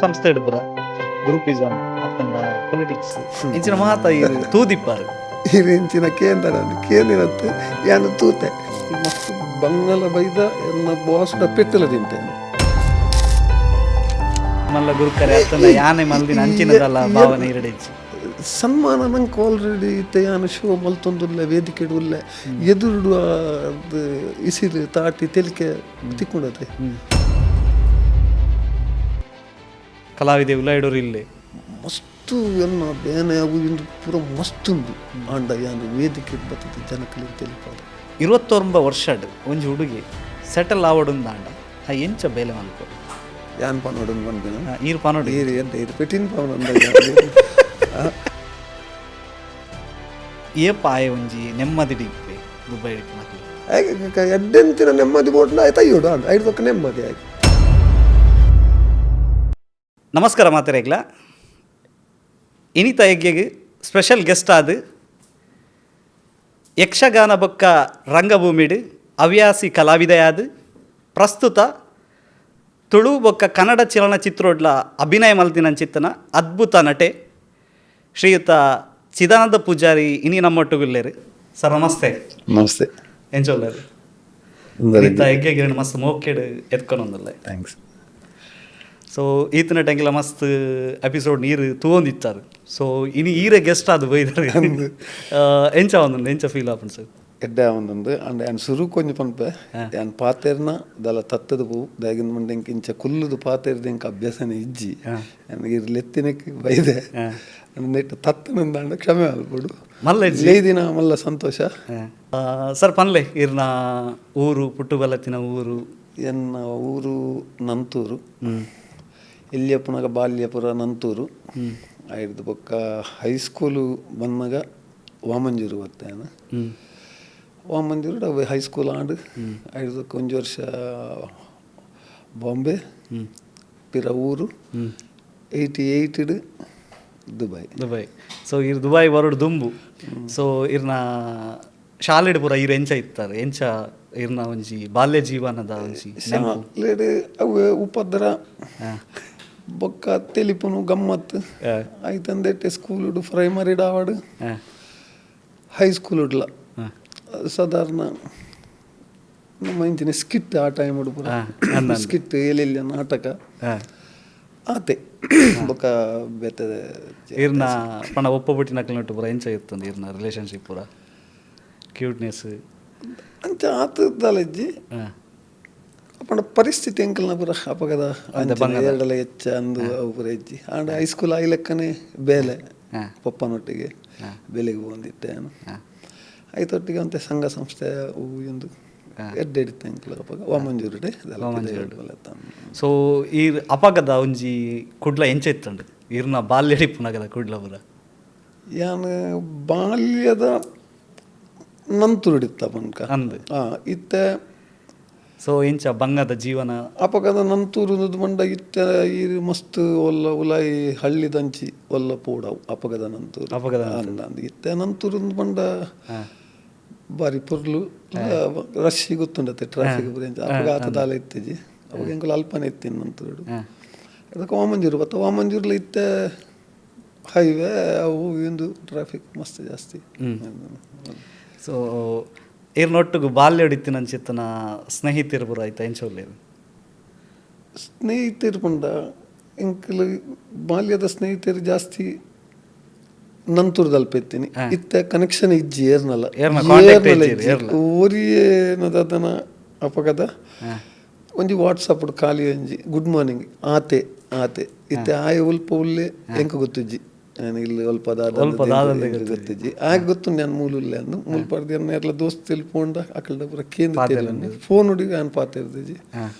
ಸಂಸ್ಥೆ ಪೂರ ಗ್ರೂಪಿಸಮ್ ಅತ್ತಂಡ ಪೊಲಿಟಿಕ್ಸ್ ಇಂಚಿನ ಮಾತ ಇರು ತೂದಿಪ್ಪಾರು. ಇಂಚಿನ ಕೇಂದ್ರ ಕೇಂದಿನತ್ತು ಯಾನು ತೂತೆ ಮಸ್ತ್ ಬಂಗಲ ಬೈದ ಎನ್ನ ಬಾಸ್ಡ ಪೆಟ್ಟಲ ತಿಂತೆ. ಮಲ್ಲ ಗುರುಕರೆ ಅತ್ತಂಡ ಯಾನೆ ಮಲ್ದಿನ ಅಂಚಿನದಲ್ಲ ಭಾವನೆ ಇರಡಿಚ್ಚಿ. ಸನ್ಮಾನ ನಂಗೆ ಆಲ್ರೆಡಿ ಇತ್ತೆ ಯಾನು ಶೋ ಮಲ್ತೊಂದುಲ್ಲೆ, ವೇದಿಕೆ ಉಲ್ಲೆ, ಎದುರುಡು ಅದು ಇಸಿಲು ತಾಟಿ ತೆಲಿಕೆ ತಿಕ್ಕೊಂಡತೆ. ಕಲಾವಿದೆ ಉಲಾಯಿಡೋರು ಇಲ್ಲೇ. ಮಸ್ತು ಎನ್ನ ಬೇನೆ ಅವು ಇಂದು ಪೂರ ಮಸ್ತುಂಡು ಆಂಡ ಯಾನು ವೇದಿಕೆ ಬರ್ತದೆ ಜನಕಲಿ ತೆಲಿಪಾದ. 29 ವರ್ಷಡ್ ಒಂಜಿ ಹುಡುಗಿ ಸೆಟಲ್ ಆವಡುಂದಾಂಡ ಆ ಎಂಚ ಬೇಲೆ ಮಲ್ಪು? ಯಾನ್ ಪನೋಡು ಬಂದಿನ. ಈರ್ ಪನೋಡು. ಈರು ಎಂತ ಈರು ಪೆಟ್ಟಿನ ಪವನ. ಏಪ ಆಯೆ ಒಂಜಿ ನೆಮ್ಮದಿ ಇಪ್ಪೆ ದುಬೈ ಇಪ್ಪುನಕ್ಲು? ಎಡ್ಡೆಂತಿನ ನೆಮ್ಮದಿ ಬೋಟ್ಲ ಆಯ್ತು ಅಯ್ಯೋಡು ಆಂಡ ಐದು ತಕ್ಕ ನೆಮ್ಮದಿ ಆಯ್ತು. ನಮಸ್ಕಾರ ಮಾತೆರೆಗ್ಲ. ಇನಿತ ಯಜ್ಞೆಗೆ ಸ್ಪೆಷಲ್ ಗೆಸ್ಟ್ ಆದ ಯಕ್ಷಗಾನ ಬೊಕ್ಕ ರಂಗಭೂಮಿಡು ಹವ್ಯಾಸಿ ಕಲಾವಿದೆಯಾದ, ಪ್ರಸ್ತುತ ತುಳು ಬೊಕ್ಕ ಕನ್ನಡ ಚಲನಚಿತ್ರೋಡ್ಲ ಅಭಿನಯ ಮಲ್ತಿನಂಚಿತ್ತನ ಅದ್ಭುತ ನಟೆ ಶ್ರೀಯುತ ಚಿದಾನಂದ ಪೂಜಾರಿ ಇನಿ ನಮ್ಮೊಟ್ಟುಗುಲ್ಲೇರು. ಸರ್ ನಮಸ್ತೆ. ನಮಸ್ತೆ. ಎಂಚೊಲ್ಲೇರು? ಇನಿತ ಯಜ್ಞಗಿರಿನ ಮಸ್ತ್ ಮೋಕೆಡ್ ಎತ್ಕೊಂಡೊಂದುಲ್ಲೆ. Thanks. So ಈತನ ಟೆಂಗಿಲ ಮಸ್ತ್ ಎಪಿಸೋಡ್ ನೀರು ತೂವೊಂದಿತ್ತಾರೆ. ಸೊ ಇನಿ ಈರೆ ಗೆಸ್ಟ್ ಆದ್ ಬೈದಾರೆ. ಎಂಚ ಒಂದುಂಡು, ಎಂಚ ಫೀಲ್ ಆಪುಂಡು ಸರ್? ಎಡ್ಡೆ ಒಂದೊಂದು ಅಂಡ್ ಯಾನ್ ಸುರು ಕೊಂಜ ಪನ್ಪೆ, ಯಾನ್ ಪಾತೆರ್ನ ದಲ ತತ್ತದ ಪೂ ದಾಗಿನ ಮಂಡೆ ಇಂಕ ಇಂಚ ಕುಲ್ಲುದು ಪಾತೆರ್ದ ಇಂಕ ಅಭ್ಯಾಸನೇ ಇಜ್ಜಿ. ನನಗೆ ಇರ್ ಲೆತ್ತಿನಕ್ಕೆ ಬೈದೆ ನೆಟ್ ತತ್ತನಂದಾಂಡ ಕ್ಷಮೆ ಆಲ್ಪೊಡು. ಮಲ್ಲ ಇಜ್ಜಿ. ಲೇದಿನ ಮಲ್ಲ ಸಂತೋಷ. ಸರ್ ಪನ್ಲೆ, ಇರ್ನ ಊರು, ಪುಟ್ಟು ಬಲತ್ತಿನ ಊರು? ಎನ್ನ ಊರು ನಂತೂರು. ಎಲ್ಲಿಯಪ್ಪನಾಗ ಬಾಲ್ಯಪುರ ನಂತೂರು. ಐದು ಬೊಕ್ಕ ಹೈಸ್ಕೂಲು ಬಂದಾಗ ವಾಮಂಜೂರು ಬತ್ತೇನ. ವಾಮಂಜೂರು ಅವು ಹೈಸ್ಕೂಲ್ ಆಂಡ್ ಐದು ಒಂಜಿ ವರ್ಷ ಬಾಂಬೆ, ಪಿರ ಊರು 88 Dubai. Dubai. So ಇರ್ ದುಬೈ ಬರೋಡು ದುಂಬು ಸೊ ಇರ್ನ ಶಾಲೆಡ್ ಪೂರ ಇರ್ ಎಂಚ ಇತ್ತಾರೆ, ಎಂಚ ಇರ್ನ ಒಂಜಿ ಬಾಲ್ಯ ಜೀವನದ ಒಂಜಿ ನೆನಪು? ಶಾಲೆಡ್ ಅವು ಉಪದ್ರ ಬೊಕ್ಕ ತೆಲಿಪುನು ಗಮ್ಮತ್ತು ಆಯ್ತಂದೆಟ್ಟೆ ಸ್ಕೂಲುಡು ಪ್ರೈಮರಿ ಆವಡು ಹೈಸ್ಕೂಲುಡ್ಲ ಸಾಧಾರಣ ನಮ್ಮ ಇಂಚಿನ ಸ್ಕಿಟ್ ಆ ಟೈಮ್ ಪೂರ ಸ್ಕಿಟ್ ಎಲ್ಲೆಲ್ಲ ನಾಟಕ ಆತೆ ಬೊಕ್ಕ ಬೇತೆ. ಇರ್ನ ಪಂಡ ಒಪ್ಪ ಬುಟ್ಟಿನಕ್ಲೆನೊಟ್ಟು ಪೂರ ಎಂಚ ಇತ್ತಂದು ಇರ್ನ ರಿಲೇಶನ್ಶಿಪ್ ಪೂರ, ಕ್ಯೂಟ್ನೆಸ್? ಅಂಚ ಆತದಲಜ್ಜಿ ಪಂಡ ಪರಿಸ್ಥಿತಿ ಎಂಕಲ್ನ ಪೂರ ಅಪಗದ ಅಂಚನೆ ಎರಡಲ ಹೆಚ್ಚ ಅಂದು ಅವು ಪೂರ ಇಜ್ಜಿ. ಆಂಡ ಹೈಸ್ಕೂಲ್ ಆಯಿ ಲೆಕ್ಕನೆ ಬೇಲೆ ಪಪ್ಪನೊಟ್ಟಿಗೆ ಬೆಲೆಗೆ ಬಂದಿತ್ತೆ. ಐತೊಟ್ಟಿಗೆ ಅಂತೆ ಸಂಘ ಸಂಸ್ಥೆ ಅವು ಎಂದು ಎಡ್ಡೆ ಇತ್ತೆ ಎಂಕಲ್ ಅಪಗ ವಾಮಂಜೂರುಡೆ. ಸೊ ಈ ಅಪಗದ ಒಂಜಿ ಕುಡ್ಲ ಎಂಚ ಇತ್ತಂಡು, ಇರ್ನ ಬಾಲ್ಯ ಇಪ್ಪುನಗದ ಕುಡ್ಲ ಪೂರ? ಯಾನ್ ಬಾಲ್ಯದ ನಂತುರುಡಿತ್ತ ಪನ್ಕ. ಅಂದ್. ಇತ್ತೆ. ಸೊ ಎಂಚ ಬಂಗದ ಜೀವನ? ಅಪಗದ ನಂತೂರು ಮಂಡ ಇತ್ತೆ ಈ ಮಸ್ತ್ ಒಲ್ಲ ಉಲಾಯಿ ಹಳ್ಳಿದಂಚಿ ಒಲ್ಲ ಪೋಡವು ಅಪಗದ ನಂತೂರು. ಅಪಗದ. ಅಂದ ಅಂದ್ ಇತ್ತೆ ನಂತೂರು ಪಂಡ ಬಾರಿ ಪೊರ್ಲು ರಶ್ ಗೊತ್ತುಂಡತೆ ಟ್ರಾಫಿಕ್ ಪೂರ. ಎಂಚ ಅಪಗ ಆತ ದಾಲ ಇತ್ತೆಜಿ. ಅವಾಗ ಎಂಕುಲು ಅಲ್ಪನೆ ಇತ್ತೀನಿ ನಂತೂರುಡು. ಅದಕ್ಕೆ ವಾಮಂಜೂರು ಬತ್ತ ವಾಮಂಜೂರ್ಲ ಇತ್ತೆ ಹೈವೇ ಅವು ಇಂದು ಟ್ರಾಫಿಕ್ ಮಸ್ತ್ ಜಾಸ್ತಿ. ಸೊ ಇರ್ನೊಟ್ಟಿಗೆ ಬಾಲ್ಯ ಇತ್ತಿನಂಚಿತ್ತನ ಸ್ನೇಹಿತರು ಪೂರ ಆಯ್ತಾ ಎಂಚ ಉಲ್ಲೇರು? ಸ್ನೇಹಿತರು ಪಂಡ ಎಂಕುಲು ಬಾಲ್ಯದ ಸ್ನೇಹಿತರು ಜಾಸ್ತಿ ನಂತೂರ್ದಲ್ಪ ಇತ್ತೀನಿ. ಇತ್ತೆ ಕನೆಕ್ಷನ್ ಇಜ್ಜಿ ಏರ್ನಲ್ಲ. ಏರ್ನ contact ಏರ್ನಲ ಇಜ್ಜಿ, ಇಜ್ಜಿ. ಏರ್ಲ. ಒರಿಯೇನದನ ಅಪಗದ ಒಂಜಿ ವಾಟ್ಸಪ್ ಖಾಲಿ ಒಂಜಿ ಗುಡ್ ಮಾರ್ನಿಂಗ್ ಆತೆ ಆತೆ. ಇತ್ತೆ ಆಯ ಉಲ್ಪ ಉಲ್ಲೆ ಎಂಕ ಗೊತ್ತಿಜ್ಜಿ. ನಾನು ಇಲ್ಲಿ ಅಲ್ಪ ಗೊತ್ತಿಜ್ಜಿ ಆಗ ಗೊತ್ತು ನಾನು ಮೂಲುಲ್ಲೆ ಅಂದು ಮೂಲು ಪಡ್ದು ಎನ್ನ ಎಲ್ಲ ದೋಸ್ತಿಲ್ ಪೋಂಡ ಅಕಲ್ಡ ಪೂರ ಕೇಂದ್ರ ಫೋನ್ ಹುಡುಗಿ ನಾನು ಪಾತಿರ್ದಿಜಿ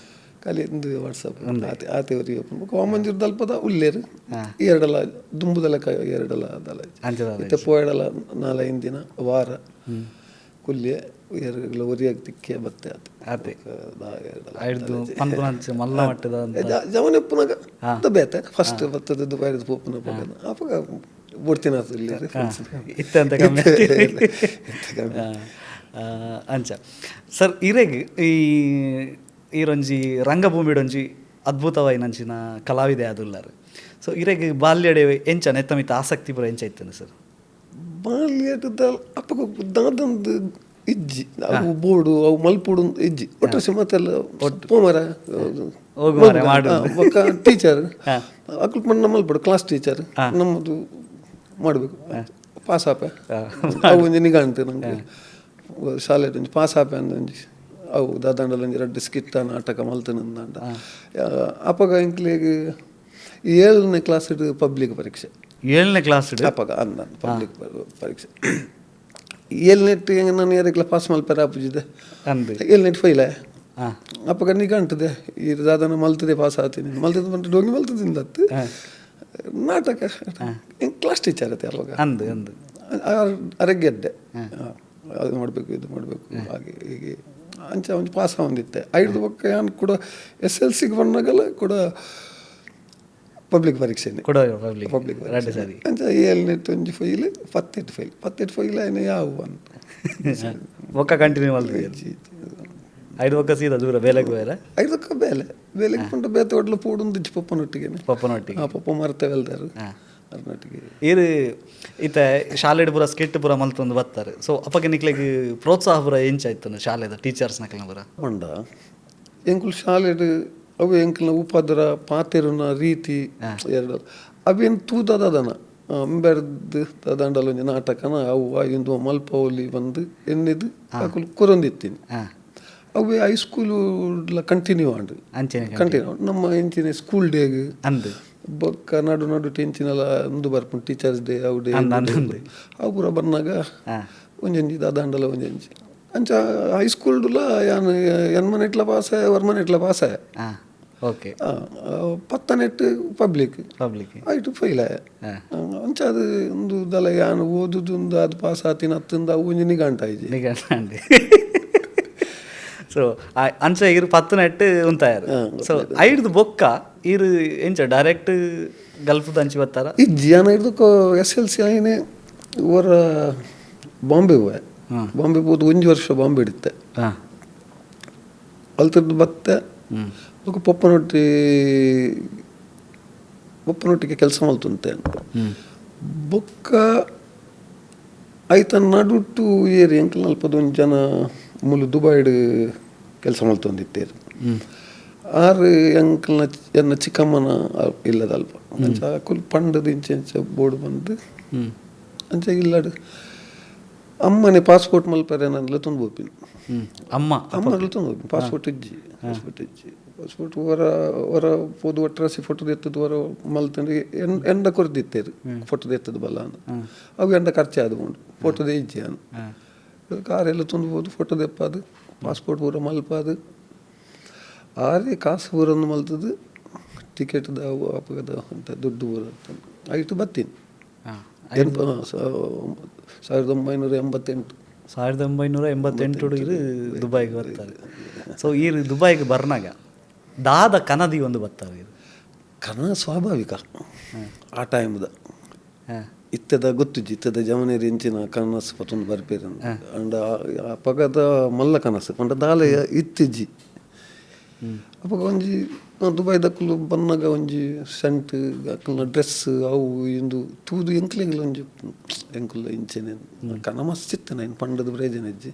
ಖಾಲಿ ಇಂದು ವಾಟ್ಸಪ್ ಆತೆ ಆತೆ ಒರಿ ವಾಮಂಜೂರ್ದ ಅಲ್ಪದ ಉಲ್ಲೇರು ಎರಡಲ ದುಂಬುದಲ ಎರಡಲ ದಲ ಇತ್ತೆ ಪೋಯಡಲ ನಾಲೈದು ದಿನ ವಾರ ಕುಲ್ಯ ಎರಗಲ ಒರಿಯಾಗ ತಿಕ್ಕೆ ಬತ್ತೆ ಆತೆ ಮಲ್ಲ ಮಟ್ಟದ ಜವನೆಪ್ಪುನಾಗ ಬೇತೆ ಫಸ್ಟ್ ಬತ್ತದ ದುಬೈದ ಪೋಪುನ ಪಗದ ಅಪಗ ಬೊಡ್ತಿನ ಇತ್ತೆ ಅಂತ ಕಮ್ಮಿ ಅಂಚ ಸರ್ ಇರೆಗ್ ಈ ಈರೊಂಜಿ ರಂಗಭೂಮಿಡೊಂಜಿ ಅದ್ಭುತವಾಯಿನಂಚಿನ ಕಲಾವಿದೆ ಆದುಲ್ಲಾರು. ಸೊ ಇರೆಗ್ ಬಾಲ್ಯಡೆ ಎಂಚ ನೆತ್ತ ಮಿತ್ತ ಆಸಕ್ತಿ ಪೂರ ಎಂಚ ಇತ್ತೇನೆ ಸರ್? ಬಾಲ್ಯದ ಅಪ್ಪಗ ದಾದಂದು ಇಜ್ಜಿ ಅವು ಬೋರ್ಡು ಅವು ಮಲ್ಪೋಡು ಇಜ್ಜಿ ಒಟ್ಟು ಮತ್ತೆಲ್ಲ ಪೋಮರ ಟೀಚರ್ ಅಕುಲ್ ಮಣ್ಣ ಮಲ್ಪಡು ಕ್ಲಾಸ್ ಟೀಚರ್ ನಮ್ಮದು ಮಾಡಬೇಕು ಪಾಸ್ ಆಪೆ ಅವು ಒಂಜಿ ನಿಗಾಂಟು ನಂಗೆ ಶಾಲೆ ಒಂಜಿ ಪಾಸ್ ಆಪೆ ಅಂದೊಂಜಿ ಅವು ದಾದಾಂಡಲ ಒಂಜಿ ರಡ್ಡ್ ಸ್ಕಿಟ್ಟ ನಾಟಕ ಮಲ್ತನಂದಾಂಡ ಅಪಗ ಎಂಕ್ಲೆಗ್ 7ನೇ ಕ್ಲಾಸ್ ಪಬ್ಲಿಕ್ ಪರೀಕ್ಷೆ 7ನೇ ಕ್ಲಾಸ್ ಅಪಗ ಅಂದ ಪಬ್ಲಿಕ್ ಪರೀಕ್ಷೆ 7ನೇ ನಾನು ಯಾರಿಗ್ಲ ಪಾಸ್ ಮಲ್ಪೆರ ಆಪುಜಿದೆ 7ನೇ ಫೈಲ ಅಪಗ ನಿಗಂಟದೆ ಈ ದಾದಾನ ಮಲ್ತದೆ ಪಾಸ್ ಆತೀನಿ ಮಲ್ತದ ಬಂದು ಡೋಂಗಿ ಮಲ್ತದಿಂದತ್ತು ನಾಟಕ ಕ್ಲಾಸ್ ಟೀಚರ್ ಅತ್ತೆ ಅವಾಗ ಅಂದು ಅಂದು ಅರಗೆಡ್ಡೆ ಅದು ಮಾಡಬೇಕು ಇದು ಮಾಡಬೇಕು ಹಾಗೆ ಹೀಗೆ ಅಂಚ ಒಂಜಿ ಪಾಸ್ ಆವೊಂದಿತ್ತೆ. ಐದು ಬೊಕ್ಕ ಯಾನ್ ಕೂಡ ಎಸ್ ಎಲ್ ಸಿಗೆ ಬಂದಾಗಲ ಕೂಡ ಪಬ್ಲಿಕ್ ಪರೀಕ್ಷೆ ಪಬ್ಲಿಕ್ ಸರಿ ಅಂಚ 7ನೇ ಒಂಜಿ ಫೈಲ್ 18 ಫೈಲ್ 18 ಫೈಲ್ ಆಯ್ನ ಯಾವ ಅಂತ ಬೊಕ್ಕ ಕಂಟಿನ್ಯೂ ಮಲ್ತು ಐದು ಬೊಕ್ಕ ಸೀದಾ ದೂರ ಬೇಲೆಗೆ ಬೇರೆ ಐದಕ್ಕ ಬೇಲೆ ಬೇಲೆಗೆ ಪಂಡ ಬೇತೆ ಒಡ್ಲು ಪೋಡುಂದಿಜ್ಜಿ ಪಪ್ಪನೊಟ್ಟಿಗೆ ಪಪ್ಪನೊಟ್ಟಿಗೆ ಆ ಪಪ್ಪ ಮರ್ತೆ ವೆಲ್ದಾರು ಅರ್ನೊಟ್ಟಿಗೆ ಇರು ಇತ್ತ ಶಾಲೆಡ್ ಪೂರ ಸ್ಕಿಟ್ ಪೂರ ಮಲ್ತೊಂದು ಬರ್ತಾರೆ. ಸೊ ಅಪ್ಪಗೆ ನಿಕ್ಲೆಗ್ ಪ್ರೋತ್ಸಾಹ ಪೂರ ಎಂಚಾಯ್ತು ಶಾಲೆದ ಟೀಚರ್ಸ್ ನಕಲ್ನ ಪೂರ? ಪಂಡ ಎಂಕುಲು ಶಾಲೆಡ್ ಅವು ಎಂಕಲ್ನ ಉಪದ್ರ ಪಾತೆರುನ ರೀತಿ ಎರಡು ಅವೇನು ತೂದದನ ಅಂಬೆರ್ದು ದಂಡಲ ಒಂಜಿ ನಾಟಕನ ಅವು ಇಂದು ಮಲ್ಪವಲಿ ಬಂದು ಎನ್ನಿದು ಅಕುಲು ಕೊರೊಂದಿತ್ತೀನಿ. ಅವೇ high school continue ಆಂಡ್ ಕಂಟಿನ್ಯೂ ನಮ್ಮ ಎಂಚಿನ ಸ್ಕೂಲ್ ಡೇಗ್ ಅಂದು ಬೊಕ್ಕ ನಡು ನಡು ಟೆನ್ಷನೆಲ್ಲ ಅಂದು ಬರ್ಪುಂಡು ಟೀಚರ್ಸ್ ಡೇ ಅವು ಡೇ ಅವು ಪೂರ ಬನ್ನಾಗ ಒಂಜೊಂಜಿ ದಾದಾಂಡಲ ಒಂಜೊಂಜಿ ಅಂಚ ಹೈಸ್ಕೂಲ್ಡುಲ ಯಾನ್ ಎನ್ಮನೆಟ್ಲ ಪಾಸ ವರ್ಮನೆಟ್ಲ ಪಾಸ ಓಕೆ ಪತ್ತನೆಟ್ಟು ಪಬ್ಲಿಕ್ ಪಬ್ಲಿಕ್ ಐಟು ಫೈಲ್ ಆಯ ಅಂಚ ಅದು ಒಂದು ದಲ ಯಾನ್ ಓದುದು ಅದು ಪಾಸ್ ಆತಿನ ಅತ್ತಂದು ಅವು ಒಂಜಿ ನಿಘಂಟ ಇಜ್ಜಿ ನಿಘಂಟ. ಸೊ ಅಂಚ ಇರು 10 ಉಂತಾಯರು. ಸೊ ಐಡ್ದು ಬೊಕ್ಕ ಇರು ಎಂಚ ಡೈರೆಕ್ಟ್ ಗಲ್ಫ್ದ ಅಂಚಿ ಬತ್ತಾರ? ಇಜ್ಜಿ ಯಾನ್ ಐಡ್ದು S L C ಆಯ್ನೆ ಓರ ಬಾಂಬೆ ಹೋಯೆ. ಬಾಂಬೆ ಪೋದು ಒಂಜಿ ವರ್ಷ ಬಾಂಬೆ ಇಡುತ್ತೆ ಅಲ್ತದ್ದು ಬತ್ತೆ ಬೊಕ್ಕ ಪೊಪ್ಪನೊಟ್ಟಿಗೆ ಕೆಲಸ ಮಲ್ತುಂತೆ ಬೊಕ್ಕ ಐತ ನಡುಟ್ಟು ಏರಿ ಎಂಕಲ್ ಅಲ್ಪದ ಒಂಜಿ ಜನ ಮೂಲು ದುಬೈಡ್ ಕೆಲಸ ಮಲ್ತೊಂದಿತ್ತೇರು ಆರು ಎಂಕಲ್ನ ಎನ್ನ ಚಿಕ್ಕಮ್ಮನ ಇಲ್ಲದ ಅಲ್ಪ ಅಂಚ ಅಕುಲು ಪಂಡದ ಇಂಚ ಇಂಚ ಬೋರ್ಡ್ ಬಂದು ಅಂಚ ಇಲ್ಲಡು ಅಮ್ಮನೆ ಪಾಸ್ಪೋರ್ಟ್ ಮಲ್ಪರೆ ನನ್ಲ ತೊಂದು ಬೋಪಿನ ಅಮ್ಮ ಅಮ್ಮನಲ್ಲ ತೊಂದು ಹೋಪಿನ ಪಾಸ್ಪೋರ್ಟ್ ಇಜ್ಜಿ ಪಾಸ್ಪೋರ್ಟ್ ಇಜ್ಜಿ ಪಾಸ್ಪೋರ್ಟ್ ಹೊರ ಹೊರ ಪೋದು ಒಟ್ರಾಸಿ ಫೋಟೋ ಎತ್ತದು ಹೊರ ಮಲ್ತಂದ್ರೆ ಎಂಡ ಕೊರ್ದಿತ್ತೇರು ಫೋಟೋ ಎತ್ತದು ಬಲ್ಲ ಅವು ಎಂಡ ಖರ್ಚು ಆದ ಉಂಟು ಫೋಟೋದೇ ಇಜ್ಜಿ ಅನು ಕಾರೆಲ್ಲ ತೊಂದು ಫೋಟೋ ದೆಪ್ಪಾದು ಪಾಸ್ಪೋರ್ಟ್ ಪೂರ ಮಲ್ಪಾದು ಆರೆ ಕಾಸು ಪೂರನ್ನು ಮಲ್ತದು ಟಿಕೆಟ್ದ ಅವು ಅಪಗದ ಅಂತ ದುಡ್ಡು ಪೂರ ಐಟು ಬತ್ತೀನಿ 1988 1988 ಇರು ದುಬೈಗೆ ಬರ್ತಾರೆ. ಸೊ ಈ ದುಬೈಗೆ ಬರ್ನಾಗ ದಾದ ಕನದಿ ಒಂದು ಬರ್ತಾರೆ. ಇದು ಕನ ಸ್ವಾಭಾವಿಕ ಆ ಟೈಮ್ದ ಇತ್ತದ ಗೊತ್ತುಜ್ಜಿ ಇತ್ತದ ಜವನೇರಿ ಇಂಚಿನ ಕನಸು ಪತ್ತೊಂದು ಬರ್ಪೇರು ಅಂಡ ಅಪಗದ ಮಲ್ಲ ಕನಸು ಪಂಡ ದಾಲ ಇತ್ತಿಜ್ಜಿ ಅಪಗ ಒಂಜಿ ದುಬೈದಕ್ಕಲು ಬನ್ನಗ ಒಂಜಿ ಸೆಂಟ್ ಅಕ್ಕಲ್ನ ಡ್ರೆಸ್ ಅವು ಇಂದು ತೂದು ಎಂಕ್ಲೆಂಗ್ಲ ಒಂಜಿ ಎಂಕುಲ್ಲ ಇಂಚೆನೆ ಕನ ಮಸ್ತ್ ಇತ್ತು ನಾನು ಪಂಡದ ಪ್ರಯೋಜನ ಇಜ್ಜಿ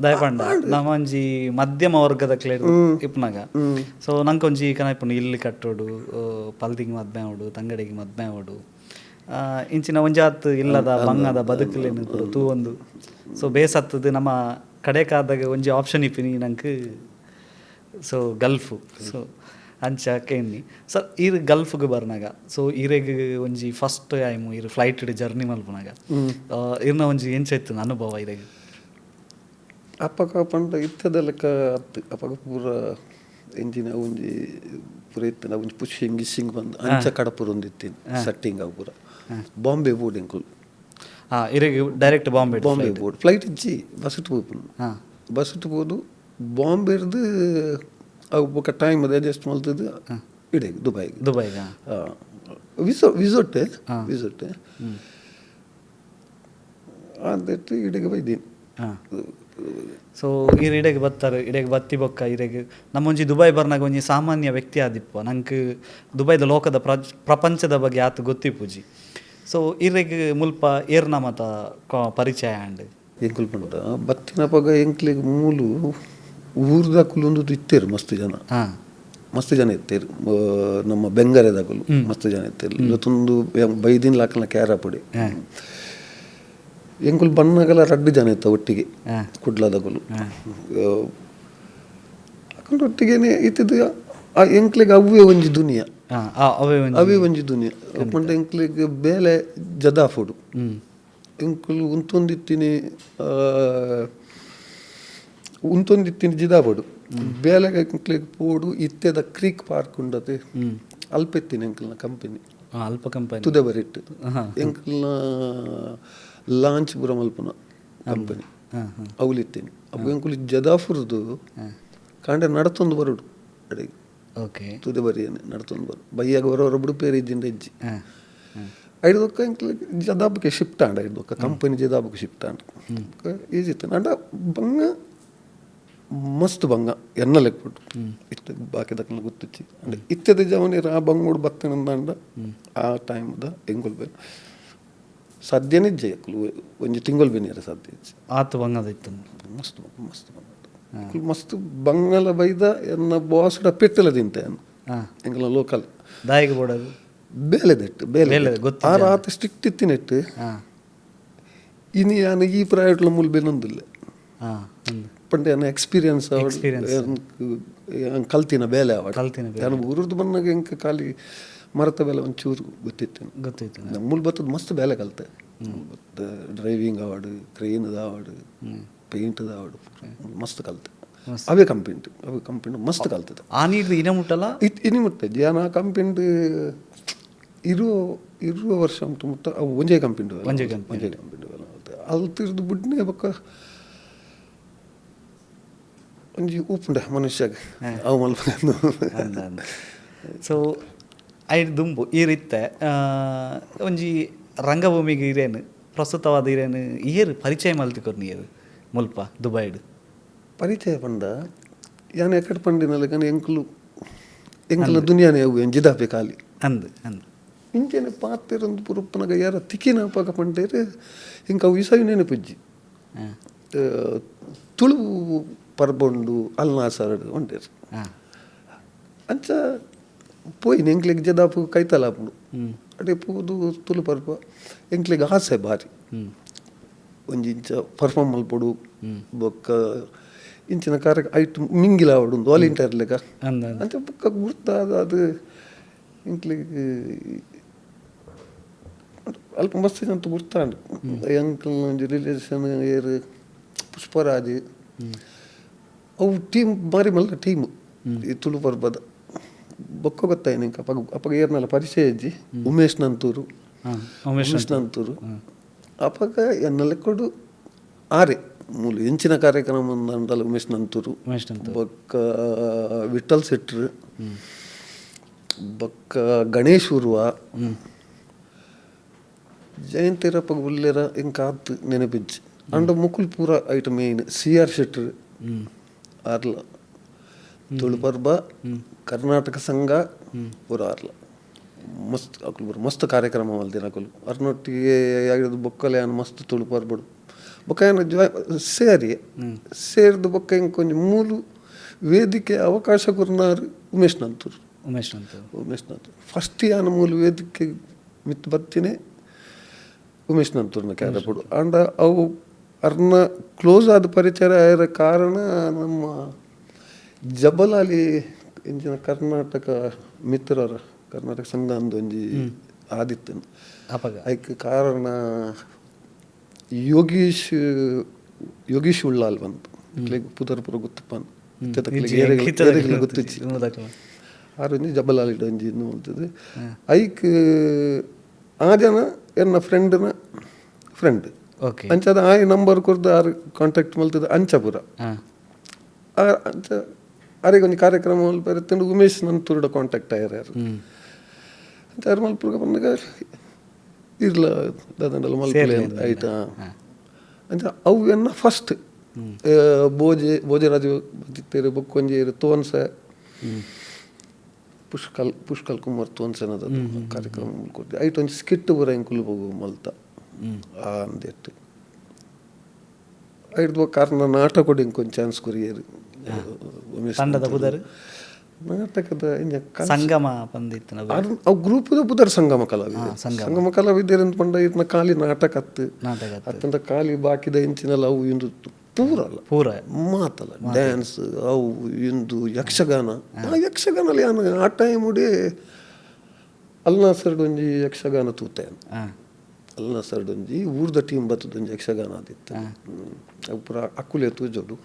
ದಯಪಂಡ ನಮ್ಮ ಒಂಜಿ ಮಧ್ಯಮ ವರ್ಗದ ಇಪ್ಪನಾಗ. ಸೊ ನಂಗೆ ಒಂಜಿ ಕನ ಇಪ್ಪುಂಡು ಇಲ್ಲಿ ಕಟ್ಟೋಡು ಪಲ್ದಿಗೆ ಮದ್ಮೆ ಆವಡು ತಂಗಡಿಗೆ ಮದ್ಮೆ ಆವಡು ಇಂಚಿನ ಒಂಜಾತ್ ಇಲ್ಲದ ಬಂಗದ ಬದುಕಲೇನು ತೂ ಒಂದು ಸೊ ಬೇಸತ್ತದು ನಮ್ಮ ಕಡೆಕಾದಾಗ ಒಂಜಿ ಆಪ್ಷನ್ ಇಪ್ಪಿನಿ ನಂಗೆ so Gulf. So ಅಂಚ ಕೇನ್ನಿ ಸರ್, ಈರ್ ಗಲ್ಫ್ಗ್ ಬರ್ನಾಗ, ಸೊ ಈರೆಗ್ ಒಂಜಿ ಫಸ್ಟ್ ಟೈಮ್ ಈರ್ ಫ್ಲೈಟ್ ಜರ್ನಿ ಮಲ್ಪುನಾಗ ಇರ್ನ ಒಂಜಿ ಎಂಚ ಇತ್ತು ಅನುಭವ ಇರೆಗ್? ಅಪ್ಪಗ ಪಂಡ ಇತ್ತದ ಲೆಕ್ಕ ಅತ್ತು. ಅಪ್ಪಗ ಪೂರ ಎಂಜಿನ ಒಂಜಿ ಪೂರ ಇತ್ತು, ಒಂಜಿ ಪುಷಿಂಗ್ ಗಿಶಿಂಗ್ ಬಂದು ಅಂಚ ಕಡಪುರ ಒಂದು ಇತ್ತೀನಿ ಸೆಟ್ಟಿಂಗ್ ಅವು ಪೂರ. ಬಾಂಬೆ ಬೋರ್ಡ್ ಎಂಕುಲು. ಇರೆಗ್ direct Bombay? Bombay board, flight ಇಜ್ಜಿ, ಬಸ್ಸಿಟ್ಟು ಪೋಪುನು. ಬಸ್ಸಿಟ್ಟು ಪೋದು ಬಾಂಬೆರ್ದು ಅವು ಬೊಕ ಟೈಮ್ ಅದು ಅಡ್ಜಸ್ಟ್ ಮಲ್ತದ್ದು ಇಡೆಗ್ ದುಬೈಗೆ. ದುಬೈಗ? ವಿಸೋ ವಿಸೋಟೆ ವಿಸೋಟೆ ಅಂದಿಟ್ಟು ಇಡೆಗೆ ಬೈದೀನಿ. ಸೊ ಈರ್ ಇಡೆಗ್ ಬತ್ತಾರೆ, ಇಡೆಗ್ ಬತ್ತಿ ಬೊಕ್ಕ ಇರೆಗ್ ನಮ್ಮೊಂಜಿ ದುಬೈ ಬರ್ನಾಗ ಒಂಜಿ ಸಾಮಾನ್ಯ ವ್ಯಕ್ತಿ ಆದಿಪ್ಪ, ನಂಗೆ ದುಬೈದ ಲೋಕದ ಪ್ರಪಂಚದ ಬಗ್ಗೆ ಆತು ಗೊತ್ತಿಪ್ಪುಜಿ. ಸೊ ಇರೆಗ್ ಮುಲ್ಪ ಏರ್ನ ಮತ ಪರಿಚಯ ಆಂಡ್? ಎಂಕುಲು ಪಂಡ ಬತ್ತಿನಪಗ ಎಂಕ್ಲೆಗ್ ಮೂಲು ಊರ್ದಕುಲು ಒಂದು ಇತ್ತೇರು ಮಸ್ತ್ ಜನ. ಮಸ್ತ್ ಜನ ಇತ್ತೇರು, ನಮ್ಮ ಬೆಂಗರೆದಕುಲು ಮಸ್ತ್ ಜನ ಇತ್ತೇರು. ಲೊತೊಂದು ಬೈದಿನ ಲಾಕಲ್ನ ಕ್ಯಾರ ಪೊಡಿ ಎಂಕುಲು ಬಣ್ಣಗಲ ರಡ್ಡು ಜನ ಇತ್ತ ಒಟ್ಟಿಗೆ ಕುಡ್ಲದಕುಲು. ಅಕುಲು ಒಟ್ಟಿಗೆನೆ ಇತ್ತಿದ್ದು. ಆ ಎಂಕ್ಲೆಗ್ ಅವ್ವೇ ಒಂಜಿ ದುನಿಯಾ, ಅವೇ ಒಂಜಿ ದುನಿಯಾ ಪಂಡ ಎಂಕ್ಲೆಗ್ ಬೇಲೆ ಜದಾಫುಡು. ಎಂಕುಲು ಉಂತೊಂದಿತ್ತಿನಿ ಉಂತೊಂದಿತ್ತಿನಿ ಜಿದಾಫುಡು ಬೇಲೆಗೆ ಎಂಕ್ಲೆಗ್ ಪೋಡು. ಇತ್ತೆದ ಕ್ರೀಕ್ ಪಾರ್ಕ್ ಉಂಡತೆ ಅಲ್ಪ ಇತ್ತಿನಿ ಎಂಕಲ್ನ ಕಂಪನಿ. ಅಲ್ಪ ಕಂಪನಿ ತುದೆ ಬರಿಟ್ಟು ಎಂಕಲ್ನ ಲಾಂಚ್ ಪೂರ ಮಲ್ಪುನ ಕಂಪನಿ ಅವ್ಲಿತ್ತೀನಿ. ಅಪ್ಪ ಎಂಕುಲು ಜದಾಫುರ್ದು ಕಾಂಡೆ ನಡತೊಂದು ಬರೋಡು ಅಡೆಗೆ. ಓಕೆ, ತುದೆ ಬರಿಯನೆ ನಡತೊಂದು ಬರು ಬೈಯಾಗ ಬರೋರ ಬುಡುಪೇರು ಇಜ್ಜಿಂದ ಇಜ್ಜಿ. ಐದೊಕ್ಕ ಎಂಕ್ಲೆ ಜದಾಬಕ್ಕೆ ಶಿಫ್ಟ್ ಆಂಡ, ಐದೊಕ್ಕ ಕಂಪನಿ ಜದಾಬಕ್ಕೆ ಶಿಫ್ಟ್ ಆಂಡ ಈಜಿ ಇತ್ತು. ಅಂಡ ಬಂಗ ಮಸ್ತ್ ಬಂಗ ಎನ್ನ ಲೆಕ್ಬಿಟ್ಟು ಇತ್ತು, ಬಾಕಿ ದಕ್ಕನ ಗೊತ್ತಿಚ್ಚಿ. ಅಂಡ ಇತ್ತೆದ ಜವನಿರ ಆ ಬಂಗೋಡು ಬತ್ತನಂದಾಂಡ ಆ ಟೈಮ್ದ ಎಂಕುಲು ಬೇರೆ ಸಾಧ್ಯನೇ ಇಜ್ಜೆ. ಒಂಜಿ ತಿಂಗಳು ಬೆನಿಯರೆ ಸಾಧ್ಯ ಇಜ್ಜಿ. ಆತು ಬಂಗದ ಇತ್ತು. ಮಸ್ತ್ ಮಸ್ತ್ ಬಂಗ ಮಸ್ತ್ ಬಂಗಲ ಬೈದ ಎನ್ನ ಬಾಸ್ಡ ಪೆಟ್ಟಲ ತಿಂತೆ ಎಂಕಲ ಲೋಕಲ್ ದಾಯಿಗೆ ಬೋಡದು ಬೇಲೆ ದೆಟ್ಟು ಬೇಲೆ ಗೊತ್ತು. ಆ ರಾತ್ರಿ ಸ್ಟ್ರಿಕ್ಟ್ ಇತ್ತಿನೆಟ್ಟು ಇನಿ ಯಾನ್ ಈ ಪ್ರೈವೇಟ್ಲ ಮೂಲ ಬೇನೊಂದಿಲ್ಲ ಪಂಡ ಎನ್ನ ಎಕ್ಸ್ಪೀರಿಯನ್ಸ್ ಕಲ್ತಿನ ಬೇಲೆ ಅವ. ಕಲ್ತಿನ. ನಾನು ಊರದ್ದು ಬಂದಾಗ ಎಂಕ ಖಾಲಿ ಮರತ ಬೇಲೆ ಒಂಚೂರು ಗೊತ್ತಿತ್ತು. ಗೊತ್ತಿತ್ತು. ಮೂಲ ಬತ್ತದ ಮಸ್ತ್ ಬೇಲೆ ಕಲ್ತೆ. ಡ್ರೈವಿಂಗ್ ಆವಡು, ಕ್ರೇನ್ದ ಆವಡು, ಪೇಂಟ್ದ ಆವಡು, ಮಸ್ತ್ ಕಲ್ತೆ. ಅವೇ ಕಂಪನಿ ಅವೇ ಕಂಪನಿ ಮಸ್ತ್ ಕಲ್ತದೆ. ಆ ನೀರು ಇನ ಮುಟ್ಟಲ್ಲ? ಇನಿ ಮುಟ್ಟೆ ಯಾನ್ ಆ ಕಂಪನಿ ಇರುವ ಇರುವ ವರ್ಷ ಮುಟ್ಟ ಮುಟ್ಟ ಅವು ಒಂಜೇ ಕಂಪನಿ ಒಂಜೇ ಕಂಪನಿ. ಒಂಜೇ ಕಂಪನಿ ಅಲ್ತಿರ್ದು ಬುಡ್ನೆ ಬೊಕ್ಕ ಒಂಜಿ ಉಪ್ಪುಂಡ ಮನುಷ್ಯಗ್ ಅವು ಮಲ್ಪ. ಸೊ ಐಡ್ ದುಂಬು ಈ ರೀತೆ ಒಂಜಿ ರಂಗಭೂಮಿಗೆ ಇರೇನು ಪ್ರಸ್ತುತವಾದ ಇರೇನು ಏರು ಪರಿಚಯ ಮಲ್ತಿಕೊರ್ನಿ ಏರು ಮುಲ್ಪ ದುಬೈಡ್? ಪರಿಚಯ ಪಂಡ ಯಾನ್ ಎಕಡ್ ಪಂಡಿನಲ್ಲ ಎಂಕುಲು ಎಂಕಲ್ನ ದುನಿಯಾನೆ ಅವು ಜಿದಾಪೆ ಖಾಲಿ ಅಂದ್ ಅಂದ್ ಇಂಚೆನೆ ಪಾತೆರೊಂದು ಪುರುಪ್ಪನಗ ಯಾರ ತಿಕ್ಕಿನ ಅಪಗ ಪಂಡೇರು ಇಂಕ ಅವು ಇಸವಿ ನೆನಪುಜ್ಜಿ. ತುಳು ಪರ್ಬೊಂಡು ಅಲ್ನಾಸರಡು ಉಂಡೇರು ಅಂಚ ಪೋಯಿನ ಎಂಕ್ಲೆಗ್ ಜದಾಪು ಕೈತಲ ಆಪುಂಡು. ಅಡೆ ಪೋದು ತುಳು ಪರ್ಬ ಎಂಕ್ಲೆಗ್ ಆಸೆ ಭಾರಿ ಒಂಜಿ ಇಂಚ ಪರ್ಫಾರ್ಮ್ ಮಲ್ಪೊಡು ಬೊಕ್ಕ ಇಂಚಿನ ಕಾರ್ಯ ಐಟ್ ಮಿಂಗಿಲ ಆವಡು ವಾಲಂಟಿಯರ್ ಲೆಕ್ಕ ಅಂಚ ಬೊಕ್ಕ ಗುರ್ತಾದ ಅದು ಎಂಕ್ಲೆಗ್ ಅಲ್ಪ ಮಸ್ತ್ ಜನ ಗುರ್ತಾಂಡು. ಎಂಕಲ್ನ ಒಂಜಿ ರಿಲೇಷನ್ ಏರು ಪುಷ್ಪರಾಜ್ ಅವು ಟೀಮ್ ಬಾರಿ ಮಲ್ಲ ಟೀಮ್ ಈ ತುಳು ಪರ್ಬದ. ಬೊಕ್ಕ ಗೊತ್ತಾಯ್ತು ಎಂಕ ಅಪಗ ಅಪಗ ಏರ್ನಲ್ಲ ಪರಿಚಯ ಇಜ್ಜಿ. ಉಮೇಶ್ ನಂತೂರು ಉಮೇಶ್ ನಂತೂರು ಅಪಗ ಎನ್ನ ಲೆಕ್ಕೊಡು ಆರೆ ಮೂಲು ಎಂಚಿನ ಕಾರ್ಯಕ್ರಮ ಅಂದಲ್ಲ ಉಮೇಶ್ ನಂತೂರು ಬೊಕ್ಕ ವಿಠಲ್ ಶೆಟ್ರು ಬೊಕ್ಕ ಗಣೇಶ್ ಉರ್ವ ಜಯಂತಿರಪ್ಪ ಗುಲ್ಲೆರ ಎಂಕ ಆತ್ ನೆನಪಿಜ್ಜಿ. ಅಂಡ ಮುಕುಲ್ ಪೂರ ಐಟ್ main C R ಶೆಟ್ರು ಆರ್ಲ ತುಳು ಪರ್ಬ ಕರ್ನಾಟಕ ಸಂಘ ಪೂರ ಆರ್ಲ ಮಸ್ತ್ ಅಕುಲು ಪೂರ ಮಸ್ತ್ ಕಾರ್ಯಕ್ರಮ ಮಲ್ದಿನ ಅಕುಲು. ಅರ್ನೊಟ್ಟಿಗೆ ಆಗಿರೋದು ಬೊಕ್ಕಲೆ ಯಾನ್ ಮಸ್ತ್ ತುಳು ಪರ್ಬಡು ಬೊಕ್ಕ ಯಾನ್ ಸೇರಿ ಸೇರ್ದು ಬೊಕ್ಕ ಇಂಕೊಂಜಿ ಮೂಲು ವೇದಿಕೆ ಅವಕಾಶ ಕೊರ್ನಾರು ಉಮೇಶ್ ನಂತೂರು. ಉಮೇಶ್ ನಂತೂರು ಉಮೇಶ್ ನಂತೂರು ಫಸ್ಟ್ ಯಾನ್ ಮೂಲು ವೇದಿಕೆ ಮಿತ್ ಬತ್ತಿನೇ ಉಮೇಶ್ ನಂತೂರ್ನ ಕ್ಯಾರಪುಡು. ಅಂಡ ಅವು ಅರ್ನ ಕ್ಲೋಸ್ ಆದ ಪರಿಚಯ ಆಯಿರ ಕಾರಣ ನಮ್ಮ ಜಬಲಾಲಿ ಇಂಚಿನ ಕರ್ನಾಟಕ ಮಿತ್ರರ ಕರ್ನಾಟಕ ಸಂಘ ಅಂದ್ ಒಂಜಿ ಆದಿತ್ತನ್ ಅಪಗ ಐಕ್ ಕಾರಣ ಯೋಗೀಶ್ ಯೋಗೀಶ್ ಉಳ್ಳಾಲ್ ಬಂತು ಪುದರ್ ಪುರ ಗೊತ್ತುಪ್ಪನ್ ಗೊತ್ತಿಚ್ಚಿ ಆರು ಒಂಜಿ ಜಬಲಾಲಿಡ್ ಒಂಜಿ ಇಂದು ಮಲ್ತದೆ ಐಕ್ ಆ ಜನ ಎನ್ನ ಫ್ರೆಂಡ್ನ ಫ್ರೆಂಡ್ ಓಕೆ ಅಂಚಾದ ಆ ನಂಬರ್ ಕೊರ್ದು ಆರು ಕಾಂಟ್ಯಾಕ್ಟ್ ಮಲ್ತದೆ ಅಂಚಪುರ ಅಂಚ ಆರಿಗೆ ಒಂಜಿ ಕಾರ್ಯಕ್ರಮ ಮಲ್ಪೆರೆ ಉಮೇಶ್ ನಂತೂರ್ಡ ಕಾಂಟ್ಯಾಕ್ಟ್ ಆಯ್ಯಾರ ಯಾರು ಅಂಚ ಆರು ಮಲ್ಪುರ್ಗ ಬಂದಾಗ ಇರ್ಲ ದಾದಂಡಲ ಮಲ್ಪಲೆ ಆಯ್ತಾ ಅಂಚ ಅವು ಎನ್ನ ಫಸ್ಟ್ ಭೋಜೆ ಭೋಜರಾಜು ಬತ್ತಿತ್ತೇರು ಬೊಕ್ಕೊಂಜೇರು ತೋನ್ಸೆ ಪುಷ್ಕಲ್ ಪುಷ್ಕಲ್ ಕುಮಾರ್ ತೋನ್ಸೆನದ ಕಾರ್ಯಕ್ರಮ ಕೊಡ್ತಿ ಐಟ್ ಒಂಜಿ ಸ್ಕಿಟ್ ಪೂರ ಎಂಕುಲು ಬೋಗು ಮಲ್ತ ಆ ಅಂದೆಟ್ಟು ಐಡ್ದು ಕಾರಣ ನಾಟಕ ಇಂಕೊಂದು ಚಾನ್ಸ್ ಕೊರಿಯರು ಉಮೇಶ್ ತಂಡದ ಪುದರ್ ನಾಟಕದ ಇಂಜ ಸಂಗಮ ಪಂದಿತ್ತು ಅವು ಗ್ರೂಪದ ಪುದರ್ ಸಂಗಮ ಕಲಾವಿದ ಸಂಗಮ ಕಲಾವಿದರ್ ಅಂತ ಪಂಡ ಇದ್ನ ಖಾಲಿ ನಾಟಕ ಅತ್ತು ನಾಟಕ ಅತ್ತಂತ ಖಾಲಿ ಬಾಕಿದ ಇಂಚಿನಲ್ಲ ಅವು ಇಂದು ಪೂರ ಅಲ್ಲ ಪೂರ ಮಾತಲ್ಲ ಡ್ಯಾನ್ಸ್ ಅವು ಇಂದು ಯಕ್ಷಗಾನ ಆ ಯಕ್ಷಗಾನ ಯಾನ್ ಆ ಟೈಮ್ ಉಡೆ ಅಲ್ನಾಸರ್ಡ್ ಒಂಜಿ ಯಕ್ಷಗಾನ ತೂತೆ ಅಲ್ನಾಸರ್ಡ್ ಒಂಜಿ ಊರ್ದ ಟೀಮ್ ಬತ್ತದ ಒಂಜಿ ಯಕ್ಷಗಾನ ಆದಿತ್ತು ಅವು ಪೂರ ಅಕ್ಕುಲೆ ತೂಜೋಡು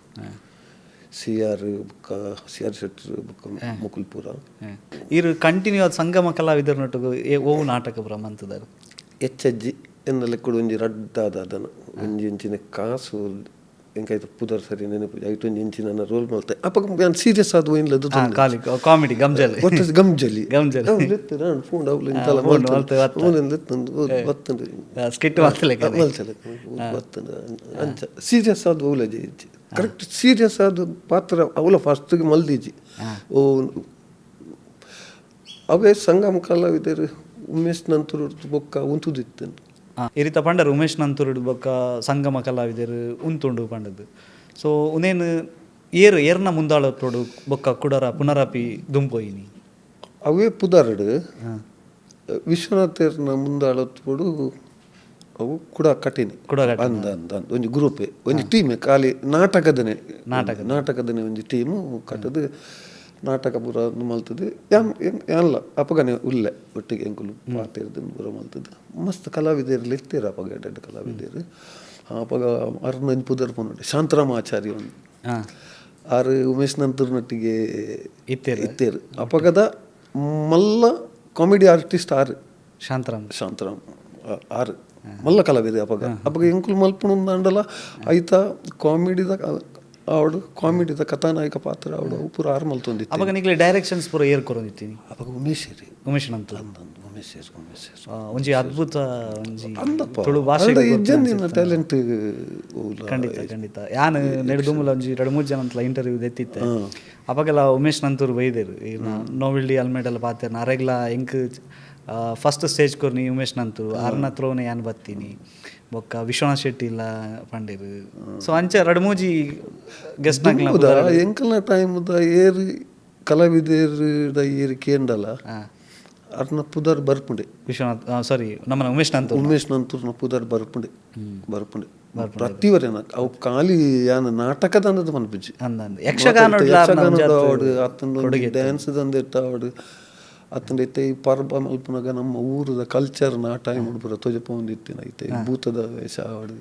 ಸಿ ಆರ್ ಬುಕ್ಕ ಸಿ ಆರ್ ಶೆಟ್ಟರ್ ಬುಕ್ಕ ಮುಕುಲ್ಪುರ ಇರು ಕಂಟಿನ್ಯೂ ಆದ ಸಂಗಮ ಕಲಾವಿದರ ನೊಟ್ಟುಗು ಓವು ನಾಟಕ ಪೂರ ಮಂತದಾರು ಎಚ್ಚಜ್ಜಿ ಎನ್ನ ಲೆಕ್ಕಡು ಒಂಜಿ ರಡ್ಡಾದ ಅದನ್ನು ಒಂಜಿ ಇಂಚಿನ ಕಾಸು ಎಂಕೈತ ಪುದರ್ ಸರಿ ನೆನಪು ಐಟ್ ಒಂಜಿ ಇಂಚಿನ ರೋಲ್ ಮಲ್ತೆ ಅಪಗ ಯಾನ್ ಸೀರಿಯಸ್ ಆದ ಒಯ್ನ್ಲದ್ದು ಖಾಲಿ ಕಾಮಿಡಿ ಗಮ್ಜಲಿ ಒಟ್ಟು ಗಮ್ಜಲಿ ಗಮ್ಜಲಿ. ಅವು ಲೆತ್ತು ರಾಣ್ ಫೋಂಡ್ ಅವ್ಲು ಇಂತಲ ಮಲ್ತೆ ಬತ್ತ. ಮಲ್ತೆ ಬತ್ತಂಡು ಸ್ಕಿಟ್ ಮಾತಲೆ ಮಲ್ತಲೆ ಬತ್ತಂಡು ಅಂಚ ಸೀರಿಯಸ್ ಆದ ಒವ್ಲಜಿ ಇಜ್ಜಿ ಕರೆಕ್ಟ್ ಸೀರಿಯಸ್ ಆದ ಪಾತ್ರ ಅವಲ ಫಸ್ಟ್ಗೆ ಮಲ್ದಿಜಿ ಓ ಅವೇ ಸಂಗಮ ಕಲಾವಿದರು ಉಮೇಶ್ ನಂತೂರು ಬೊಕ್ಕ ಉಂತುದಿತ್ತು ಇರಿತ ಪಂಡರು ಉಮೇಶ್ ನಂತೂರು ಬೊಕ್ಕ ಸಂಗಮ ಕಲಾವಿದರು ಉಂತುಂಡು ಪಂಡದು ಸೊ ಉನೇನು ಏರು ಏರ್ನ ಮುಂದಾಳತ್ತೋಡು ಬೊಕ್ಕ ಕುಡರ ಪುನರಪಿ ದುಂಪೊಯಿನಿ ಅವೇ ಪುದರ್ಡ್ ವಿಶ್ವನಾಥರ್ನ ಮುಂದಾಳತ್ತೋಡು ಅವು ಕುಡ ಕಠಿಣ ಕುಡ ಅಂದ ಅಂದ ಅಂದ ಒಂಜಿ ಗ್ರೂಪೇ ಒಂಜಿ ಟೀಮ್ ಖಾಲಿ ನಾಟಕದನೆ ನಾಟಕದನೆ ಒಂಜಿ ಟೀಮು ಕಟ್ಟದು ನಾಟಕ ಪೂರ ಮಲ್ತದೆ ಯಾನ್ ಯಾನ್ಲ ಅಪಗನೆ ಉಲ್ಲೆ ಒಟ್ಟಿಗೆ ಎಂಕುಲು ಪಾತೆರ್ದು ಪೂರ ಮಲ್ತದೆ ಮಸ್ತ್ ಕಲಾವಿದರು ಇತ್ತೀರ ಅಪಗ ಎಡ್ಡೆ ಕಲಾವಿದರು ಅಪಗ ಅರ್ನಂಜ್ ಪುದರ್ ಪೋನುಂಟು ಶಾಂತರಾಮಾಚಾರ್ಯ ಒಂದು ಆರು ಉಮೇಶ್ ನಂತೂರ್ನೊಟ್ಟಿಗೆ ಇತ್ತೇರು ಇತ್ತೇರು ಅಪಗದ ಮಲ್ಲ ಕಾಮಿಡಿ ಆರ್ಟಿಸ್ಟ್ ಆರು ಶಾಂತರಾಮ್ ಶಾಂತರಾಮ್ ಆರು ಮಲ್ಲ ಕಲಾವಿದೆ ಅಪಗ ಅಪಗ ಎಂಕುಲು ಮಲ್ಪುಣ ಅಂಡಲ ಐತ ಕಾಮಿಡಿದ ಅವಡು ಕಾಮಿಡಿದ ಕಥಾನಾಯಕ ಪಾತ್ರ ಅವಡು ಅವು ಪೂರ ಆರು ಮಲ್ತೊಂದಿತ್ತು ಅವಾಗ ನಿಗ್ಲೆ ಡೈರೆಕ್ಷನ್ಸ್ ಪೂರ ಏರ್ ಕೊರೊಂದಿತ್ತೀನಿ ಅಪಗ ಉಮೇಶ್ ರೀ ಉಮೇಶ್ ನಂತೂರು ಉಮೇಶ್ ಉಮೇಶ್ ಒಂಜಿ ಅದ್ಭುತ ಒಂಜಿ ಅಂದಪ್ಪ ತುಳು ಭಾಷೆ ಇಜ್ಜಂದಿನ ಟ್ಯಾಲೆಂಟ್ ಖಂಡಿತ ಖಂಡಿತ ಯಾನ್ ನೆಡ್ದುಮುಲ ಒಂಜಿ ಎರಡು ಮೂರು ಜನ ಅಂತಲ ಇಂಟರ್ವ್ಯೂ ದೆತ್ತಿತ್ತೆ ಅಪಗೆಲ್ಲ ಉಮೇಶ್ ನಂತೂರು ಬೈದೇರು ನೋವಿಳ್ಳಿ ಅಲ್ಮೇಡಲ್ ಪಾತೆರ್ ಅರೆಗ್ಲ ಎಂಕ್ ಫಸ್ಟ್ ಸ್ಟೇಜ್ ಕೊರ್ನಿ ಉಮೇಶ್ ನಂತೂರು ಅರ್ನ ತ್ರೋನೆ ಯಾನ್ ಬತ್ತೀನಿ ಬೊಕ್ಕ ವಿಶ್ವನಾಥ್ ಶೆಟ್ಟಿ ಇಲ್ಲ ಪಂಡೇರು ಸೊ ಅಂಚೆ ಎರಡು ಮೂಜಿ ಗೆಸ್ಟ್ ಎಂಕಲ್ನ ಟೈಮ್ದ ಏರ್ ಕಲಾವಿದರ ಏರ್ ಕೇಂಡಲ ಅರ್ನ ಪುದರ್ ಬರ್ಪುಂಡೆ ವಿಶ್ವನಾಥ್ ಸಾರಿ ನಮ್ಮನ ಉಮೇಶ್ ನಂತೂರು ಉಮೇಶ್ ನಂತೂರ್ನ ಪುದರ್ ಬರ್ಪುಂಡೆ ಬರ್ಪುಂಡೆ ಪ್ರತಿವರೆನ ಅವು ಖಾಲಿ ಯಾನ್ ನಾಟಕದ ಅಂದದ ಮನ್ಪುಜಿ ಅಂದ ಯಕ್ಷಗಾನ ಅವಡು ಅತ್ತಂಡ ಡ್ಯಾನ್ಸ್ ದಂದಿಟ್ಟ ಅವಡು ಅತ್ತಂಡ ಇತ್ತೆ ಈ ಪರ್ಬ ಮಲ್ಪುನಗ ನಮ್ಮ ಊರದ ಕಲ್ಚರ್ನ ಆ ಟೈಮ್ ಪೂರ ತೊಜಪೊಂದಿತ್ತಿನ ಐತೆ ಭೂತದ ವೇಷ ಅವಡು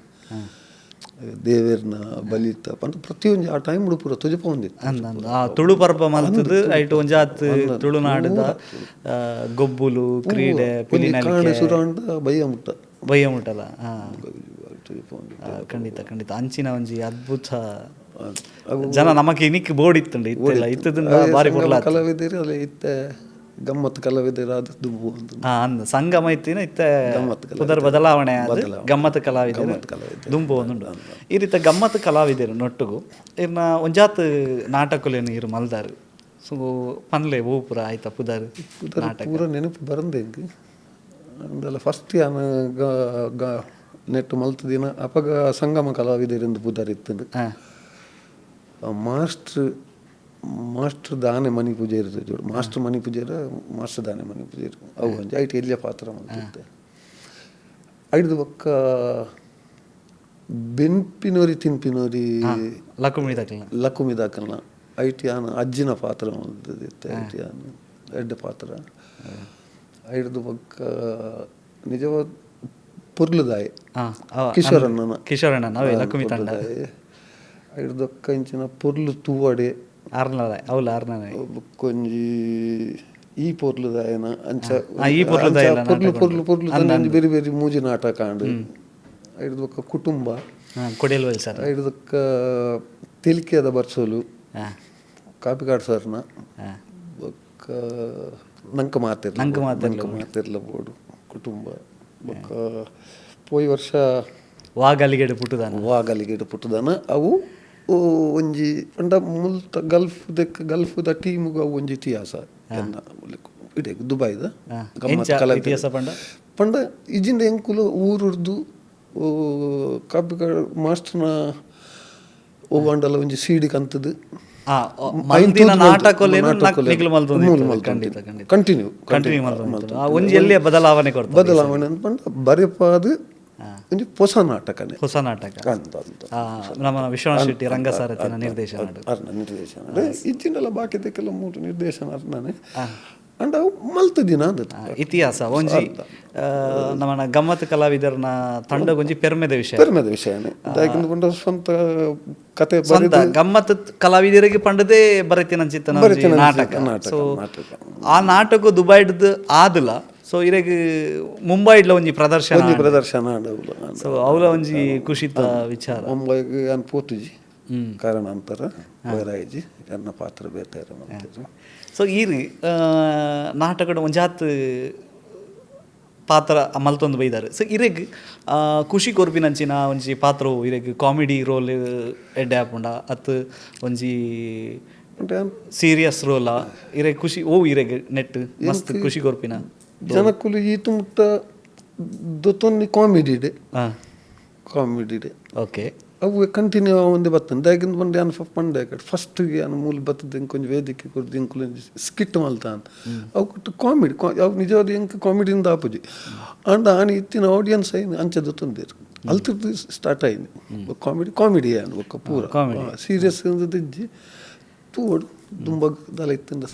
ದೇವೇರ್ನ ಬಲಿತ ಪಂಡ ಪ್ರತಿಯೊಂಜಿ ಆ ಟೈಮ್ ಪೂರ ತೊಜಪೊಂದಿತ್ತು ಅಂದ ಆ ತುಳು ಪರ್ಬ ಮಲ್ತದು ಐಟ್ ಒಂಜಾತ್ ತುಳುನಾಡದ ಗೊಬ್ಬುಲು ಕ್ರೀಡೆ ಪಿಲಿನಲಿಕೆ ಸುರಾಂಡ ಬಯ್ಯ ಮುಟ್ಟ ಬಯ್ಯ ಮುಟ್ಟಲ ಖಂಡಿತ ಖಂಡಿತ ಅಂಚಿನ ಒಂಜಿ ಅದ್ಭುತ ಜನ ನಮಕ್ ಇನಿಕ್ ಬೋರ್ಡ್ ಇತ್ತುಂಡು ಇತ್ತೆಲ್ಲ ಇತ್ತದಿಂದ ಬಾರಿ ಪೊರ್ಲ ಕಲಾವಿದರು ಅಲ್ಲ ಇತ್ತೆ ಗಮ್ಮತ್ ಕಲಾವಿದರಾದ ದುಂಬು ಅಂತ ಅಂದ ಸಂಗಮ ಇತ್ತಿನ ಇತ್ತೆ ಪುದರ್ ಬದಲಾವಣೆ ಆದ ಗಮ್ಮತ್ ಕಲಾವಿದರು ದುಂಬು ಒಂದುಂಡು ಈ ರೀತಿ ಗಮ್ಮತ್ ಕಲಾವಿದರು ನೊಟ್ಟುಗು ಇರ್ನ ಒಂಜಾತ್ ನಾಟಕಲೇನು ಇರು ಮಲ್ದಾರು ಸೊ ಪನ್ಲೆ ಓ ಪೂರ ಆಯ್ತಾ ಪುದರ್ ಪುದರ್ ಪೂರ ನೆನಪು ಬರಂದೆ ಎಂಕ್ ಅಂದಲ್ಲ ಫಸ್ಟ್ ಯಾನ್ ಗ ನೆಟ್ ಮಲ್ತ ದಿನ ಅಪಗ ಸಂಗಮ ಕಲಾವಿದರಿಂದ ಪುದರ್ ಇತ್ತಂಡು ಮಾಸ್ಟ್ರ್ ಮಾಸ್ಟರ್ ದಾನೆ ಮಣಿ ಪೂಜೆ ಇರ್ತದೆ ಜೋಡು ಮಾಸ್ಟರ್ ಮಣಿ ಪೂಜೆರ ಮಾಸ್ಟರ್ ದಾನೆ ಮಣಿ ಪೂಜೆ ಅವು ಒಂಜಿ ಐಟ್ ಎಲ್ಲಿಯ ಪಾತ್ರ ಮಲ್ತಿತ್ತೆ ಐಡ್ದು ಬೊಕ್ಕ ಬೆನ್ಪಿನೋರಿ ತಿನ್ಪಿನೋರಿ ಲಕುಮಿ ದಾಕಲ್ನ ಲಕುಮಿ ದಾಕಲ್ನ IT ಆನ ಅಜ್ಜಿನ ಪಾತ್ರ ಮಲ್ತದಿತ್ತೆ. IT ಆನ ಎಡ್ಡೆ ಪಾತ್ರ. ಐಡ್ದು ಬೊಕ್ಕ ನಿಜವಾದ ಪೊರ್ಲುದಾಯೆ ಕಿಶೋರಣ್ಣನ, ಕಿಶೋರಣ್ಣನ ಲಕ್ಷ್ಮಿ ತಂಡ. ಐಡ್ದೊಕ್ಕ ಇಂಚಿನ ಪೊರ್ಲು ತೂವಡೆ ಆರ್ನದಾಯ ಅವಲ ಆರ್ನದಾಯ ಬೊಕ್ಕೊಂಜಿ ಈ ಪೊರ್ಲುದಾಯನ ಅಂಚ ಈ ಪೊರ್ಲುದಾಯ ಪೊರ್ಲು ಪೊರ್ಲು ಪೊರ್ಲು ಬೇರೆ ಬೇರೆ ಮೂಜಿ ನಾಟಕ ಆಂಡ್. ಐಡ್ದು ಬೊಕ್ಕ ಕುಟುಂಬ ಕೊಡಿಯಲ್ವಲ್ ಸರ್. ಐಡ್ದೊಕ್ಕ ತೆಲಿಕೆದ ಬರ್ಸೋಲು ಕಾಪಿಕಾಡ್ ಸರ್ನ. ಬೊಕ್ಕ ನಂಕ ಮಾತಿರ್ಲ ನಂಕ ಮಾತಿರ್ಲ ಬೋಡು ಕುಟುಂಬ. ಬೊಕ್ಕ ಪೋಯಿ ವರ್ಷ ವಾಗಲಿಗೆಡು ಪುಟ್ಟುದಾನ, ವಾಗಲಿಗೆಡು ಪುಟ್ಟುದಾನ. ಅವು ಒಂಜಿ ಪಂಡ ಮುಲ್ತ ಗಲ್ಫ್ ದೆಕ್ ಗಲ್ಫ್ದ ಟೀಮ್ಗೆ ಅವು ಒಂಜಿ ಇತಿಹಾಸ ಇಡೀ ದುಬೈದ ಇತಿಹಾಸ. ಪಂಡ ಪಂಡ ಇಜಿಂದ ಎಂಕುಲು ಊರುರ್ದು ಕಾಪಿಕಾಡ್ ಮಾಸ್ಟರ್ನ ಒವ್ವಾಂಡಲ ಒಂಜಿ ಸೀಡಿ ಕಂತದ್ದು ಕಂಟಿನ್ಯೂ ಕಂಟಿನ್ಯೂ ಒಂಜಿ ಎಲ್ಲಿಯ ಬದಲಾವಣೆ ಬದಲಾವಣೆ ಅಂತ ಪಂಡ ಬರೆಪಾದ ಒಂಜಿ ಹೊಸ ನಾಟಕನೇ, ಹೊಸ ನಾಟಕ ಅಂತ ನಮ್ಮ ವಿಶ್ವನಾಥ್ ಶೆಟ್ಟಿ ರಂಗಸಾರಥಿನ ನಿರ್ದೇಶನ ನಿರ್ದೇಶನ ಇಜ್ಜಿಂಡಲ ಬಾಕಿ ಕೆಲವು ಮೂರು ನಿರ್ದೇಶನ ಅರ್ನಾನೆ. ಅಂಡ್ ಅವು ಮಲ್ತ ದಿನ ಇತಿಹಾಸ ಒಂಜಿ ನಮ್ಮ ಗಮ್ಮತ್ ಕಲಾವಿದರನ ತಂಡಗೊಂಜಿ ಪೆರ್ಮೆದ ವಿಷಯ, ಪೆರ್ಮೆದ ವಿಷಯನೇ. ಪಂಡ ಸ್ವಂತ ಕತೆ ಸ್ವಂತ ಗಮ್ಮತ್ ಕಲಾವಿದರಿಗೆ ಪಂಡದೇ ಬರೆತಿನಂಚಿತ್ತ ನಾಟಕ. ಸೊ ಆ ನಾಟಕ ದುಬೈಡ್ದು ಆದಲ. ಸೊ ಇರೆಗ್ ಮುಂಬೈಡ್ಲ ಒಂಜಿ ಪ್ರದರ್ಶನ, ಪ್ರದರ್ಶನ. ಸೊ ಅವಲ ಒಂಜಿ ಖುಷಿತ ವಿಚಾರ. ಮುಂಬೈಗೆ ಅನ್ ಪೋತುಜಿ ಕಾರಣಾಂತರ ವೈರಾಯಿಜಿ ಎನ್ನ ಪಾತ್ರ ಬೇತೆ. ಸೊ ಈ ನಾಟಕದ ಒಂಜಾತ್ ಪಾತ್ರ ಮಲ್ತೊಂದು ಬೈದಾರೆ. ಸೊ ಇರೆಗ್ ಖುಷಿ ಕೊರ್ಪಿನಂಚಿನ ಒಂಜಿ ಪಾತ್ರವು ಇರೆಗ್ ಕಾಮಿಡಿ ರೋಲ್ ಎಡ್ಡೆ ಆಪುಂಡ ಅತ್ ಒಂಜಿ ಸೀರಿಯಸ್ ರೋಲ ಇರೆಗ್ ಖುಷಿ ಓ ಇರೆಗ್ ನೆಟ್ ಮಸ್ತ್ ಖುಷಿ ಕೊರ್ಪಿನ? ಜನಕ್ಕುಲು ಈ ತುಮುತ್ತ ದೊತ್ತೊಂದು ಕಾಮಿಡಿ ಇದೆ, ಕಾಮಿಡಿ ಇದೆ. ಓಕೆ, ಅವು ಕಂಟಿನ್ಯೂ ಆವೊಂದು ಬತ್ತಂದು ದಾಯೆಗಿಂದ ಪಂಡ ಯಾನ್ ಪಂಡೆ ಫಸ್ಟ್ ಯಾನ್ ಮೂಲ ಬತ್ತದ ಎಂಕೊಂಜಿ ವೇದಿಕೆ ಕೊರ್ದು ಎಂಕುಲು ಸ್ಕಿಟ್ ಮಲ್ತ ಅಂತ ಅವು ಕೊಟ್ಟು ಕಾಮಿಡಿ ಅವು ನಿಜವಾದ ಎಂಕ್ ಕಾಮಿಡಿಯಿಂದ ಆಪುಜಿ. ಆಂಡ ಆನಿ ಇತ್ತಿನ ಆಡಿಯನ್ಸ್ ಐನ್ ಅಂಚ ದೊತ್ತೊಂದೇರು ಅಲ್ತದ್ದು ಸ್ಟಾರ್ಟ್ ಆಯ್ನಿ ಕಾಮಿಡಿ ಕಾಮಿಡಿ ಯಾನ್ ಬೊಕ್ಕ ಪೂರ ಸೀರಿಯಸ್ ಇಜ್ಜಿ ತೂವೊಡು ದುಂಬಗ್ ದಾಲ ಇತ್ತಂಡ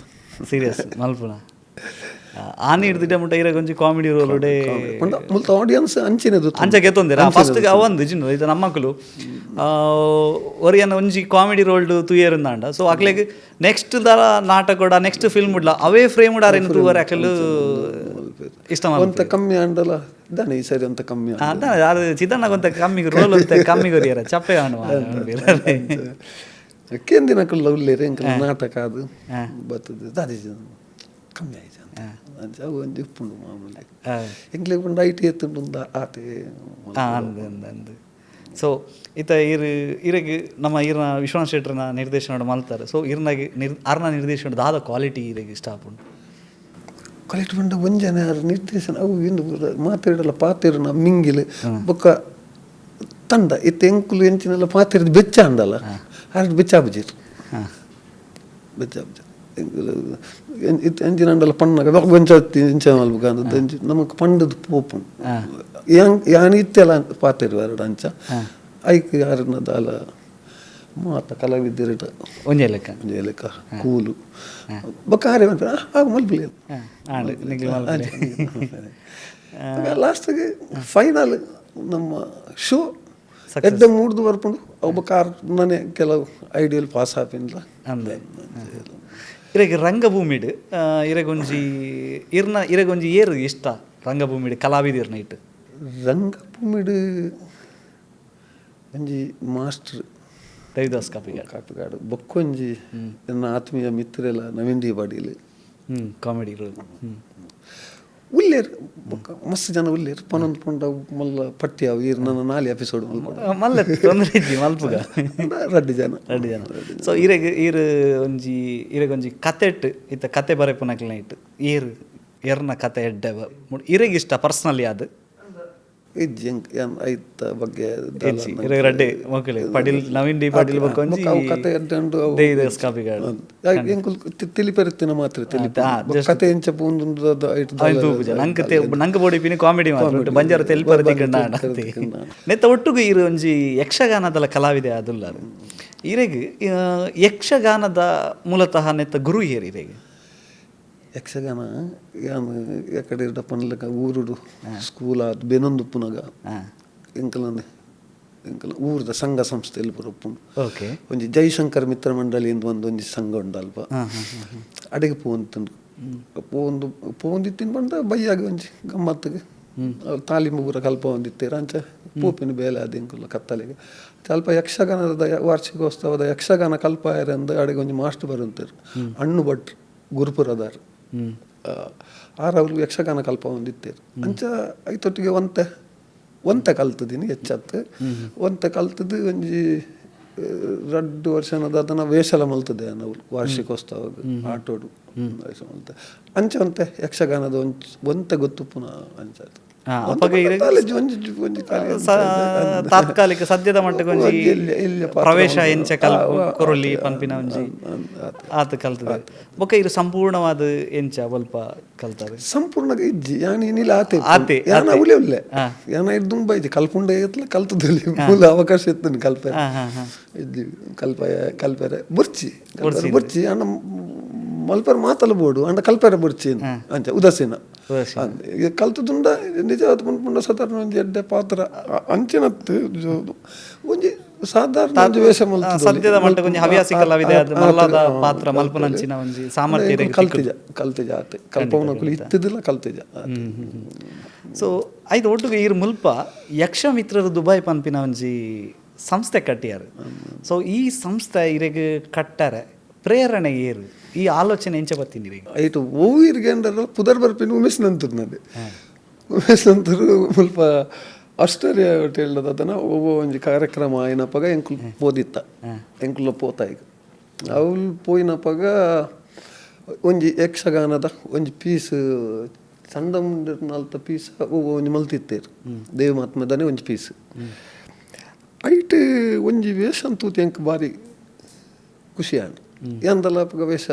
ಸೀರಿಯಸ್ ಮಲ್ಪುನ ಆನಿ ಹಿಡ್ದಿಟ್ಟ ಮುಟ್ಟ ಇರಗ ಒಂಜಿ ಕಾಮಿಡಿ ರೋಲ್ ಮುಲ್ತ ಆಡಿಯನ್ಸ್ ಅಂಚಿನ ಅಂಚ ಗೆತ್ತೊಂದಿರ ಫಸ್ಟ್ ಅವಂದು ಜಿನ್ನು ಇದು ನಮ್ಮಕ್ಕಳು ಒರಿಯನ ಒಂಜಿ ಕಾಮಿಡಿ ರೋಲ್ ತೂಯರುಂದಾಂಡ. ಸೊ ಅಕ್ಲೆಗ್ ನೆಕ್ಸ್ಟ್ ದಾಲ ನಾಟಕ ನೆಕ್ಸ್ಟ್ ಫಿಲ್ಮ್ ಉಡ್ಲ ಅವೇ ಫ್ರೇಮ್ ಉಡಾರೇನು ತೂವರೆ ಅಕ್ಲು ಇಷ್ಟ ಅಂತ ಕಮ್ಮಿ ಆಂಡಲ ದಾನೆ ಈ ಸರಿ ಅಂತ ಕಮ್ಮಿ ಅದು ಚಿದಣ್ಣ ಒಂತ ಕಮ್ಮಿ ರೋಲ್ ಅಂತ ಕಮ್ಮಿ ಕೊರಿಯರ ಚಪ್ಪೆ ಆಣು ಕೇಂದಿನ ಕುಲ್ಲ ಉಲ್ಲೇರು ಎಂಕಲ್ ನಾಟಕ ಅದು ಬರ್ತದೆ ದಾದಿ ಕಮ್ಮಿ ಆಯ್ತು ಅಂಚ ಅವು ಒಂಜಿ ಉಪ್ಪುಂಡು ಮಾಮೂಲಿ ಎಂಕ್ಲೆಗ್ ಪಂಡ IT ಎತ್ತುಂಡು ಆತೆ ಅಂದು ಅಂದು ಅಂದು. ಸೊ ಇತ್ತ ಇರು ಇರೆಗ್ ನಮ್ಮ ಈರ್ನ ವಿಶ್ವನಾಥ್ ಶೆಟ್ಟರ್ನ ನಿರ್ದೇಶನ ಮಲ್ತಾರೆ. ಸೊ ಇರ್ನಾಗ ಅರ್ನ ನಿರ್ದೇಶನ ದಾದ ಕ್ವಾಲಿಟಿ ಇರೆಗ್ ಇಷ್ಟ ಆಪುಂಡು? ಕ್ವಾಲಿಟಿ ಪಂಡ ಒಂಜನೆ ಆರ್ ನಿರ್ದೇಶನ ಅವು ಇಂದು ಮಾತೆರಡಲ ಪಾತೆರುನ ಮಿಂಗಿಲ್ ಬೊಕ್ಕ ತಂಡ ಇತ್ತೆ ಎಂಕುಲು ಎಂಚಿನೆಲ್ಲ ಪಾತೆರ್ದು ಬೆಚ್ಚ ಅಂಡಲ ಆರ್ ಬೆಚ್ಚಾಬುಜಿರು ಬೆಚ್ಚಾಬುಜಿ ಎಂಚಿನ ಅಂಡಲ ಪಣ್ಣಗ ಒಂಚತ್ತಿ ಎಂಚ ಮಲ್ಪುಗ ಅಂದ್ ನಮಕ್ ಪಂಡದ್ ಪೋಪುಂಡು ಯಾನ್ ಇತ್ತೆಲ ಪಾತೆರು ಎರಡು ಅಂಚ ಐಕ್ ಯಾರನ್ನ ದಾಲ ಮಾತ ಕಲಾವಿದೆರೆಡ ಒಂಜೇ ಲೆಕ್ಕ ಒಂಜೇ ಲೆಕ್ಕ ಕೂಲು ಬೊಕ್ಕ ಆರೆ ಮಲ್ಪುನ ಆಗ ಮಲ್ಪುಲೆ ಲಾಸ್ಟ್ಗೆ ಫೈನಲ್ ನಮ್ಮ ಶೋ ಎಡ್ಡೆ ಮೂಡ್ದು ಬರ್ಪುಂಡು ಅವು ಬೊಕ್ಕ ಆರ್ ನನೆ ಕೆಲವು ಐಡಿಯಲ್ ಪಾಸ್ ಆಪಿನ್ಲ ಅಂದೆ. ಇರೆಗ್ ರಂಗಭೂಮಿಡ್ ಇರೆಗೊಂಜಿ ಇರ್ನ ಇರೆಗೊಂಜಿ ಏರು ಇಷ್ಟ ರಂಗಭೂಮಿಡ್ ಕಲಾವಿದರ್ನ ಇಟ್ಟು? ರಂಗಭೂಮಿಡ್ ಒಂಜಿ ಮಾಸ್ಟರ್ ರವಿದಾಸ್ ಕಾಪಿಕಾಡ್ ಕಾಪಿಕಾಡ್ ಬೊಕ್ಕೊಂಜಿ ಎನ್ನ ಆತ್ಮೀಯ ಮಿತ್ರರೆಲ್ಲ Naveen D Patil comedy role ಉಲ್ಲೇರು ಬೊಕ್ಕ ಮಸ್ತ್ ಜನ ಉಲ್ಲೇರು ಪನೊಂದು ಪಂಡ ಮಲ್ಲ ಪಟ್ಟಿ ಅವು ಈರ್ ನನ್ನ ನಾಲಿ ಎಪಿಸೋಡ್ ಮಲ್ಲ ತೊಂದರೆ ಇಜ್ಜಿ ಮಲ್ಪುಗ ರಡ್ಡು ಜನ ರಡ್ಡು ಜನ. ಸೊ ಇರೆಗ್ ಈರ್ ಒಂಜಿ ಇರೆಗೊಂಜಿ ಕತೆಟ್ ಇತ್ತ ಕತೆ ಬರೆಪುನಕ್ಲೆನ ಇಟ್ಟು ಏರ್ ಎರ್ನ ಕತೆ ಎಡ್ಡೆ ಇರೆಗ್ ಇಷ್ಟ ಪರ್ಸ್ನಲಿ ಅದು? ಇಜ್ಜಿ ಐತ ಬಗ್ಗೆ. ರಡ್ಡೆ ಮಕ್ಕಳು ಪಡಿಲ್, ನವೀನ್ ಡಿ ಪಾಟೀಲ್ ಬೊಕ್ಕ ಒಂಜಿ ಅವು ಕತೆ ಎಡ್ಡೆ. ಎಂಕುಲು ತಿಳಿಪೆರುತ್ತಿನ ಮಾತ್ರ ತಿಳಿಪ, ಕತೆ ಎಂಚ ಪೂಂದು. ನಂಕ್ ನಂಕ್ ಬೋಡಿಪಿನಿ ಕಾಮಿಡಿ ಮಾತ್ರ, ಬಂಜಾರ ತೆಲಿಪರ ತಿಕ್ಕಂಡ. ನೆತ್ತ ಒಟ್ಟುಗು ಇರು ಒಂಜಿ ಯಕ್ಷಗಾನದ ಕಲಾವಿದೆ ಆದುಲ್ಲಾರು. ಇರೆಗ್ ಯಕ್ಷಗಾನದ ಮೂಲತಃ ನೆತ್ತ ಗುರು ಏರ್ ಇರೆಗ್? ಯಕ್ಷಗಾನ ಯಾನ್ ಎಕಡೆ ಪನ್ಲೆಕ ಊರುಡು ಸ್ಕೂಲ್ ಆದ್ ಬೆನೊಂದು ಉಪ್ಪುನಗ ಎಂಕಲನೆ ಎಂಕಲ ಊರ್ದ ಸಂಘ ಸಂಸ್ಥೆಯಲ್ಲಿ ಪೂರ ಉಪ್ಪುಂಡು. ಓಕೆ. ಒಂಜಿ ಜೈಶಂಕರ್ ಮಿತ್ರ ಮಂಡಳಿ ಎಂದು ಒಂದೊಂಜಿ ಸಂಘ ಉಂಡು ಅಲ್ಪ, ಅಡೆಗೆ ಪೋವಂತುಂಡು ಪೋವೊಂದು ಪೋವೊಂದಿತ್ತಿನ ಪಂಡ ಬಯ್ಯಾಗ ಒಂಜಿ ಗಮ್ಮತ್ತಿಗೆ ತಾಲೀಮು ಪೂರ ಕಲ್ಪವೊಂದಿತ್ತೆರ್. ಅಂಚ ಪೋಪಿನ ಬೇಲೆ ಆದ್ ಎಂಕುಲ ಕತ್ತಲೆಗ್ ಅಲ್ಪ ಯಕ್ಷಗಾನದ ವಾರ್ಷಿಕೋತ್ಸವದ ಯಕ್ಷಗಾನ ಕಲ್ಪಾಯೆರೆಂದು ಅಡೆಗೆ ಒಂಜಿ ಮಾಸ್ಟರ್ ಬರುಂತೆರ್, ಅಣ್ಣು ಭಟ್ ಗುರುಪುರದಾರ್. ಆರ್ ಅವ್ರು ಯಕ್ಷಗಾನ ಕಲ್ಪವೊಂದಿತ್ತೆರ್. ಅಂಚ ಐತೊಟ್ಟಿಗೆ ಒಂತೆ ಒಂತೆ ಕಲ್ತದಿನಿ, ಹೆಚ್ಚತ್ತು ಒಂತೆ ಕಲ್ತದ್ದು ಒಂಜಿ 2 ವರ್ಷನದ ಅದನ್ನ ವೇಷಲ ಮಲ್ತದೆ ನಾವು ವಾರ್ಷಿಕೋತ್ಸವ ಆಟೋಡು ವೇಷ ಮಲ್ತೆ. ಅಂಚ ಒಂತೆ ಯಕ್ಷಗಾನದ ಒಂತೆ ಗೊತ್ತುಪ್ಪುನ ಅಂಚ ತಾತ್ಕಾಲಿಕ ಸದ್ಯದ ಮಟ್ಟಕ್ಕೆ ಒಂಜಿ ಪ್ರವೇಶ ಎಂಚ ಕೊರೊಲಿ ಪನ್ಪಿನ ಒಂಜಿ ಆತ ಕಲ್ತದೆ. ಬೊಕ್ಕ ಇದು ಸಂಪೂರ್ಣವಾದ ಎಂಚ ಒಲ್ಪ ಕಲ್ತಾರೆ? ಸಂಪೂರ್ಣ ಇಜ್ಜಿ ಯಾನ್ ಇನಿಲ ಆತೆ ಆತೆ ಯಾನ್ ಅವಲೇ ಉಲ್ಲೆ ಯಾನ್ ದುಂಬ ಇಜ್ಜಿ ಕಲ್ಪುಂಡ ಏತ್ಲ ಕಲ್ತದಲ್ಲಿ ಮೂಲ ಅವಕಾಶ ಇತ್ತು ಕಲ್ಪೆ ಇಜ್ಜಿ ಕಲ್ಪ ಕಲ್ಪೆರೆ ಬುರ್ಚಿ ಬುರ್ಚಿ ಅಣ್ಣ ಮಲ್ಪೆರೆ ಮಾತಲ್ಲ ಬೋಡು ಅಂಡ ಕಲ್ಪೆರೆ ಬುರ್ಚಿ ಅಂಚ ಉದಾಸೀನ ಕಲ್ತದುಂಡ ನಿಜವಾದ ಪನ್ಪುಂಡ ಸಾಧಾರಣ ಒಂಜಿ ಎಡ್ಡೆ ಪಾತ್ರ ಅಂಚಿನತ್ತು ಒಂಜಿ ಸಾಧಾರಣ ಒಂಜಿ ವೇಷ ಮಲ್ತುದು ಸದ್ಯದ ಮಟ್ಟಕ್ಕೆ ಒಂಜಿ ಹವ್ಯಾಸಿ ಕಲಾವಿದೆ ಮಲ್ಲಾದ ಪಾತ್ರ ಮಲ್ಪುನಂಚಿನ ಒಂಜಿ ಸಾಮರ್ಥ್ಯ ಕಲ್ತಿಜ ಕಲ್ತಿಜ ಆತೆ ಕಲ್ಪವನಕುಲು ಇತ್ತದಿಲ್ಲ ಕಲ್ತಿಜ. ಸೊ ಐದು ಒಟ್ಟುಗು ಈರ್ ಮುಲ್ಪ ಯಕ್ಷಮಿತ್ರರು ದುಬೈ ಪನ್ಪಿನ ಒಂಜಿ ಸಂಸ್ಥೆ ಕಟ್ಟಿಯಾರು. ಸೊ ಈ ಸಂಸ್ಥೆ ಇರೆಗ್ ಕಟ್ಟಾರೆ ಪ್ರೇರಣೆ ಏರು, ಈ ಆಲೋಚನೆ ಎಂಚ ಬತ್ತೀನಿ? ಐಟು ಓವಿರ್ಗೆ ಅಂದ್ರೆ ಪುದರ್ ಬರ್ಪಿನ ಉಮೇಶ್ ನಂತರ್ ನದೆ ಉಮೇಶ್ ನಂತರು ಮುಲ್ಪ ಆಸ್ಟ್ರೇಲಿಯಾ ಹೋಟೆಲ್ ಅದನ್ನ ಒವ್ವ ಒಂಜಿ ಕಾರ್ಯಕ್ರಮ ಆಯ್ನಪಗ ಎಂಕುಲು ಪೋದಿತ್ತ ಎಂಕುಲ ಪೋತ ಈಗ ಅವ್ಲು ಪೋಯಿನಪಗ ಒಂಜಿ ಯಕ್ಷಗಾನದ ಒಂಜಿ ಪೀಸ್ ಚಂದ ನಾಲ್ತ ಪೀಸ್ ಒವ್ವ ಒಂಜಿ ಮಲ್ತಿತ್ತೇರು ದೇವ ಮಹಾತ್ಮದನೇ ಒಂಜಿ ಪೀಸ್ ಐಟ್ ಒಂಜಿ ವೇಷ ತೂತಿ ಎಂಕ್ ಬಾರಿ ಖುಷಿ ಆಂಡ್. ಎಂದಲ ಅಪಗ ವೇಷ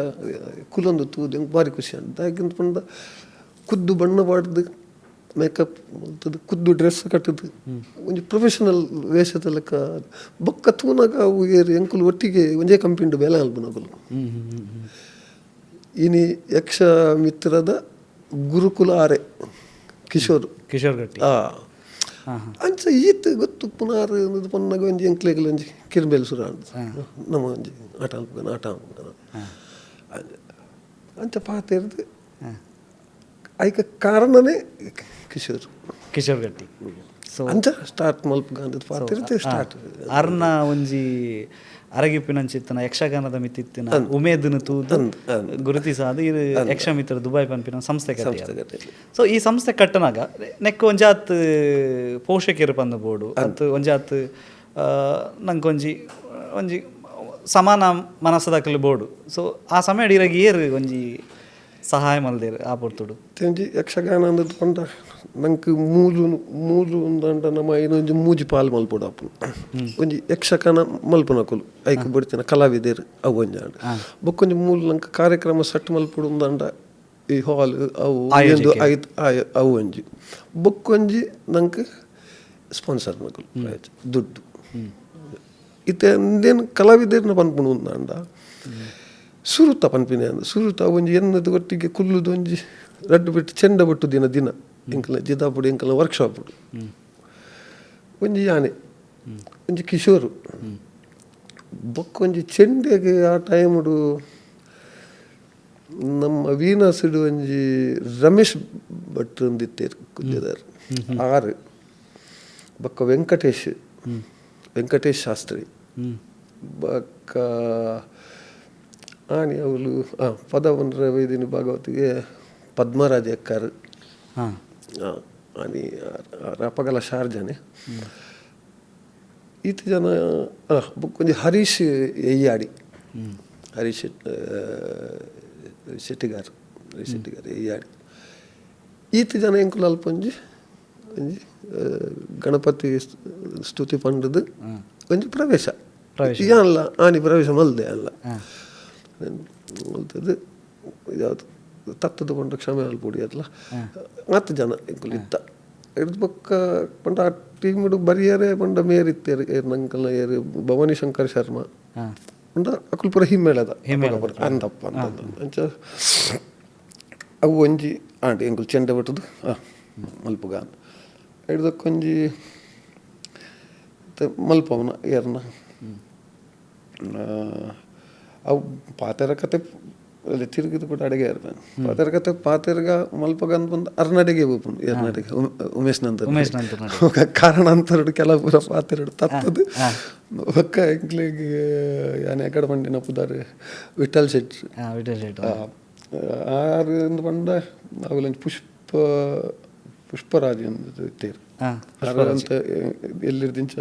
ಕುಲೊಂದು ತೂದು ಎಂಕ್ ಬಾರಿ ಖುಷಿ ಆಂಡ್. ದಾಯೆಗಂತ ಪಂಡ ಕುದ್ದು ಬಣ್ಣ ಪಾಡ್ದು ಮೇಕಪ್ ಮಲ್ತದು ಕುದ್ದು ಡ್ರೆಸ್ ಕಟ್ಟದು ಒಂಜಿ ಪ್ರೊಫೆಷನಲ್ ವೇಷದ ಲೆಕ್ಕ ಬೊಕ್ಕ ತೂನಗ ಅವು ಏರು ಎಂಕುಲು ಒಟ್ಟಿಗೆ ಒಂಜೇ ಕಂಪಿಂಡು ಬೇಲೆ ಅಲ್ಪನಕುಲು. ಇನಿ ಯಕ್ಷ ಮಿತ್ರದ ಗುರುಕುಲ ಆರೆ ಕಿಶೋರ್ ಕಿಶೋರ್ ಗಟ್ಟಿ ಅಂಚ ಈತ್ ಗೊತ್ತು ಪುನಾರ್ ಪೊನ್ನಗ ಒಂಜಿ ಎಂಕ್ಲೆಗ್ಲ ಒಂಜಿ ಕಿರ್ಬೇಲ್ ಸುರ ನಮ್ಮ ಒಂಜಿ ಆಟ ಅಲ್ಪಗನ ಆಟ ಅಲ್ಪಗನ ಅಂಚ ಪಾತೆರ್ದು ಐಕ ಕಾರಣನೇ ಕಿಶೋರ್ ಕಿಶೋರ್ ಗಟ್ಟಿ. ಸೊ ಅಂಚ ಸ್ಟಾರ್ಟ್ ಮಲ್ಪುಗ ಪಾತೆರ್ದು ಸ್ಟಾರ್ಟ್ ಅರ್ನ ಒಂಜಿ ಅರಗಿಪ್ಪಿನಂಚಿತ್ತನ ಯಕ್ಷಗಾನದ ಮಿತ್ತಿತ್ತಿನ ಉಮೇದನ್ನು ತೂದು ಗುರುತಿಸಾದ ಇದು ಯಕ್ಷಮಿತ್ರ ದುಬೈ ಪನ್ಪಿನ ಸಂಸ್ಥೆ ಕಟ್ಟಿ. ಸೊ ಈ ಸಂಸ್ಥೆ ಕಟ್ಟನಾಗ ನೆಕ್ ಒಂಜಾತ್ ಪೋಷಕರು ಪಂದ ಬೋಡು ಅತ್ ಒಂಜಾತ್ ನಂಗೊಂಜಿ ಒಂಜಿ ಸಮಾನ ಮನಸ್ಸದಕಲು ಬೋಡು. ಸೊ ಆ ಸಮಯ ಇರಾಗ ಏರು ಒಂಜಿ ಸಹಾಯ ಮಲ್ದೇರು ಆ ಪೊರ್ತುಡು? ಒಂಜಿ ಯಕ್ಷಗಾನ ಅಂದದ್ ಪಂಡ ನಂಗೆ ಮೂಲು ಮೂಲು ಒಂದಂಡ ನಮ್ಮ ಏನೊಂಜಿ ಮೂಜಿ ಪಾಲ್ ಮಲ್ಪೊಡು ಅಪ್ಪು ಒಂಜಿ ಯಕ್ಷಗಾನ ಮಲ್ಪುನಕುಲು ಐಕ್ ಬಡ್ತಿನ ಕಲಾವಿದೆರ್ ಅವು ಒಂಜಿ ಆಂಡ ಬೊಕ್ಕೊಂಜಿ ಮೂಲು ನಂಗೆ ಕಾರ್ಯಕ್ರಮ ಸೆಟ್ ಮಲ್ಪೊಡು ಅಂಡ ಈ ಹಾಲ್ ಅವು ಐತ್ ಅವು ಒಂಜಿ ಬೊಕ್ಕೊಂಜಿ ನಂಗೆ ಸ್ಪಾನ್ಸರ್ ನಕುಲು ದುಡ್ಡು ಇತ್ತೆ ಅಂದೇನು ಕಲಾವಿದೆರ್ನ ಪನ್ಪುಂಡು ಅಂಡ ಸುರುತ ಪನ್ಪಿನ ಸುರುತ ಒಂಜಿ ಎನ್ನದ ಒಟ್ಟಿಗೆ ಕುಲ್ಲುದು ಒಂಜಿ ರಡ್ಡು ಬಿಟ್ಟು ಚೆಂಡ ಬಿಟ್ಟು ದಿನ ದಿನ ಎಂಕಲ ಜಿದಾಪುಡು ಎಂಕಲ ವರ್ಕ್ಶಾಪ್ ಒಂಜಿ ಯಾನೆ ಒಂಜಿ ಕಿಶೋರು ಬೊಕ್ಕ ಒಂಜಿ ಚೆಂಡೆಗೆ ಆ ಟೈಮುಡು ನಮ್ಮ ವೀನಸ್ಡು ಒಂಜಿ ರಮೇಶ್ ಭಟ್ ಒಂದಿತ್ತೇರು ಕುದ್ಯದಾರ್ ಆರು ಬೊಕ್ಕ ವೆಂಕಟೇಶ್ ವೆಂಕಟೇಶ್ ಶಾಸ್ತ್ರಿ ಬೊಕ್ಕ ಆನಿ ಅವಳು ಪದ ವೈದಿನಿ ಭಾಗವತಿಗೆ ಪದ್ಮರಾಜ್ ಎಕ್ಕಾರ್ ಆನಿ ಅಪಗಲ ಶಾರ್ಜಾನೆ ಈತ ಜನ ಬೊಕ್ಕೊಂಜಿ ಹರೀಶ್ ಎಯ್ಯಾಡಿ ಹರೀಶ್ ಶೆಟ್ಟಿಗಾರ್ ಹರೀಶ್ ಶೆಟ್ಟಿಗಾರ್ ಎಯ್ಯಾಡಿ ಈತ ಜನ ಎಂಕುಲು ಅಲ್ಪ ಒಂಜಿ ಒಂಜಿ ಗಣಪತಿ ಸ್ತುತಿ ಪಂಡದು ಒಂಜಿ ಪ್ರವೇಶ ಅಲ್ಲ ಆನಿ ಪ್ರವೇಶ ಮಲ್ದೆ ಅಲ್ಲ ಮಲ್ತದ್ದು ಯಾವುದು ತತ್ತದ ಪಂಡ ಕ್ಷಮೆ ಅಲ್ಪೊಡಿ ಅಲ್ಲ ಆತ್ ಜನ ಎಂಕುಲು ಇತ್ತ ಹಿಡ್ದು ಬೊಕ್ಕ ಪಂಡ ಆ ಟೀಮ್ ಬರಿಯರೆ ಪಂಡ ಮೇರ್ ಇತ್ತೇರು ಏರ್ ನಂಕಲ್ನ ಏರು ಭವಾನಿ ಶಂಕರ್ ಶರ್ಮಾ ಪಂಡ ಅಕುಲು ಪೂರ ಹಿಮ್ಮೇಳದ ಅಂತಪ್ಪ ಅಂತ ಅಂಚ ಅವು ಒಂಜಿ ಆಂಡ್ ಎಂಕುಲು ಚೆಂಡೆ ಬಟ್ಟದು ಮಲ್ಪುಗ ಹಿಡ್ದಕ್ಕೊಂಜಿ ಮಲ್ಪವನ ಏರ್ನ ಅವು ಪಾತೆರ ಕತೆ ತಿರುಗಿದ ಕೂಡ ಅಡಿಗೆ ಇರ್ತಾನೆ ಪಾತೆರ ಕತೆ ಪಾತೆರ್ಗ ಮಲ್ಪಗ ಅಂತ ಬಂದು ಅರ್ನಡೆಗೆ ಬೋಪುಂಡು ಎರ್ನಡೆಗೆ ಉಮೇಶ್ ನಂತರ ಕಾರಣ ಅಂತರಡು ಕೆಲವು ಪೂರ ಪಾತೆರಡು ತತ್ತದು ಬೊಕ್ಕ ಎಂಕ್ಲೆಗ್ ಯಾನ್ ಎಕಡೆ ಪಂಡಿನ ಪುದರ್ ವಿಠಲ್ ಶೆಟ್ಟಿ ವಿಠಲ್ ಶೆಟ್ಟಿ ಆರು ಅಂದ್ ಪಂಡ ಅವುಲೊಂಜಿ ಪುಷ್ಪರಾಜ್ ಅಂದ್ ಇತ್ತೆರ್ ಆರು ಅಂತ ಎಲ್ಲಿರ್ದಿಂಚ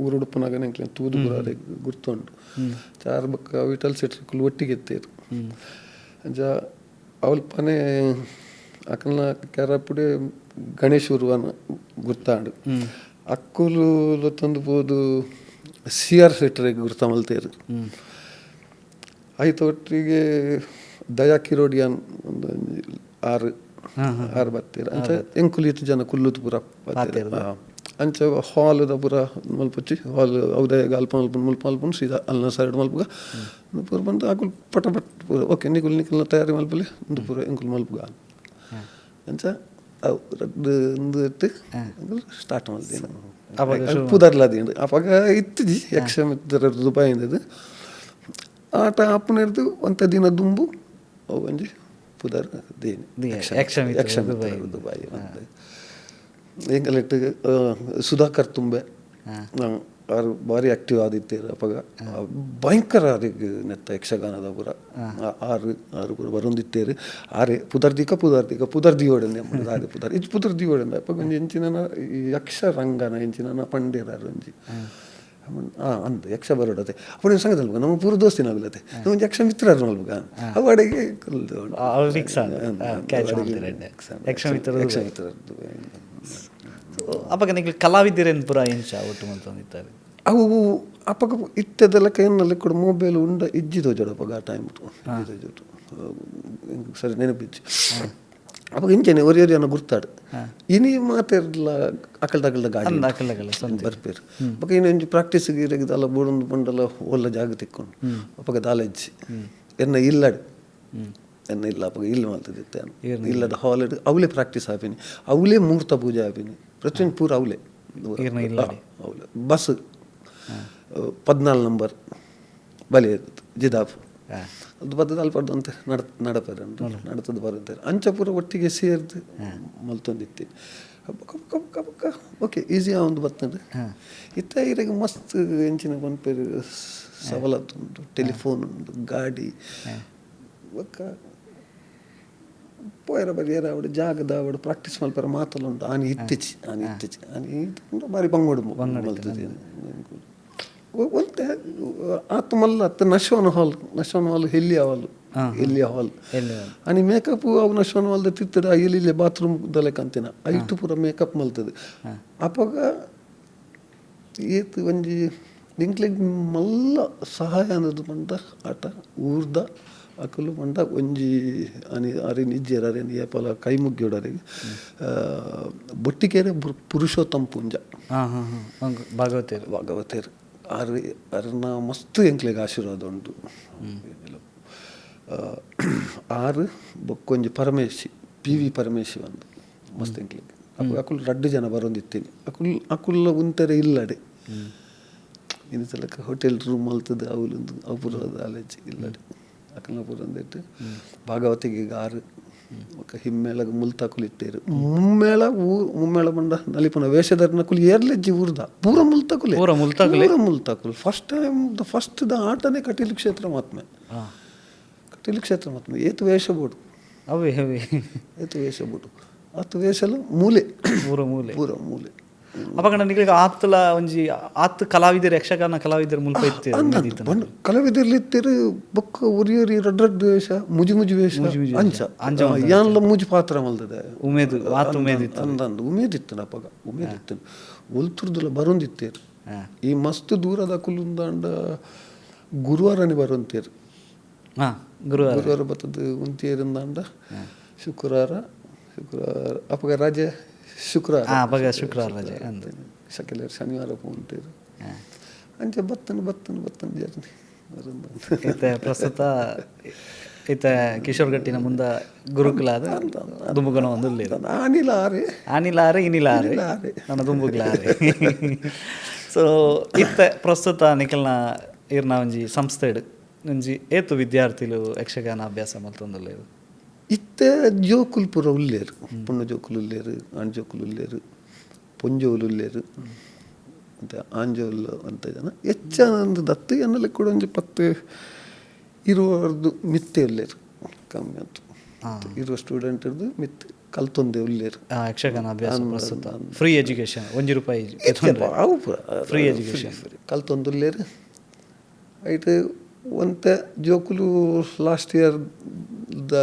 ಊರುಡುಪ್ಪುನಗನೆ ಎಂಕ್ಲೆನ್ ತೂದು ಪೂರ ಅರೆಗ್ ಗುರ್ತುಂಡು ಚಾರ್ ಬೊಕ್ಕ ವಿಠಲ್ ಶೆಟ್ರ್ ಕುಲು ಒಟ್ಟಿಗೆ ಇತ್ತೆರ್ ಅಂಚ ಅವಲ್ಪನೆ ಅಕಲ್ನ ಕೆರಪುಡೆ ಗಣೇಶ್ ಉರ್ವನ ಗುರ್ತಾಂಡ್ ಅಕ್ಕುಲು ಲೊತ್ತೊಂದು ಪೋದು ಸಿ ಆರ್ ಶೆಟ್ರೆಗ್ ಗುರ್ತ ಮಲ್ತೆರ್ ಐತ ಒಟ್ಟಿಗೆ ದಯಾ ಕಿರೋಡಿಯನ್ ಒಂದು ಆರು ಆರು ಬತ್ತೆರ್ ಅಂಚ ಎಂಕುಲು ಈತ್ ಜನ ಕುಲ್ಲುದು ಪೂರ ಬತ್ತೆರ್ ಅಂಚ ಹಾಲ್ದ ಪೂರ ಮಲ್ಪೊಚ್ಚಿ ಹಾಲ್ ಔದಯ ಅಲ್ಪ ಮಲ್ಪುನು ಮುಲ್ಪ ಮಲ್ಪುನು ಸೀದಾ ಅಲ್ನ ಸೈಡ್ ಮಲ್ಪುಗ ಪೂರ ಬಂದು ಅಕುಲು ಪಟ ಪಟ್ ಪೂರ ಓಕೆ ನಿಕುಲು ನಿಕಲ್ನ ತಯಾರಿ ಮಲ್ಪಲೆ ಉಂದು ಪೂರ ಎಂಕುಲು ಮಲ್ಪುಗ ಅಂಚ ಅವು ರಡ್ಡ್ ಉಂದು ಇಟ್ಟು ಎಂಕುಲು ಸ್ಟಾರ್ಟ್ ಮಲ್ದಿನ ಪುದರ್ಲ ದೀಂಡ್ ಅಪಗ ಇತ್ತಿಜಿ ಯಕ್ಷಮಿತ್ರ ದುಬಾಯಿಂದದು ಆಟ ಆಪುನೆರ್ದ್ ಒಂತೆ ದಿನ ದುಂಬು ಅವು ಒಂಜಿ ಪುದರ್ ದೀನಿ ಯಕ್ಷಮಿತ್ರ ದುಬಾಯಿ ಎಂಕಲೆಟ್ ಸುಧಾಕರ್ ತುಂಬೆ ಆರು ಭಾರಿ ಆಕ್ಟಿವ್ ಆದಿತ್ತೇರು ಅಪಗ ಭಯಂಕರ ಆರಿಗೆ ನೆತ್ತ ಯಕ್ಷಗಾನದ ಪೂರ ಆರು ಆರು ಪೂರ ಬರೊಂದಿತ್ತೇರು ಆರೆ ಪುದರ್ದಿಕ ಪುದರ್ದಿಕ ಪುದರ್ ದಿಯೋಡನೆ ಆರೆ ಪುದರ್ ಇಜ್ ಪುದರ್ ದಿಯೋಡನೆ ಅಪಗ ಒಂಜಿ ಎಂಚಿನ ಈ ಯಕ್ಷರಂಗನ ಎಂಚಿನ ಪಂಡೇರ್ ಒಂಜಿ ಅಂದ್ ಯಕ್ಷ ಬರೋಡತೆ ಅప్పుడు ಸಂಘದ ನಮ್ಮ ಪೂರ ದೋಸ್ತಿನ ಆಗುಲತೆ ನಮ್ಮ ಒಂಜಿ ಯಕ್ಷ ಮಿತ್ರರು ಮಲ್ಪುಗ ಅವು ಅಡೆಗೆ ಯಕ್ಷಮಿತ್ರರು. ಅಪಗ ನಿಕ್ಲು ಕಲಾವಿದರೇನು ಪೂರ ಎಂಚ ಒಟ್ಟು ಮಲ್ತೊಂದಿತ್ತಾರೆ ಅವು ಅಪಗ ಇತ್ತೆದೆಲ್ಲ ಕೈನಲ್ಲಿ ಕೂಡ ಮೊಬೈಲ್ ಉಂಡ ಇಜ್ಜಿ ತೋಜೋಡು ಅಪಗ ಆ ಟೈಮ್ ತೋಜೋಡು ಸರಿ ನೆನಪಿಜ್ಜಿ ಅಪಗ ಇಂಚೆನೆ ಒರಿ ಒರಿ ಅನ್ನ ಗುರ್ತಾಡು ಇನಿ ಮಾತೆರ್ಲ ಅಕಲ್ದ ಅಕಲ್ದ ಗಾಡಿ ಬರ್ಪೇರು ಬೊಕ ಇನ್ನೊಂಜಿ ಪ್ರಾಕ್ಟೀಸ್ ಗಿರಗಿದಲ್ಲ ಬೋಡೊಂದು ಪಂಡಲ ಒಲ್ಲ ಜಾಗ ತಿಕ್ಕೊಂಡು ಅಪಗ ದಾಲೆಜ್ಜಿ ಎನ್ನ ಇಲ್ಲಡು ಎನ್ನ ಇಲ್ಲ ಅಪಗ ಇಲ್ಲ ಮಲ್ತದಿತ್ತೆ ಇಲ್ಲದ ಹಾಲ್ ಅವಲೇ ಪ್ರಾಕ್ಟೀಸ್ ಆಪಿನಿ ಅವಲೇ ಮೂರ್ತ ಪೂಜೆ ಆಪಿನಿ ಪ್ರತಿಯೊಂದು ಪೂರ ಅವಲೇ ಅವಲೇ ಬಸ್ 14 ನಂಬರ್ ಬಲಿ ಜಿದಾಫ್ ಅದು ಬದ್ದದ ಅಲ್ಪ ಅಂತ ನಡಪರೆ ನಡತದ ಬರಂತಾರೆ ಅಂಚ ಪೂರ ಒಟ್ಟಿಗೆ ಸೇರ್ದು ಮಲ್ತೊಂದಿತ್ತಿ ಬೊಕ ಬೊಕ ಓಕೆ ಈಸಿ ಒಂದು ಬರ್ತದೆ ಇತ್ತ ಇರೆಗ್ ಮಸ್ತ್ ಎಂಚಿನ ಪನ್ಪೆರ್ ಸವಲತ್ತು ಉಂಟು, ಟೆಲಿಫೋನ್ ಉಂಟು, ಗಾಡಿ ಬೊಕ್ಕ ಪೋಯರ ಬರಿಯರ ಅವಡು ಜಾಗದ ಅವಡು ಪ್ರಾಕ್ಟೀಸ್ ಮಲ್ಪರ ಮಾತಲ್ಲ ಉಂಟು. ಆನಿ ಇತ್ತೀಚಿ ಆನಿ ಇತ್ತೀಚಿ ಆನಿ ಬಾರಿ ಬಂಗೋಡು ಮಲ್ತದೆ ಒಂತೆ ಆತ ಮಲ್ಲ ಅತ್ತ ನಶ್ವನ ಹಾಲ್, ನಶ್ವನ ಹಾಲ್ ಎಲ್ಲಿ ಹಾಲ್ ಎಲ್ಲಿ ಹಾಲ್ ಆನಿ ಮೇಕಪ್ ಅವು ನಶ್ವನ ಹಾಲ್ದ ತಿತ್ತಡ ಎಲ್ಲಿ ಬಾತ್ರೂಮ್ ದಲೆಕ್ ಅಂತಿನ ಐಟು ಪೂರ ಮೇಕಪ್ ಮಲ್ತದೆ. ಅಪಗ ಏತ್ ಒಂಜಿ ಎಂಕ್ಲೆಗ್ ಮಲ್ಲ ಸಹಾಯ ಅನ್ನೋದು ಪಂಡ ಆಟ ಊರ್ದ ಅಕುಲು ಪಂಡ ಒಂಜಿ ಅನಿ ಅರಿನ್ ಇಜ್ಜೆರ್ ಅರೇನ್ ಏಪಲ ಕೈ ಮುಗ್ಯೋಡು ಅರೆಗ್ ಬೊಟ್ಟಿಕೆರೆ ಪುರುಷೋತ್ತಮ ಪೂಂಜ ಭಾಗವತೇರು ಭಾಗವತೇರು ಆರ್ ಅರ್ನ ಮಸ್ತ್ ಎಂಕ್ಲೆಗ್ ಆಶೀರ್ವಾದ ಉಂಟು. ಆರು ಬೊಕ್ಕೊಂಜಿ ಪರಮೇಶಿ ಪಿ ವಿ ಪರಮೇಶಿ ಒಂದು ಮಸ್ತ್ ಎಂಕ್ಲೆಗ್ ಅಕುಲು ರಡ್ಡು ಜನ ಬರೊಂದಿತ್ತೀನಿ ಅಕುಲ್ ಅಕುಲ್ಲ ಉಂತೆರೆ ಇಲ್ಲಡೆ ಇನ್ನು ತಲಕ ಹೋಟೆಲ್ ರೂಮ್ ಮಲ್ತದೆ ಅವಲೊಂದು ಅಪೂರ್ವದ ಆಲೇಜ್ ಇಲ್ಲಡೆ ಅಕಲ್ನ ಪೂರ ಅಂದಿಟ್ಟು ಭಾಗವತಿಗೆ ಆರು ಬೊಕ್ಕ ಹಿಮ್ಮೇಳಗ್ ಮುಲ್ತಾಕುಲು ಇಟ್ಟೇರು ಮುಮ್ಮೇಳ ಮುಮ್ಮೇಳ ಬಂಡ ನಲಿಪುನ ವೇಷಧರನ ಕುಲಿ ಏರ್ಲೆಜ್ಜಿ ಊರ್ದ ಪೂರ ಮುಲ್ತಾಕುಲೆ ಪೂರ ಮುಲ್ತಾಕುಲೆ ಪೂರ ಮುಲ್ತಾಕುಲು. First time the first the ಆಟನೇ Kateel ಕ್ಷೇತ್ರ ಮಾತ್ಮೆ, ಕಟೀಲು ಕ್ಷೇತ್ರ ಮಾತ್ಮೆ ಏತು ವೇಷ ಬೋಡು ಅವೇ ಅವೇ ಏತು ವೇಷ ಬೋಡು ಆತು ವೇಷಲ ಮೂಲೆ ಪೂರ ಮೂಲೆ ಪೂರ ಮೂಲೆ. ಅಪಗಂಡ ನಿಕ್ಲೆಗ್ ಆತ್ಲ ಒಂಜಿ ಆತ್ ಕಲಾವಿದೆರ್ ಯಕ್ಷಗಾನ ಕಲಾವಿದೆರ್ ಮುಲ್ಪ ಇತ್ತೆರ್. ಕಲಾವಿದೆರ್ ಇತ್ತೆರ್ ಬೊಕ್ಕ ಒರಿ ಒರಿ ರಡ್ಡ್ ರಡ್ಡ್ ವೇಷ, ಮುಜಿ ಮುಜಿ ವೇಷ, ಅಂಚ ಯಾನ್ಲ ಮೂಜಿ ಪಾತ್ರ ಮಲ್ತದೆ. ಉಮೇದ್ ಆತ್ ಉಮೇದ್ ಇತ್ತು. ಅಂದಂದು ಉಮೇದ್ ಇತ್ತು ಅಪಗ, ಉಮೇದ್ ಇತ್ತು. ಒಲ್ತುರ್ದುಲ ಬರೊಂದಿತ್ತೆರ್. ಈ ಮಸ್ತ್ ದೂರದ ಕುಲುಂದಾಂಡ ಗುರುವಾರನೇ ಬರೊಂತೇರು. ಗುರುವಾರ ಬತ್ತದು ಉಂತಿಯರಿಂದಾಂಡ ಶುಕ್ರವಾರ ಶುಕ್ರವಾರ ಅಪಗ ರಜೆ, ಶುಕ್ರವಾರ ಅಪಗ ಶುಕ್ರವಾರ ರಜೆ ಅಂದು ಸಕಲೇರು ಶನಿವಾರ ಪೋಂತೇರು. ಅಂಚ ಬತ್ತನ ಬತ್ತನ ಬತ್ತನ ಜರ್ನಿ. ಇತ್ತೆ ಪ್ರಸ್ತುತ ಇತ್ತೆ ಕಿಶೋರ್ ಗಟ್ಟಿನ ಮುಂದ ಗುರುಕುಲಾದ ದುಂಬುಗನ ಒಂದು ಆನಿಲಾರೆ ಆನಿಲಾರೆ ಇನಿಲಾರೆ ನನ್ನ ದುಂಬುಗ್ಲಾರೆ. ಸೊ ಇತ್ತೆ ಪ್ರಸ್ತುತ ನಿಖಲ್ನ ಇರ್ನ ಒಂಜಿ ಸಂಸ್ಥೆಡ್ ಒಂಜಿ ಏತು ವಿದ್ಯಾರ್ಥಿಲು ಯಕ್ಷಗಾನ ಅಭ್ಯಾಸ ಮಲ್ತೊಂದುಲ್ಲೆರ್? ಇತ್ತೆ ಜೋಕುಲು ಪೂರ ಉಲ್ಲೇರು, ಪೊಣ್ಣು ಜೋಕುಲು ಉಲ್ಲೇರು, ಆಣ್ ಜೋಕುಲು ಉಲ್ಲೇರು, ಪೊಂಜೋಲು ಉಲ್ಲೇರು, ಅಂತ ಆಂಜೋಲು ಅಂತ ಜನ ಹೆಚ್ಚ ದತ್ತು ಎನ್ನಲೆ ಕೂಡ ಒಂಜಿ 10 20 ಮಿತ್ತೆ ಉಲ್ಲೇರು, ಕಮ್ಮಿ ಅಂತ 20 ಸ್ಟೂಡೆಂಟ್ ಇರ್ದು ಮಿತ್ತೆ ಕಲ್ತೊಂದೇ ಉಲ್ಲೇರು. ಯಕ್ಷಗಾನ ಅಭ್ಯಾಸ ಪ್ರಸ್ತುತ ಫ್ರೀ ಎಜುಕೇಷನ್ 1 ರೂಪಾಯಿ ಅವು ಪೂರ ಫ್ರೀ ಎಜುಕೇಷನ್ ಕಲ್ತೊಂದುಲ್ಲೇರು. ಐಟ್ ಒಂತೆ ಜೋಕುಲು last year the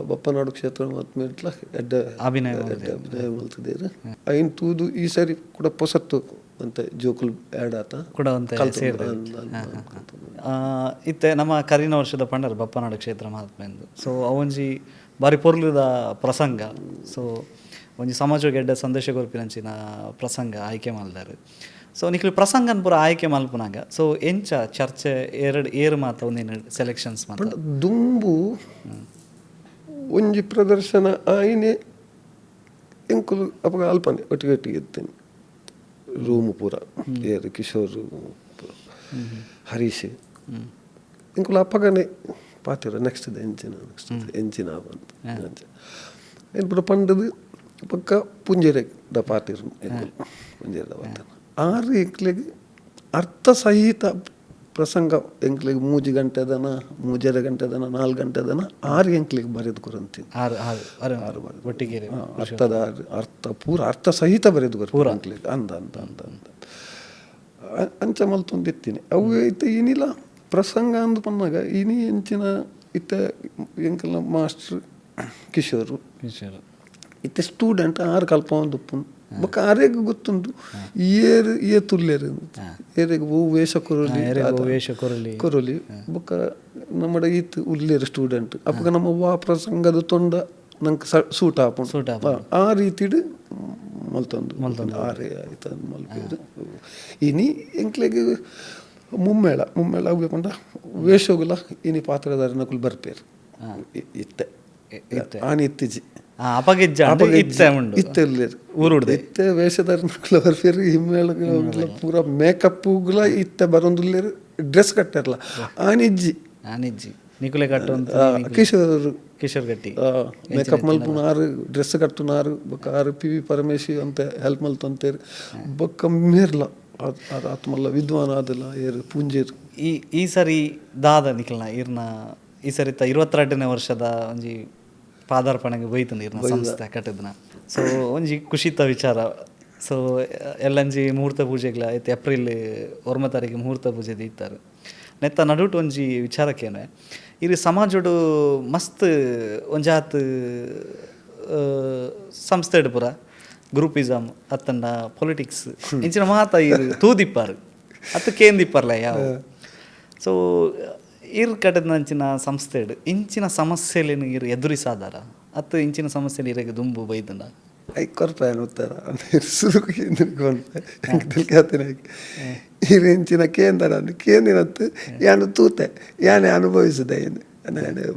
Bappanadu ಕ್ಷೇತ್ರ ಮತ್ಮೇಟ್ಲ ಎಡ್ಡೆ ಅಭಿನಯ ಅಭಿನಯ ಮಲ್ತಿದ್ದೇರು. ಐನ್ ತೂದು ಈ ಸರಿ ಕೂಡ ಪೊಸತ್ತು ಅಂತ ಜೋಕುಲು ಆ್ಯಡ್ ಆತ ಕೂಡ ಒಂತೆ ಇತ್ತೆ ನಮ್ಮ ಕರಿನ ವರ್ಷದ ಪಂಡರ್ ಬಪ್ಪನಾಡು ಕ್ಷೇತ್ರ ಮಹಾತ್ಮೆಂದು. ಸೊ ಅವೊಂಜಿ ಬಾರಿ ಪೊರ್ಲುದ ಪ್ರಸಂಗ. ಸೊ ಒಂಜಿ ಸಮಾಜಕ್ಕೆ ಎಡ್ಡೆ ಸಂದೇಶ ಕೊರ್ಪಿನಂಚಿನ ಪ್ರಸಂಗ ಆಯ್ಕೆ ಮಲ್ದಾರು. ಸೊ ನಿಕ್ಲು ಪ್ರಸಂಗನ್ ಪೂರ ಆಯ್ಕೆ ಮಲ್ಪುನಾಗ ಸೊ ಎಂಚ ಚರ್ಚೆ ಎರಡು ಏರು ಮಾತ ಒಂದಿನ ಸೆಲೆಕ್ಷನ್ಸ್ ಮಾತ ದುಂಬು ಒಂಜಿ ಪ್ರದರ್ಶನ ಆಯ್ನೆ ಎಂಕುಲು ಅಪಗ ಅಲ್ಪನೆ ಒಟ್ಟಿಗೆ ಒಟ್ಟಿಗೆ ಇತ್ತೇನೆ ರೂಮು ಪೂರ ಏರು ಕಿಶೋರ್ ಹರೀಶ್ ಎಂಕುಲು ಅಪ್ಪಗನೆ ಪಾತಿರ ನೆಕ್ಸ್ಟ್ ಎಂಚಿನ ನೆಕ್ಸ್ಟ್ ಎಂಚಿನ ಅಂತ ಏನು ಪೂರ ಪಂಡದು ಪಕ್ಕ ಪುಂಜೆರೆ the ಪಾತಿರು ಎಂಕುಲು ಪುಂಜೆರೆ the ಪಾತಿರು ಆರು ಎಂಕ್ಲೆಗ್ ಅರ್ಥ ಸಹಿತ ಪ್ರಸಂಗ ಎಂಕ್ಲೆಗ್ 3 ಗಂಟೆದನ 3.5 ಗಂಟೆದನ 4 ಗಂಟೆದನ 6 ಎಂಕ್ಲೆಗ್ ಬರೆದು ಕೊರಂತೀನಿ. ಆರು ಆರು ಆರು ಒಟ್ಟಿಗೆ ಅರ್ಥದ ಅರ್ಥ ಪೂರ ಅರ್ಥ ಸಹಿತ ಬರೆದು ಕೊರ ಎಂಕ್ಲೆಗ್ ಅಂದ ಅಂದ ಅಂದ ಅಂದ ಅಂಚ ಮಲ್ತೊಂದಿತ್ತೀನಿ. ಅವು ಇತ್ತೆ ಏನಿಲ್ಲ ಪ್ರಸಂಗ ಅಂದು ಪನ್ನಾಗ ಇನಿ ಎಂಚಿನ ಇತ್ತೆ ಎಂಕಲ್ನ ಮಾಸ್ಟರ್ ಕಿಶೋರ್ ಇತ್ತೆ ಸ್ಟೂಡೆಂಟ್ ಆರು ಕಲ್ಪ ಉಪ್ಪುನು ಬೊಕ್ಕ ಆರೇಗ್ ಗೊತ್ತುಂಟು ಏರು ಏತುಲ್ಲೇರು ಏರೆಗ್ ಓ ವೇಷ ಕೊರೊಲಿ ವೇಷ ಕೊರೊಲಿ ಕೊರೊಲಿ ಬೊಕ್ಕ ನಮ್ಮಡ ಈತ್ ಉಲ್ಲೇರು ಸ್ಟೂಡೆಂಟ್ ಅಪ್ಪಗ ನಮ್ಮ ವಾ ಪ್ರಸಂಗದ ತೊಂಡ ನಂಗೆ ಸೂಟ್ ಆಪುಂಡು ಆ ರೀತಿಡ್ ಮಲ್ತೊಂದು ಮಲ್ತೊಂದು ಆರೇ ಆಯ್ತು ಮಲ್ಪೇರು. ಇನಿ ಎಂಕ್ಲೆಗ್ ಮುಮ್ಮೇಳ ಮುಮ್ಮೇಳ ಅವು ಪಂಡ ವೇಷಗುಲ ಇನಿ ಪಾತ್ರಧಾರಿನಕುಲು ಬರ್ಪೇರು ಇತ್ತೆ ಆನಿ ಇತ್ತೀಚಿ ಇತ್ತೆ ಉಲ್ಲೇರು ಇತ್ತೆ ವೇಷಧಾರಿನಕುಲ ಬರ್ಪೇರು. ಹಿಮ್ಮೇಳ ಪೂರ ಮೇಕಪ್ಪುಗುಲ ಇತ್ತೆ ಬರೊಂದುಲ್ಲೇರು, ಡ್ರೆಸ್ ಕಟ್ಟರ್ಲ ಆನಿಜ್ಜಿ ಆನಿಜ್ಜಿ ನಿಕುಲೆ ಕಟ್ಟುವಂತ ಕಿಶೋರ್ ಕಿಶೋರ್ ಗಟ್ಟಿ ಮೇಕಪ್ ಮಲ್ಪುನಾರು ಡ್ರೆಸ್ ಕಟ್ಟುನಾರು ಬೊಕ್ಕ ಆರು ಪಿ ವಿ ಪರಮೇಶಿ ಅಂತ ಹೆಲ್ಪ್ ಮಲ್ತೊಂತೇರು ಬೊಕ್ಕ ಮೇರ್ಲ ಆತ್ಮಲ್ಲ ವಿದ್ವಾನ್ ಆದಲ್ಲ ಏರು ಪೂಂಜೇರು. ಈ ಈ ಸರಿ ದಾದ ನಿಖಲ್ನ ಇರ್ನ ಈ ಸರಿ 22ನೇ ವರ್ಷದ ಒಂಜಿ ಪಾದಾರ್ಪಣೆಗೆ ಬೈತಂದು ಇರ್ನ ಸಂಸ್ಥೆ ಕಟ್ಟದನ. ಸೊ ಒಂಜಿ ಖುಷಿತ ವಿಚಾರ. ಸೊ ಎಲ್ಲಂಜಿ ಮುಹೂರ್ತ ಪೂಜೆಗ್ಲ ಐತೆ ಏಪ್ರಿಲ್ 1 ತಾರೀಕು ಮುಹೂರ್ತ ಪೂಜೆ ದೀತಾರೆ. ನೆತ್ತ ನಡುಟು ಒಂಜಿ ವಿಚಾರಕ್ಕೇನೆ ಇರು ಸಮಾಜೋಡು ಮಸ್ತ್ ಒಂಜಾತ್ ಸಂಸ್ಥೆ ಪೂರ ಗ್ರೂಪಿಸಮ್ ಅತ್ತಂಡ ಪೊಲಿಟಿಕ್ಸ್ ಇಂಚಿನ ಮಾತ ಇರು ತೂದಿಪ್ಪಾರು ಅತ್ತ ಕೇಂದಿಪ್ಪಾರ್ಲ ಯಾವ. ಸೊ ಇರ್ ಕಡದಂಚಿನ ಸಂಸ್ಥೆಡ್ ಇಂಚಿನ ಸಮಸ್ಯೆಲೇನು ಇರು ಎದುರಿಸಾದಾರ ಅತ್ತ ಇಂಚಿನ ಸಮಸ್ಯೆಲಿ ಇರಗೆ ದುಂಬು ಬೈದಂಡ I ಕೊರ್ಪಾಯನ ಉತ್ತರ ಸುರುಕು ಕೇಂದ್ರಕ್ಕೆ ಇರು ಇಂಚಿನ ಕೇಂದ್ರ ಕೇಂದಿನತ್ತು ಯಾನು ತೂತೆ ಯಾನೆ ಅನುಭವಿಸಿದೆ ಏನು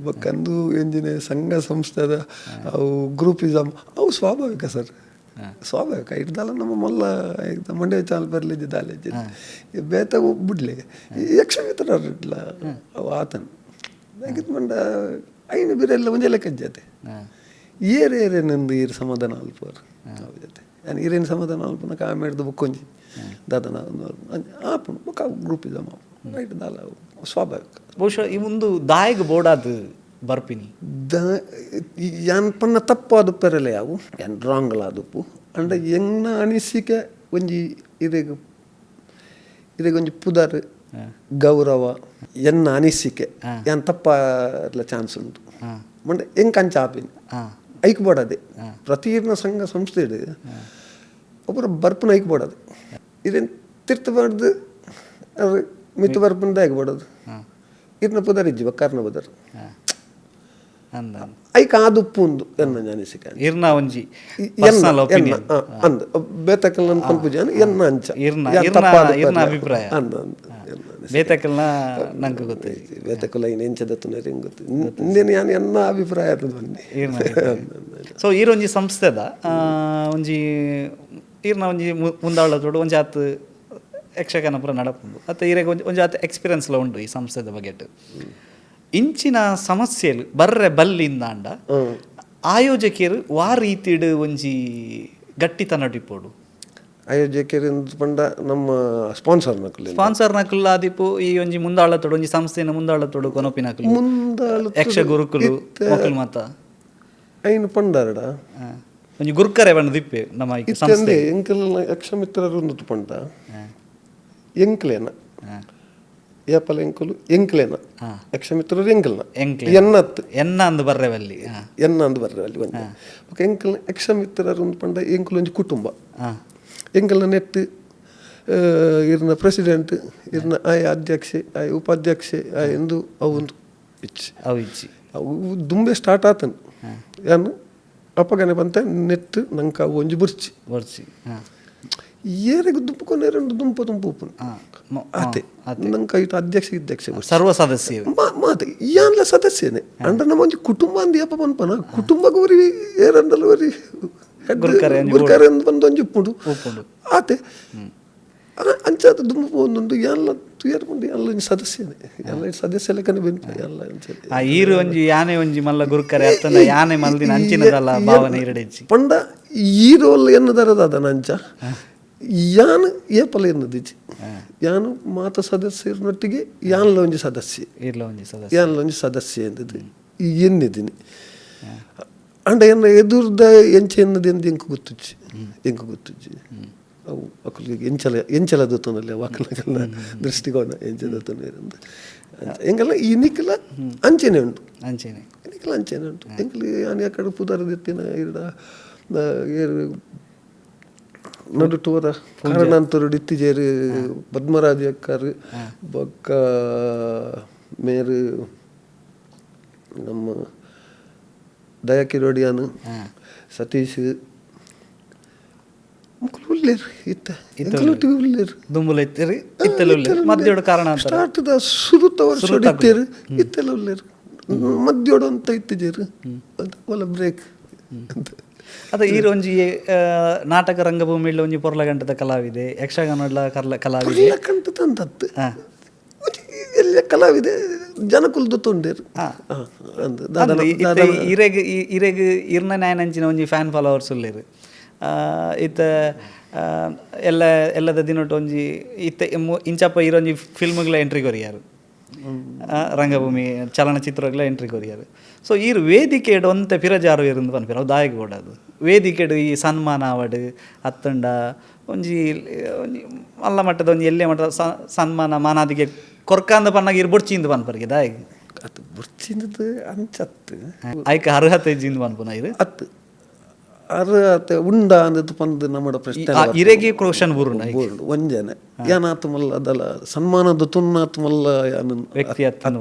ಬೊಕ್ಕಂದು ಎಂಜಿನ ಸಂಘ ಸಂಸ್ಥೆದ ಅವು ಗ್ರೂಪಿಸಮ್ ಅವು ಸ್ವಾಭಾವಿಕ ಸರ್, ಸ್ವಾಭಾವಿಕ ಇಡ್ದಲ್ಲ ನಮ್ಮ ಮೊಲ್ಲ ಮಂಡ್ಯ ಚಾನಲ್ ಬರಲಿದ್ದ ದಾಲೇಜ್ ಬೇತ ಬಿಡ್ಲಿ ಯಕ್ಷಮಿತ್ರ ಇಡ್ಲ ಅವು ಆತನ ಮಂಡ ಐನು ಬಿರೆಲ್ಲ ಒಂಜೆ ಲೆಕ್ಕ ಜೊತೆ ಏರು ಏರೇ ನಂದು ಈರು ಸಮಾಧಾನ ಅಲ್ಪರು ಅವು ಜೊತೆ ನಾನು ಈರೇನು ಸಮಾಧಾನ ಅಲ್ಪನಕ ಆಮೇಡ್ದು ಬುಕ್ಕೊಂಜಿ ದಾದನ ಆಪುಂಡು ಬೊಕ್ಕ ಗ್ರೂಪಿಸಮ್ ಆಪುಂಡು ರೈಟ್ ದಾಲ ಸ್ವಾಭಾವಿಕ. ಬಹುಶಃ ಈ ಒಂದು ದಾಯಿಗೆ ಬೋಡಾದ ಬರ್ಪಿನಿ the ಯಾನ್ ಪನ್ನ ತಪ್ಪಾದು ಪೆರಲೆ ಅವು ಯಾನ್ ರಾಂಗ್ಲಾದುಪ್ಪು ಅಂಡ ಎಂಗ್ನ ಅನಿಸಿಕೆ ಒಂಜಿ ಇರೆಗ್ ಇರೆಗೊಂಜಿ ಪುದರ್ ಗೌರವ ಎನ್ನ ಅನಿಸಿಕೆ ಯಾನ್ ತಪ್ಪಲ ಚಾನ್ಸ್ ಉಂಟು ಮಂಡೆ ಎಂಕ್ ಅಂಚ ಆಪಿನಿ ಐಕ್ ಬೋಡದೆ ಪ್ರತಿರ್ನ ಸಂಘ ಸಂಸ್ಥೆ ಒಬ್ಬರು ಬರ್ಪುನ ಐಕ್ ಬೋಡದು ಇದೇನು ತಿರ್ತು ಬಾರ್ದು ಅದು ಮಿತ್ತು ಬರ್ಪುನ ಐಕ್ ಬೋಡದು ಇರ್ನ ಪುದರ್ ಇಜ್ಜಿ ಬಕ್ಕಾರ್ನ ಪುದರ್ ಐಕ್ ಆದುಪ್ಪು ಉಂದು ಎನ್ನ ಅನಿಸಿಕೆ ಇರ್ನ ಒಂಜಿ ಪರ್ಸನಲ್ ಒಪಿನಿಯನ್ ಅಂದ್ ಬೇತಕಲ್ನ ಪನ್ಪುಜಿ ಎನ್ನ ಅಂಚ ಇರ್ನ ಅಭಿಪ್ರಾಯ ಅಂದ ಬೇತಕಲ್ನ ನಂಗೆ ಗೊತ್ತಿದೆ ಬೇತಕಲ್ಲ ಇನ್ನು ಎಂಚದ ತುನರಿ ಗೊತ್ತು ಇಂದೇನು ಯಾನ್ ಎನ್ನ ಅಭಿಪ್ರಾಯ ಅದು ಬನ್ನಿ. ಸೊ ಈರೊಂಜಿ ಸಂಸ್ಥೆದ ಒಂಜಿ ಈರ್ನ ಒಂಜಿ ಮುಂದಾಳತೋಡು ಒಂಜಿ ಆತ್ ಯಕ್ಷಗಾನ ಪೂರ ನಡಪುಂಡು ಅತ್ತ ಈರೆಗ್ ಒಂಜಿ ಒಂಜಿ ಆತ್ ಎಕ್ಸ್ಪೀರಿಯನ್ಸ್ಲ ಉಂಡು ಈ ಸಂಸ್ಥೆದ ಬಗೆಟ್. ಇಂಚಿನ ಸಮಸ್ಯೆಲು ಬರ್ರೆ ಬಲ್ಲಿಂದಾಂಡ ಆಯೋಜಕಿಯರು ವಾ ರೀತಿಡ್ ಒಂಜಿ ಗಟ್ಟಿತನ ಟಿಪ್ಪೋಡು ಆಯೋಜಕರು ಪಂಡ ನಮ್ಮ ಸ್ಪಾನ್ಸರ್ ನಕುಲು ಸ್ಪಾನ್ಸರ್ ನಕುಲು ಆದಿಪ್ಪು ಈ ಒಂಜಿ ಮುಂದಾಳತೋಡು ಒಂಜಿ ಸಂಸ್ಥೆನ ಮುಂದಾಳತೋಡು ಕೊನೊಪಿನಕುಲು ಮುಂದಾಳ ಯಕ್ಷ ಗುರುಕುಲು ಮೊಕುಲು ಮಾತ ಐನು ಪಂಡಾರಡ ಒಂಜಿ ಗುರುಕರೆ ಬಣ್ಣ ದಿಪ್ಪೆ ನಮ್ಮ ಈ ಸಂಸ್ಥೆ ಎಂಕಲ್ ಯಕ್ಷಮಿತ್ರರು ಒಂದು ಪಂಡ ಎಂಕ್ಲೇನ ಏಪಲ ಎಂಕುಲು ಎಂಕ್ಲೇನ ಯಕ್ಷಮಿತ್ರರು ಎಂಕಲ್ನ ಎನ್ನತ್ತು ಎನ್ನ ಅಂದು ಬರ್ರೆ ಬಲ್ಲಿ ಎನ್ನ ಅಂದು ಬರ್ರೆ ಬಲ್ಲಿ ಒಂಜಿ ಬೊಕ ಎಂಕಲ್ನ ಯಕ್ಷಮಿತ್ರರು ಒಂದು ಪಂಡ ಎಂಕುಲು ಒಂಜಿ ಕುಟುಂಬ ಎಂಕಲ್ನ ನೆಟ್ ಇರ್ನ ಪ್ರೆಸಿಡೆಂಟ್ ಇರ್ನ ಆಯ ಅಧ್ಯಕ್ಷೆ ಆಯ ಉಪಾಧ್ಯಕ್ಷೆ ಆಯ ಎಂದು ಅವು ಒಂದು ಇಚ್ಚಿ ಅವು ಇಚ್ಚಿ ಅವು ದುಂಬೆ ಸ್ಟಾರ್ಟ್ ಆತನು ಯಾನು ಅಪ್ಪಗನೆ ಬಂತೆ ನೆಟ್ ನಂಗೆ ಅವು ಒಂಜಿ ಬುರ್ಚಿ ಬುರ್ಚಿ ಏರೆಗ್ ದುಂಪುಕೊನೇರಂಡು ದುಂಪ ದುಂಪು ಉಪ್ಪುನು ಆತೆ ನಂಗೆ ಐತ ಅಧ್ಯಕ್ಷ ಅಧ್ಯಕ್ಷ ಸರ್ವ ಸದಸ್ಯ ಮಾತೆ ಯಾನ್ಲ ಸದಸ್ಯನೇ ಅಂಡ ನಮ್ಮ ಒಂಜಿ ಕುಟುಂಬ ಅಂದ್ ಏಪ ಪನ್ಪನ ಕುಟುಂಬಗ್ ಒರಿ ಏರಂಡಲ ಒರಿ ಗುರುಕರೆ ಅಂದ್ ಬಂದು ಒಂಜಿ ಉಪ್ಪುಂಡು ಆತೆ ಅಂಚಾದ ದುಂಬು ಪೋವೊಂದುಂಡು ಯಾನ್ಲ ತುಯರ್ ಪುಂಡು ಯಾನ್ಲ ಒಂಜಿ ಸದಸ್ಯನೇ ಯಾನ್ಲ ಸದಸ್ಯ ಲೆಕ್ಕನೆ ಬೆನ್ಪ ಯಾನ್ಲ ಅಂಚ ಆ ಈರು ಒಂಜಿ ಯಾನೆ ಒಂಜಿ ಮಲ್ಲ ಗುರುಕರೆ ಅತ್ತಂಡ ಯಾನೆ ಮಲ್ದಿನ ಅಂಚಿನದಲ್ಲ ಭಾವನೆ ಇರಡೆಜ್ಜಿ ಪಂಡ ಈ ರೋಲ್ ಎನ್ನದರದಾದ ನಂಚ ಯಾನ್ ಏಪಲ ಎನ್ನದಿಜ್ಜಿ ಯಾನು ಮಾತ ಸದಸ್ಯರೊಟ್ಟಿಗೆ ಯಾನ್ಲ ಒಂಜಿ ಸದಸ್ಯ ಇರ್ಲ ಒಂಜಿ ಸದಸ್ಯ ಯಾನ್ಲ ಒಂಜಿ ಸದಸ್ಯ ಎಂದದು ಎನ್ನಿದ್ದೀನಿ ಅಂಡ ಎನ್ನ ಎದುರ್ದ ಎಂಚ ಎನ್ನದು ಎಂದು ಎಂಕು ಗೊತ್ತುಜ್ಜಿ ಎಂಕು ಗೊತ್ತುಜ್ಜಿ ಅವು ಅಕುಲಿಗೆ ಎಂಚಲ ಎಂಚಲ ದೂತನಲ್ಲಿ ವಾಕಲಗಲ್ಲ ದೃಷ್ಟಿಕೋನ ಎಂಚ ದೂತನ ಎಂಗೆಲ್ಲ ಇನಿಕಲ ಅಂಚೆನೆ ಉಂಟು ಅಂಚೆನೆ ಇನಿಕಲ ಅಂಚೆನೆ ಉಂಟು ಎಂಕಲ್ ಯಾನ್ ಯಾಕಡೆ ಪುದರ್ ದೆತ್ತಿನ ಇರ್ಡ ಏರು ನಡುಟುವರ ಕಾರಣಾಂತರು ಇತ್ತಿಜೇರು ಪದ್ಮರಾಜ್ ಅಕ್ಕಾರು ಬೊಕ್ಕ ಮೇರು ನಮ್ಮ ದಯಾಕಿರೋಡಿಯಾನು ಸತೀಶ್ ಮುಕ್ಕುಲು ಉಲ್ಲೇರು ಇತ್ತ ಎಂಕಲೊಟ್ಟಿಗೆ ಉಲ್ಲೇರು ದುಂಬುಲ ಇತ್ತೀರಿ ಇತ್ತೆಲ್ಲ ಉಲ್ಲೇರು ಮಧ್ಯೋಡು ಕಾರಣ ಅಂತ ಸ್ಟಾರ್ಟ್ದ ಸುರುತ ವರ್ಷ ಇತ್ತೇರು ಇತ್ತೆಲ್ಲ ಉಲ್ಲೇರು ಮಧ್ಯೋಡು ಅಂತ ಇತ್ತಿಜೇರು ಒಲ ಬ್ರೇಕ್ ಅಂತ ಅದ ಈರು ಒಂಜಿ ನಾಟಕ ರಂಗಭೂಮಿ ಒಂಜಿ ಪೊರ್ಲಗಂಟದ ಕಲಾವಿದೆ ಯಕ್ಷಗಾನ ಕಲಾವಿದೆ ಕಂಟದ ಅಂತತ್ತು ಎಲ್ಲ ಕಲಾವಿದೆ ಜನಕುಲ್ದು ತೊಂಡೇರು ಇರೆಗ್ ಇರೆಗ್ ಇರ್ನ ನ್ಯಾಯನಂಚಿನ ಒಂಜಿ ಫ್ಯಾನ್ ಫಾಲೋವರ್ಸ್ ಉಲ್ಲೇರು ಇತ್ತ ಎಲ್ಲ ಎಲ್ಲದ ದಿನೊಟ್ಟು ಒಂಜಿ ಇತ್ತ ಇಂಚಪ್ಪ ಇರೊಂಜಿ ಫಿಲ್ಮ್ಗಳ ಎಂಟ್ರಿ ಕೊರಿಯಾರು ರಂಗಭೂಮಿ ಚಲನಚಿತ್ರಗಳ ಎಂಟ್ರಿ ಕೊರಿಯಾರು. ಸೊ ಈ ವೇದಿಕೆಡ್ ಒಂತೆ ಪಿರಜಾರು ಇರಂದು ಪನ್ಪಿರ ಅವು ದಾಯಕ ಬೋಡದು ವೇದಿಕೆಡ್ ಈ ಸನ್ಮಾನ ಆವಡ್ ಅತ್ತಂಡ ಒಂಜಿ ಒಂಜಿ ಮಲ್ಲ ಮಟ್ಟದ ಒಂಜಿ ಎಲ್ಲೆ ಮಟ್ಟದ ಸನ್ಮಾನ ಮಾನಾದಿಗೆ ಕೊರ್ಕಾಂದ ಪನ್ನಾಗ ಇರ್ ಬೊಡ್ಚಿಂದು ಪನ್ಪರಿಗೆ ದಾಯಕ ಅದು ಬೊಡ್ಚಿಂದದ್ದು ಅಂಚತ್ತು ಐಕ ಅರ್ಹತೆ ಇಜ್ಜಿಂದು ಪನ್ಪುನ ಇರು ಅತ್ತು ಅರ್ಹತೆ ಉಂಡ ಅಂದದ್ದು ಪಂದ್ ನಮ್ಮಡ ಪ್ರಶ್ನೆ ಇರೆಗೆ ಕ್ರೋಶನ್ ಬುರುಂಡ ಬುರುಂಡು ಒಂಜನೆ ಯಾನಾತು ಮಲ್ಲ ಅದಲ್ಲ ಸನ್ಮಾನದ ತುನ್ನಾತು ಮಲ್ಲ ಯಾನು ವ್ಯಕ್ತಿ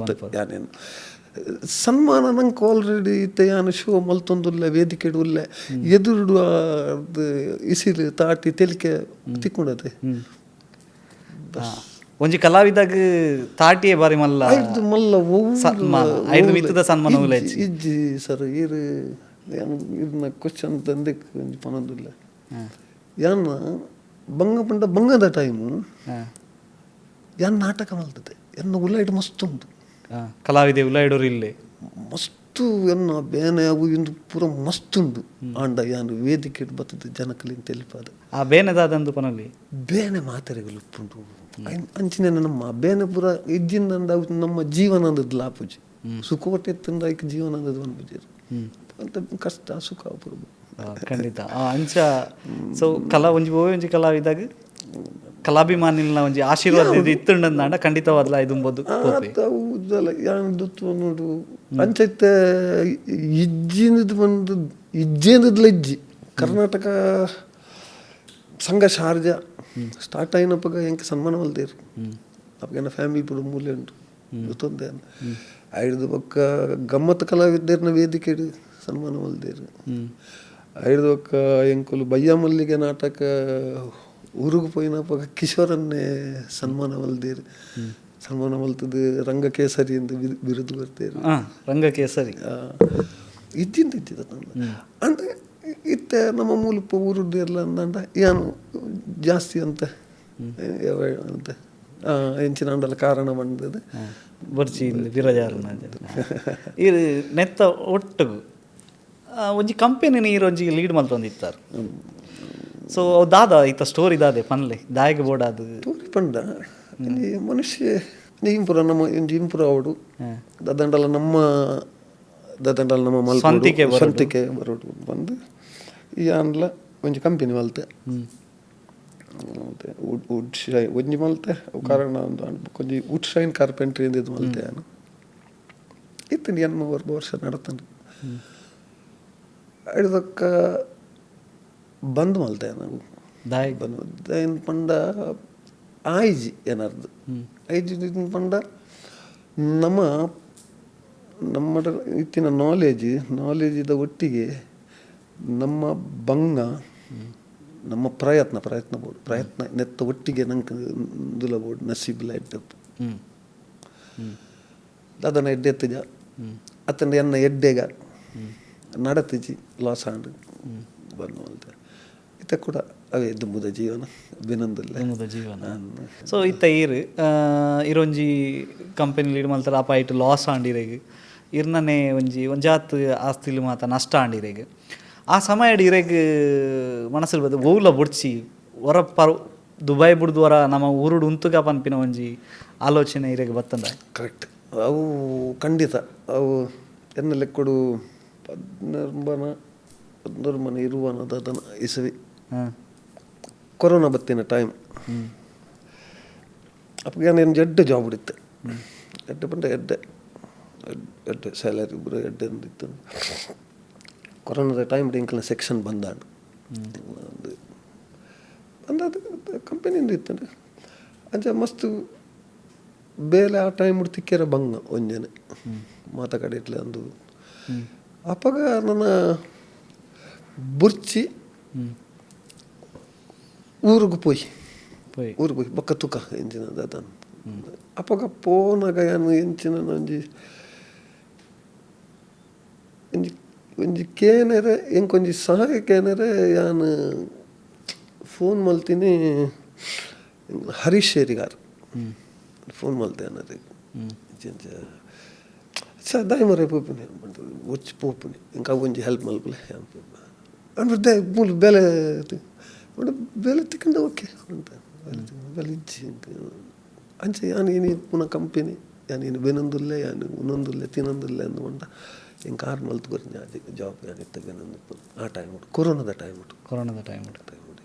ಯಾನೇನು ಸನ್ಮಾನ ನಂಗೆ ಆಲ್ರೆಡಿ ಇತ್ತೆ ಯಾನು ಶೋ ಮಲ್ತೊಂದುಲ್ಲ ವೇದಿಕೆ ಉಲ್ಲೆ ಎದುರುಡು ಅದು ಇಸಿಲು ತಾಟಿ ತೆಲಿಕೆ ತಿಕ್ಕೊಂಡದೆ ಒಂಜಿ ಕಲಾವಿದಾಗ ತಾಟಿಯೇ ಬಾರಿ ಮಲ್ಲ ಐದು ಮಲ್ಲ ಸನ್ಮಾನ ಐದು ಮಿತ್ತದ ಸನ್ಮಾನ ಉಲ್ಲ ಇಜ್ಜಿ ಸರ್ ಇರು ಯಾನ್ ಇರ್ನ ಕ್ವಶನ್ ತಂದೆಕ್ ಒಂಜಿ ಪನೊಂದುಲ್ಲ ಯಾನ್ ಬಂಗ ಪಂಡ ಬಂಗದ ಟೈಮು ಯಾನ್ ನಾಟಕ ಮಲ್ತದೆ ಎನ್ನ ಉಲ್ಲೈಟ್ ಮಸ್ತ್ ಉಂಟು ಕಲಾವಿದೆ ಉಲ್ಲೈಡೋರು ಇಲ್ಲೇ ಮಸ್ತು ಎನ್ನ ಬೇನೆ ಅವು ಇಂದು ಪೂರ ಮಸ್ತ್ ಉಂಡು ಆಂಡ ಯಾನ್ ವೇದಿಕೆ ಬತ್ತದ ಜನಕಲಿನ್ ತೆಲಿಪಾದ ಆ ಬೇನೆದಾದಂದು ಪನಲ್ಲಿ ಬೇನೆ ಮಾತೆರೆಗಳು ಉಪ್ಪುಂಡು ಅಂಚಿನ ನಮ್ಮ ಬೇನೆ ಪೂರ ಇಜ್ಜಿಂದ ನಮ್ಮ ಜೀವನ ಲಾಪುಜಿ ಸುಖೋಟೆ ತಂದ ಐಕ್ ಜೀವನ ಅನ್ಪುಜಿ ಅಂತ ಕಷ್ಟ ಸುಖ ಪೂರ ಖಂಡಿತ ಅಂಚ. ಸೊ ಕಲಾ ಒಂಜಿ ಒಂಜಿ ಕಲಾವಿದಾಗ ಕಲಾಭಿಮಾನಿಲ್ನ ಒಂಜಿ ಆಶೀರ್ವಾದ ಇತ್ತುಂಡಂದಾಂಡ ಖಂಡಿತವಾದ್ಲ ಇದುಂಬೋದು. ನೋಡು ಅಂಚೈತೆ ಇಜ್ಜಿನದು ಬಂದು ಇಜ್ಜೇನದ್ಲ ಇಜ್ಜಿ. ಕರ್ನಾಟಕ ಸಂಘ ಶಾರ್ಜಾ ಸ್ಟಾರ್ಟ್ అయినప్పగా ಎಂಕ್ ಸನ್ಮಾನ ಮಲ್ತೇರು. ಅಪ್ಪಗನ ಫ್ಯಾಮಿಲಿ ಪೂರ ಮೂಲೆ ಉಂಟು ಗೊತ್ತೊಂದೆ. ಐದು ಬೊಕ್ಕ ಗಮ್ಮತ್ ಕಲಾವಿದ್ದೇರ್ನ ವೇದಿಕೆ ಸನ್ಮಾನ ಮಲ್ದೇರು. ಐದು ಬೊಕ್ಕ ಎಂಕುಲು ಬಯ್ಯ ಮಲ್ಲಿಗೆ ನಾಟಕ ಊರುಗು ಪೋಯಿನಪಗ ಕಿಶೋರನ್ನೇ ಸನ್ಮಾನ ಮಲ್ದೇರು. ಸನ್ಮಾನ ಮಲ್ತದ್ದು ರಂಗಕೇಸರಿ ಎಂದು ಬಿರುದು ಬರ್ತೇರು. ರಂಗಕೇಸರಿ ಇಜ್ಜಿಂದ ಇಜ್ಜಿದ ಅಂದ್ರೆ ಇತ್ತೆ ನಮ್ಮ ಮೂಲುಪ್ಪ ಊರುದ್ದು ಎಲ್ಲ ಅಂದಂಡ ಏನು ಜಾಸ್ತಿ ಅಂತ ಅಂತ ಎಂಚಿನ ಅಂಡಲ ಕಾರಣ ಬಂದದ್ದು ಬರ್ಚಿ ಬಿರಜಾರನ ಇರು ನೆತ್ತ ಒಟ್ಟುಗು ಒಂಜಿ ಕಂಪೆನಿ ನೀರು ಒಂಜಿ ಲೀಡ್ ಮಲ್ತೊಂದಿತ್ತಾರೆ. ಸೊ ಅವು ದಾದ ಇತ್ತ ಸ್ಟೋರಿ ದಾದೆ ಪನ್ಲೆ ದಾಯಗೆ ಬೋರ್ಡ್ ಅದು ಸ್ಟೋರಿ ಪಂಡ ಇಲ್ಲಿ ಮನುಷ್ಯ ಇಂಪುರ ನಮ್ಮ ಒಂಜಿ ಇಂಪ್ರೂವ್ ಆವಡು ದದಂಡಲ ನಮ್ಮ ದದಂಡಲ ನಮ್ಮ ಮಲ್ಪೊಡು ಸ್ವಂತಿಕೆ ಬರೋಡು ಬಂದು ಈ ಆಂಡ್ಲ ಒಂಜಿ ಕಂಪೆನಿ ಮಲ್ತೆ. ವುಡ್ ಶೈ ಒಂಜಿ ಮಲ್ತೆ ಅವು ಕಾರಣ ಒಂದು ಒಂಜಿ ವುಡ್ ಶೈನ್ ಕಾರ್ಪೆಂಟ್ರಿ ಇದು ಮಲ್ತೆ. ನಾನು ಇತ್ತು ಎನ್ಮ ವರ್ಷ ನಡತಂಡು ಐದಕ್ಕ ಬಂದ್ ಮಲ್ತೆ ನಾವು. ಬಂದ್ ಏನು ಪಂಡ ಆಯ್ಜಿ ಏನಾರ್ದು ಐಜಿ ಪಂಡ ನಮ್ಮ ನಮ್ಮ ಇತ್ತಿನ ನಾಲೆಜ್ ನಾಲೆಜಿದ ಒಟ್ಟಿಗೆ ನಮ್ಮ ಬಂಗ ನಮ್ಮ ಪ್ರಯತ್ನ ಪ್ರಯತ್ನ ಬೋಡು ಪ್ರಯತ್ನ ನೆತ್ತ ಒಟ್ಟಿಗೆ ನಂಗೆ ದುಲ ಬೋಡು ನಸೀಬ್ಲ ಎಡ್ಡೆಪ್ಪು ದಾದನ ಎಡ್ಡೆತ್ತುಜ ಅತ್ತಂಡ ಎನ್ನ ಎಡ್ಡೆಗ ನಡತಿಜಿ ಲಾಸ್ ಆಂಡ್ ಬಂದು ಮಲ್ತೆ. ಇತ್ತ ಕೂಡ ಅವೇ ದುಂಬುದ ಜೀವನ ಬಿನಂದಲ್ಲ ದುಂಬುದ ಜೀವನ. ಸೊ ಇತ್ತ ಈರು ಇರೊಂಜಿ ಕಂಪೆನಿ ಲೀಡ್ ಮಲ್ತಾರ ಅಪ ಇಟ್ಟು ಲಾಸ್ ಆಂಡಿರೆಗ್ ಇರ್ನನೆ ಒಂಜಿ ಒಂಜಾತ್ ಆಸ್ತಿಲು ಮಾತ ನಷ್ಟ ಆಂಡಿರೆಗ್ ಆ ಸಮಯ ಇರೆಗ್ ಮನಸ್ಸಲ್ಲಿ ಬದ್ದು ಓವ್ಲ ಬುಡ್ಚಿ ಹೊರ ಪರ್ ದುಬೈ ಬುಡ್ದು ಹೊರ ನಮ್ಮ ಊರುಡು ಉಂತುಗ ಪನ್ಪಿನ ಒಂಜಿ ಆಲೋಚನೆ ಇರೆಗ್ ಬತ್ತಂದ. ಕರೆಕ್ಟ್. ಅವು ಖಂಡಿತ ಅವು ಎನ್ನ ಲೆಕ್ಕಡು 14 ಇರುವನ ದಾದನ ಇಸವಿ ಕೊರೋನಾ ಬತ್ತಿನ ಟೈಮ್. ಅಪ್ಪಗೆ ನಾನು ಎಡ್ಡೆ ಜಾಬ್ ಹಿಡಿತೆ ಎಡ್ಡೆ ಪಂಡ ಎಡ್ಡೆ ಎಡ್ಡೆ ಸ್ಯಾಲರಿ ಪೂರ ಎಡ್ಡೆ ಇತ್ತು. ಕೊರೋನಾದ ಟೈಮ್ ಎಂಕಲ್ನ ಸೆಕ್ಷನ್ ಬಂದಾಂಡ್ ಬಂದಾದ ಕಂಪೆನಿಯಿಂದ ಇತ್ತು ಅಂಚ ಮಸ್ತ್ ಬೇಲೆ ಆ ಟೈಮ್ ತಿಕ್ಕೆರ ಬಂಗ ಒಂಜನೆ ಮಾತ ಕಡೆ ಇಟ್ಲೆ ಅಂದು. ಅಪ್ಪಗ ನನ್ನ ಬುರ್ಚಿ ಊರಿಗೆ ಪೋಯಿ ಊರಿಗೆ ಪೋಯಿ ಬೊಕ್ಕ ತುಕ ಎಂಚಿನ ದಾದನ್. ಅಪ್ಪಗ ಪೋನಾಗ ಏನು ಎಂಚಿನ ಒಂಜಿ ಒಂಜಿ ಒಂಜಿ ಕೇನೆರೆ ಎಂಕೊಂಜಿ ಸಹಾಯ ಕೇನೆರೆ ಯಾನ್ ಫೋನ್ ಮಲ್ತೀನಿ ಹರೀಶ್ ಶೇರಿಗಾರ್ ಫೋನ್ ಮಲ್ತೆ ಅನ್ನರೆ ಸರ್ ದಾಯಿ ಮರೆ ಪೋಪಿನಿ ಒಚ್ಚಿ ಪೋಪಿನಿ ಎಂಕ ಒಂಜಿ ಹೆಲ್ಪ್ ಮಲ್ಪಲೆ ಅಂದ್ರೆ ಮೂಲು ಬೆಲೆ ಬೆಲೆ ತಿಕ್ಕಂಡ ಓಕೆ ಅಂತ ಬೆಲೆ ಇಜ್ಜಿ ಅಂಚೆ ಯಾನ್ ಇನಿ ಪುನಃ ಕಂಪೆನಿ ಯಾನ್ ಇನಿ ಬೆನೊಂದುಲ್ಲೆ ಯಾನ್ ಉನೊಂದುಲ್ಲೆ ತಿನ್ನೊಂದುಲ್ಲೆ ಅಂದ್ಕೊಂಡ ಎಂಕ್ ಆರು ಮಲ್ತ್ ಕೊರ್ನಿ ಜಾಬ್ ಯಾನ್ ಇತ್ತ ಬೆನೊಂದು ಆ ಟೈಮ್ ಉಂಟು ಕೊರೋನಾದ ಟೈಮ್ ಉಂಟು ಕೊರೋನಾದ ಟೈಮ್ ಉಂಟು ಟೈಮ್ ಉಂಟು.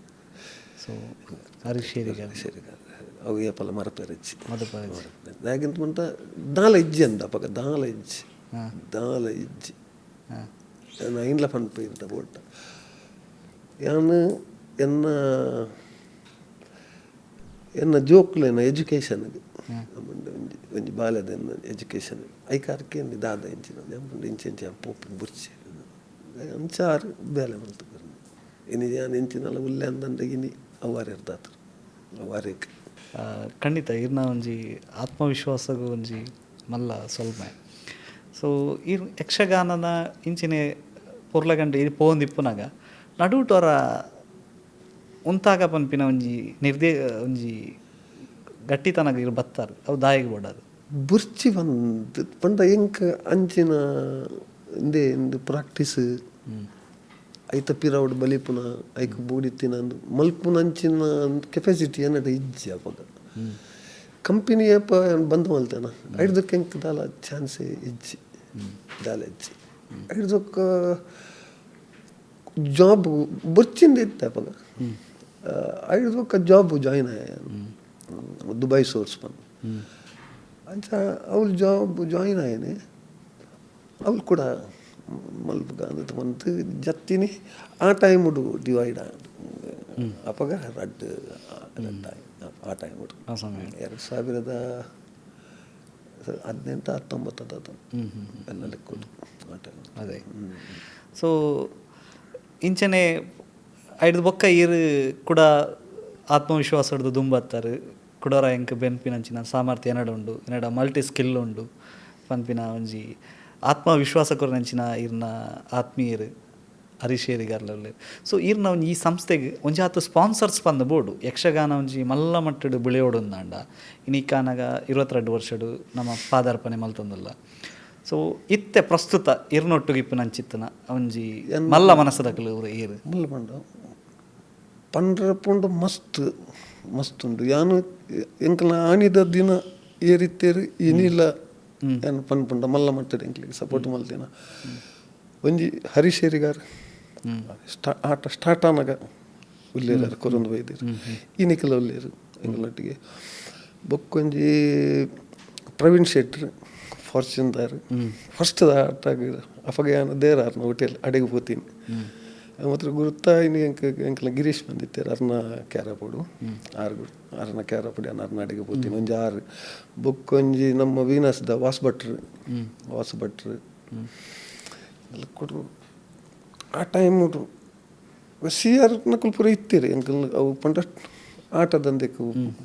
ಸೊ ಹರೀಶ್ ಶೇರಿಗಾರ್ ಶೇರಿಗಾರ್ ಅವು ಏಪಲ ಮರಪೆರಚ್ಚಿ ಮದಪೆರಚ್ಚಿ ದಾಗಿಂತ ಮಂಟ ದಾಲ ಇಜ್ಜಿ ಅಂದ ಅಪಗ ದಾಲ ಇಜ್ಜಿ ದಾಲ ಇಜ್ಜಿ ನಾನು ಐನ್ಲ ಪನ್ಪೆ ಬೋಟ ಯಾನ್ ಎನ್ನ ಎನ್ನ ಜೋಕ್ಲೆನ ಎಜುಕೇಷನ್ಗೆ ಒಂಜಿ ಒಂಜಿ ಬಾಲ್ಯದ ಎನ್ನ ಎಜುಕೇಷನ್ ಐಕಾರ್ಕೆ ದಾದ ಇಂಚಿನ ಇಂಚಿ ಇಂಚಿ ಪೋಪು ಬುರ್ಚಿ ಅಂಚಾರು ಬೇಲೆ ಮಲ್ತು ಇನಿ ಯಾನ್ ಇಂಚಿನಲ್ಲ ಉಲ್ಲೆ ಅಂದಂಡ ಇನಿ ಅವಾರೆ ಇರ್ದಾತ್ರು ಅವಾರೇಕ್. ಖಂಡಿತ ಇರ್ನ ಒಂಜಿ ಆತ್ಮವಿಶ್ವಾಸಗೂ ಒಂಜಿ ಮಲ್ಲ ಸೊಲ್ಮೆ. ಸೊ ಈ ಯಕ್ಷಗಾನದ ಇಂಚಿನೆ ಪೊರ್ಲಗಂಟೆ ಇದು ಪೋಂದಿಪ್ಪುನಾಗ ನಡುಟೊರ ಉಂತಾಗ ಪನ್ಪಿನ ಒಂಜಿ ಒಂಜಿ ಗಟ್ಟಿತನಗ ಇರು ಬತ್ತಾರೆ ಅವು ದಾಯಿಗೆ ಬೋಡದು ಬುರ್ಚಿ ಬಂದು ಪಂಡ ಎಂಕ್ ಅಂಚಿನ ಇಂದೇ ಇಂದು ಪ್ರಾಕ್ಟೀಸ್ ಐತ ಪಿರವಡ್ ಬಲಿಪುನ ಐಕ್ ಬೂಡಿತ್ತಿನ ಮಲ್ಪುನ ಅಂಚಿನ ಕೆಪಾಸಿಟಿ ಏನಡ ಇಜ್ಜಿ ಅಪಗ ಕಂಪನಿ ಅಪ್ಪ ಬಂದ್ ಮಲ್ತೇನ ಐಡ್ದಕ್ಕೆ ಎಂಕ್ ದಾಲ ಚಾನ್ಸ್ ಇಜ್ಜಿ ದಾಲ ಇಜ್ಜಿ ಐಡ್ದಕ್ಕ Job ಬೊರ್ಚಿಂದ ಇತ್ತೆ ಅಪಗ ಐದು ಬೊಕ್ಕ ಜಾಬ್ ಜಾಯಿನ್ ಆಯ ದುಬೈ ಸೋರ್ಸ್ ಪಂದ್. ಅಂಚ ಅವ್ಲು ಜಾಬ್ ಜಾಯಿನ್ ಆಯನೆ ಅವ್ಲು ಕೂಡ ಮಲ್ಪುಗ ಅಂದ್ ಪಂದ್ ಜತ್ತಿನಿ ಆ ಟೈಮುಡು ಡಿವೈಡ್ ಅಪಗ ರಡ್ಡ್ ರಡ್ಡ್ ಆ ಟೈಮುಡು 2018 19 ಎಲ್ಲ ಲೆಕ್ಕೊಡು ಆ ಟೈಮ್. ಅದೇ ಸೊ ಇಂಚನೆ ಐಡ್ದ್ ಬೊಕ್ಕ ಈರ್ ಕೂಡ ಆತ್ಮವಿಶ್ವಾಸ ಹಿಡ್ದು ದುಂಬತ್ತಾರೆ ಕುಡೋರ ಎಂಕ್ ಬೆನ್ಪಿನಂಚಿನ ಸಾಮರ್ಥ್ಯ ಎನಡ ಉಂಡು, ಎನಡ ಮಲ್ಟಿ ಸ್ಕಿಲ್ ಉಂಡು ಪನ್ಪಿನ ಒಂಜಿ ಆತ್ಮವಿಶ್ವಾಸ ಕೊರ್ನಂಚಿನ ಈರ್ನ ಆತ್ಮೀಯರು ಹರೀಶೇರಿಗಾರ್ಲಲ್ಲಿ. ಸೊ ಈರ್ನ ಒಂಜಿ ಈ ಸಂಸ್ಥೆಗೆ ಒಂಜಿ ಆತು ಸ್ಪಾನ್ಸರ್ಸ್ ಪಂದ್ ಬೋಡು ಯಕ್ಷಗಾನ ಒಂಜಿ ಮಲ್ಲ ಮಟ್ಟಡ್ ಬುಳೆಯೋಡುಂದಾಂಡ ಇನಿಕಾನಗ 22 ವರ್ಷಡು ನಮ್ಮ ಪಾದಾರ್ಪಣೆ ಮಲ್ತೊಂದುಲ್ಲ. ಸೊ ಇತ್ತೆ ಪ್ರಸ್ತುತ ಇರ್ನೊಟ್ಟುಗೆ ಇಪ್ಪುನಂಚಿತ್ತನ ಒಂಜಿ ಮಲ್ಲ ಮನಸ್ಸದಕಲು ಈರ್ ಮಲ್ಲ ಪಂಡ ಪಂಡ್ರ ಪುಂಡ ಮಸ್ತ್ ಮಸ್ತ್ ಉಂಡು. ಯಾನು ಎಂಕಲ್ನ ಆನಿದ ದಿನ ಏರಿತ್ತೇರು ಇನಿಲ ಯಾನು ಪನ್ಪುಂಡ ಮಲ್ಲ ಮಟ್ಟದ ಎಂಕ್ಲಿಗೆ ಸಪೋರ್ಟ್ ಮಲ್ತಿನ ಒಂಜಿ ಹರೀಶೇರಿಗಾರ್ ಆಟ ಸ್ಟಾರ್ಟ್ ಆನಗ ಉಲ್ಲೇರು ಕೊರೊಂದು ಬೈದೇರು ಇನಿಕಲ ಉಲ್ಲೇರು ಎಂಕಲ್ನೊಟ್ಟಿಗೆ. ಬೊಕ್ಕೊಂಜಿ ಪ್ರವೀಣ್ ಶೆಟ್ರ್ ಫಾರ್ಚೂನ್ದಾರ್ ಫಸ್ಟ್ ಆಟ ಅಪಗ ಯಾನು ದೇರಾರ್ನ ಹೋಟೆಲ್ ಅಡೆಗೆ ಪೋತೀನಿ ಮಾತ್ರ ಗುರುತ ಇನ್ನು ಎಂಕ್ ಎಂಕಲ್ನ ಗಿರೀಶ್ ಬಂದಿತ್ತೇರು ಅರ್ನ ಕ್ಯಾರಪೋಡು ಆರು ಗುರು ಅರ್ನ ಕ್ಯಾರಪೊಡಿ ಅರ್ನ ಅಡೆಗೆ ಪೋತೀನಿ ಒಂಜಿ ಆರು. ಬೊಕ್ಕೊಂಜಿ ನಮ್ಮ ವೀನಸ್ದ ವಾಸ್ ಭಟ್ರು ವಾಸು ಭಟ್ರು ಎಲ್ಲ ಕೊಡು ಆ time C R ನಕುಲು ಪೂರ ಇತ್ತೀರಿ ಎಂಕಲ್ ಅವು ಪಂಡ ಆಟದಂದೆಕ್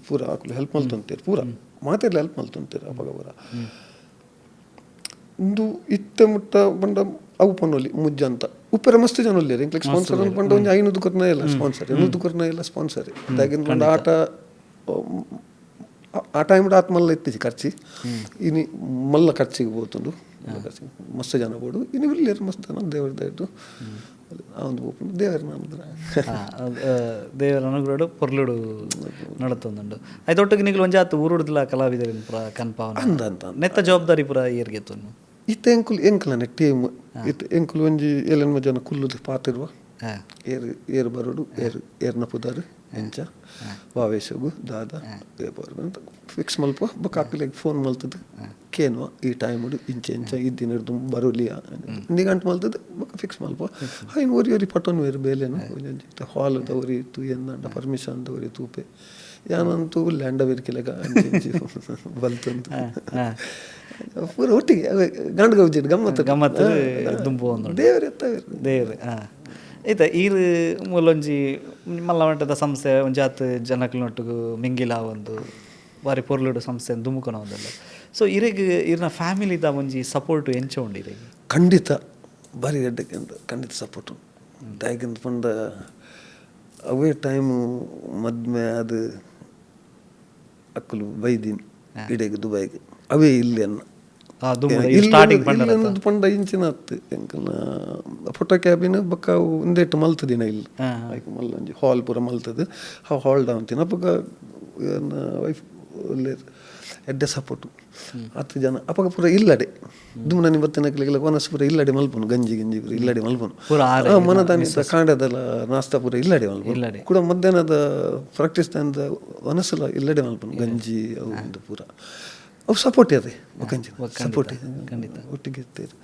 ಪೂರ ಅಕುಲು ಹೆಲ್ಪ್ ಮಲ್ತೊಂತೇರು ಪೂರ ಮಾತೆರ್ಲ ಹೆಲ್ಪ್ ಮಲ್ತೊಂತೇರು ಅಪಗ ಪೂರ. ಉಂದು ಇತ್ತೆ ಮುಟ್ಟ ಪಂಡ ಅವು ಪನ್ನೊಲಿ ಮುಜ್ಜ ಅಂತ ಉಪ್ಪೆರ ಮಸ್ತ್ ಜನ ಉಲ್ಲೇರು ಎಂಕ್ಲೆಗ್ ಸ್ಪಾನ್ಸರ್ ಪಂಡ ಒಂಜಿ 500 ಕೊರ್ನ ಇಲ್ಲ ಸ್ಪಾನ್ಸರ್ 800 ಕೊರ್ನ ಇಲ್ಲ ಸ್ಪಾನ್ಸರ್ ದಾಗಿನ ಪಂಡ ಆಟ ಆ ಟೈಮ್ ಆತ್ ಮಲ್ಲ ಇತ್ತೀಚೆ ಖರ್ಚಿ ಇನಿ ಮಲ್ಲ ಖರ್ಚಿಗೆ ಪೋತುಂಡು ಮಸ್ತ್ ಜನ ಬೋಡು ಇನಿ ಉಲ್ಲೇರು ಮಸ್ತ್ ಜನ ದೇವರ ದಯಟು ಆ ಒಂದು ಪೋಪುಂಡು ದೇವರ ದೇವರ ಅನುಗ್ರಹಡು ಪೊರ್ಲುಡು ನಡತೊಂದುಂಡು. ಐತೊಟ್ಟಿಗೆ ನಿಗ್ಲು ಒಂಜಾತ್ ಊರುಡ್ದಲ ಕಲಾವಿದರಿನ ಪೂರ ಕನ್ಪಾವನ ಅಂದ ಅಂತ ನೆತ್ತ ಜವಾಬ್ದಾರಿ ಪೂರ ಏರ್ಗೆತ್ತುನು ಇತ್ತೆ ಎಂಕುಲು ಎಂಕಲನೆ ಟೀಮ್ ಇತ್ತೆ ಎಂಕುಲು ಒಂಜಿ ಏಳೆನ್ಮ ಜನ ಕುಲ್ಲುದು ಪಾತಿರುವ ಏರು ಏರು ಬರೋಡು ಏರು ಏರ್ನ ಪುದಾರು ಎಂಚ ವಾವೇಶಗು ದಾದ ಅಂತ ಫಿಕ್ಸ್ ಮಲ್ಪ ಬೊಕ್ಕ ಅಕ್ಲೆಗ್ ಫೋನ್ ಮಲ್ತದು ಕೇನುವ ಈ ಟೈಮುಡು ಇಂಚೆ ಇಂಚ ಈ ದಿನ ಬರೋಲಿಯಾ ನಿಗಂಟು ಮಲ್ತದು ಬೊಕ್ಕ ಫಿಕ್ಸ್ ಮಲ್ಪ ಹೈನ್ ಒರಿ ಒರಿ ಪಟೊನ್ ವೇರು ಬೇಲೆನು ಒಂಜೊಂಜಿ ಹಾಲ್ದ ಒರಿ ಇತ್ತು ಎಂದಂಡ ಪರ್ಮಿಷನ್ ಒರಿ ತೂಪೆ ಯಾನಂತೂ ಲ್ಯಾಂಡ ಬೇರ್ಕಿಲೆಗ ಅಂಚೆ ಇಂಚೆ ಬಲ್ತಂತು ಪೂರ ಒಟ್ಟಿಗೆ ಗಂಡು ಗೌಜಿಡ್ ಗಮ್ಮತ್ತು ಗಮ್ಮತ್ತು ದುಂಬು ಒಂದು ದೇವರೇ ದೇವರು. ಇತ್ತೆ ಈರ್ ಮೂಲೊಂಜಿ ಮಲ್ಲ ಮಟ್ಟದ ಸಂಸ್ಥೆ ಒಂಜಾತ್ ಜನಕ್ಲೆನೊಟ್ಟುಗು ಮಿಂಗಿಲ ಒಂದು ಬಾರಿ ಪೊರ್ಲುಡು ಸಂಸ್ಥೆ ದುಮುಕನ ಒಂದಲ್ಲ. ಸೊ ಇರೆಗ್ ಇರ್ನ ಫ್ಯಾಮಿಲಿದ ಒಂಜಿ ಸಪೋರ್ಟ್ ಎಂಚ ಉಂಡು ಇರೆಗ್? ಖಂಡಿತ ಬಾರಿ ಎಡ್ಡೆಗೆ ಖಂಡಿತ ಸಪೋರ್ಟ್ ದಾಯೆಗಂದ್ ಪಂಡ ಅವೇ ಟೈಮು ಮದ್ಮೆ ಅದು ಅಕ್ಕಲು ಬೈದಿನಿ ಇಡೆಗ್ ದುಬೈಗ್ ಅವೇ ಇಲ್ಲಿ ಅನ್ನ ಸ್ಟಾರ್ಟಿಂಗ್ ಪಂಡ ಇಂಚಿನ ಅತ್ತು ಎಂಕಲ್ನ ಫೋಟೋ ಕ್ಯಾಬಿನ್ ಬೊಕ್ಕ ಉಂದೆಟ್ ಮಲ್ತದಿನ ಇಲ್ಲಿ ಐಕ್ ಮಲ್ಲ ಒಂಜಿ ಹಾಲ್ ಪೂರ ಮಲ್ತದು ಆ ಹಾಲ್ ಡೌನ್ ಅಪಗ ವೈಫ್ ಎಡ್ಡೆ ಸಪೋರ್ಟು ಹತ್ತು ಜನ ಅಪಗ ಪೂರ ಇಲ್ಲಡೆ ದುಮ್ನನಿ ಬತ್ತಿನಕ್ಲೆಗೆಲ್ಲ ವನಸ್ ಪೂರ ಇಲ್ಲಡೆ ಮಲ್ಪುನು ಗಂಜಿ ಗಿಂಜಿ ಪೂರ ಇಲ್ಲಡೆ ಮಲ್ಪುನು ಮನದಾನಿ ಕಾಂಡದಲ್ಲ ನಾಸ್ತಾ ಪೂರ ಇಲ್ಲಡೆ ಮಲ್ಪುನು ಕೂಡ ಮಧ್ಯಾಹ್ನದ ಪ್ರಾಕ್ಟೀಸ್ ತಂದ ವನಸಲ ಇಲ್ಲಡೆ ಮಲ್ಪುನು ಗಂಜಿ ಅವು ಒಂದು ಪೂರ ಅವು ಸಪೋರ್ಟ್ ಅದೇ ಬೊಕಂಚಿನ ಸಪೋರ್ಟ್ ಖಂಡಿತ ಒಟ್ಟಿಗೆ ಇರ್ತೀರಿ.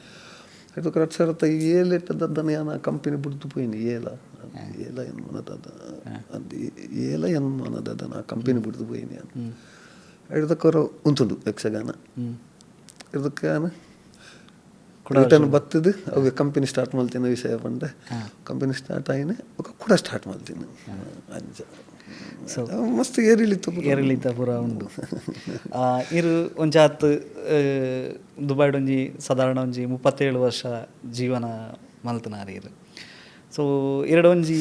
ಅದಕ್ಕೆ ರಟ್ಸರತ್ತ ಏಲೆಟ್ಟದದ್ದನ್ನು ಯಾನ ಕಂಪನಿ ಬುಡ್ದು ಪೋಯಿನಿ ಏಲ ಏಲ ಎನ್ ಮನದದ ಅದು ಏಲ ಎನ್ ಮನದದ ನಾ ಕಂಪನಿ ಬುಡ್ದು ಪೋಯಿನಿ ಯಾನ್ ಹಿಡ್ದಕ್ಕವರು ಉಂತುಂಡು ಯಕ್ಷಗಾನ ಇದಕ್ಕೆ ಯಾನ ರಿಟರ್ನ್ ಬತ್ತದು ಅವು ಕಂಪನಿ ಸ್ಟಾರ್ಟ್ ಮಲ್ತಿನ ವಿಷಯ ಪಂಡೆ ಕಂಪನಿ ಸ್ಟಾರ್ಟ್ ಆಯಿನ ಬೊಕ ಕೂಡ ಸ್ಟಾರ್ಟ್ ಮಲ್ತಿನ ಅಂಚ ಮಸ್ತ್ ಏರಿಳಿತ ಏರಿಳಿತ ಪೂರ ಉಂಡು. ಇರು ಒಂಜಾತ್ ದುಬೈಡ್ ಒಂಜಿ ಸಾಧಾರಣ ಒಂಜಿ 37 ವರ್ಷ ಜೀವನ ಮಲ್ತನಾರ್ ಇರು. ಸೊ ಎರಡು ಒಂಜಿ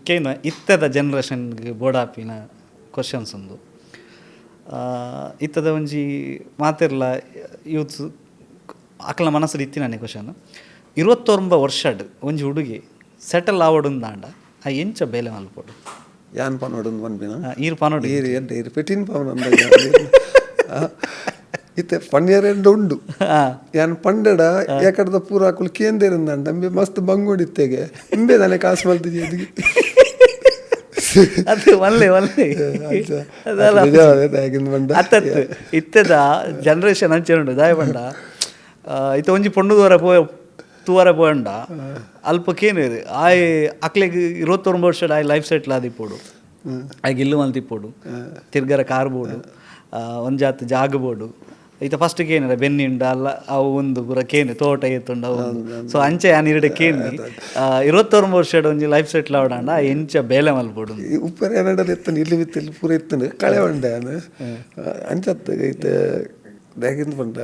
ಕೇನ ಇತ್ತದ ಜನ್ರೇಷನ್ಗೆ ಬೋಡಾಪಿನ ಕ್ವಶನ್ಸ್ ಉಂದು. ಇತ್ತದ ಒಂಜಿ ಮಾತೆರ್ಲ ಯೂತ್ಸ್ ಅಕ್ಲ ಮನಸ್ಸು ಇತ್ತಿನ ಕ್ವಶನ್ 29 ವರ್ಷಡ್ ಒಂಜಿ ಹುಡುಗಿ ಸೆಟಲ್ ಆವಡುಂದಾಂಡ ಆ ಎಂಚ ಬೇಲೆ ಮಲ್ಪೊಡು? ಯಾನ್ ಪನೊಡು ಪನ್ಪಿನ ಈರ್ ಪನೊಡು ಈರ್ ಎಡ್ಡೆ ಈರ್ ಪೆಟಿನ್ ಪವನ. ಇತ್ತೆ ಪನ್ಯರೆಂಡ ಉಂಡು ಯಾನ್ ಪಂಡಡ ಯಾಕಡ್ದ ಪೂರ ಅಕುಲು ಕೇಂದೇರಂದಂಡ ಅಂಬೆ ಮಸ್ತ್ ಬಂಗೋಡಿತ್ತೆಗೆ ಇಂಬೆ ನಾನೆ ಕಾಸು ಮಲ್ತಿದ್ದೆ. ಅದು ಒಲ್ಲೆ ಒಲ್ಲೆ ಅತ್ತತ್ತು ಇತ್ತೆದ ಜನರೇಷನ್ ಅಂಚೆ ಉಂಡು ದಾಯ ಪಂಡ ಇತ್ತೆ ಒಂಜಿ ಪೊಣ್ಣು ದೂರ ಪೋಯ ತೂವರೆ ಪೋಯಂಡ ಅಲ್ಪ ಕೇನೇರು ಆಯ್ ಅಕ್ಲೆಗ್ 29 ವರ್ಷ ಆಯ್ ಲೈಫ್ ಸೆಟ್ಲ್ ಆದಿಪ್ಪೊಡು, ಆಯ್ಗೆ ಇಲ್ಲು ಮಲ್ತಿಪ್ಪೊಡು, ತಿರ್ಗರ ಕಾರ್ ಬೋಡು, ಒಂಜಾತ್ ಜಾಗ ಬೋಡು. ಇತ್ತ ಫಸ್ಟ್ ಕೇನಿರ ಬೆನ್ನಿ ಉಂಡು ಅಲ್ಲ ಅವು ಒಂದು ಪೂರ ಕೇನು ತೋಟ ಏತುಂಡು ಅವು. ಸೊ ಅಂಚೆ ಯಾನ್ ಇರಡೆ ಕೇನಿ 29 ವರ್ಷ ಒಂಜಿ ಲೈಫ್ ಸೆಟ್ಲ್ ಆವಡಂಡ ಎಂಚ ಬೇಲೆ ಮಲ್ಪೊಡು. ಉಪ್ಪರ ಏನಡಲ್ ಎತ್ತನು ಇಲ್ಲಿ ಬಿತ್ತು ಇಲ್ಲಿ ಪೂರ ಎತ್ತನು ಕಳೆ ಉಂಡೆ ಯಾನ್ ಅಂಚತ್ತು ಇತ್ತೆ ದಾಗಿಂದ ಪಂಡ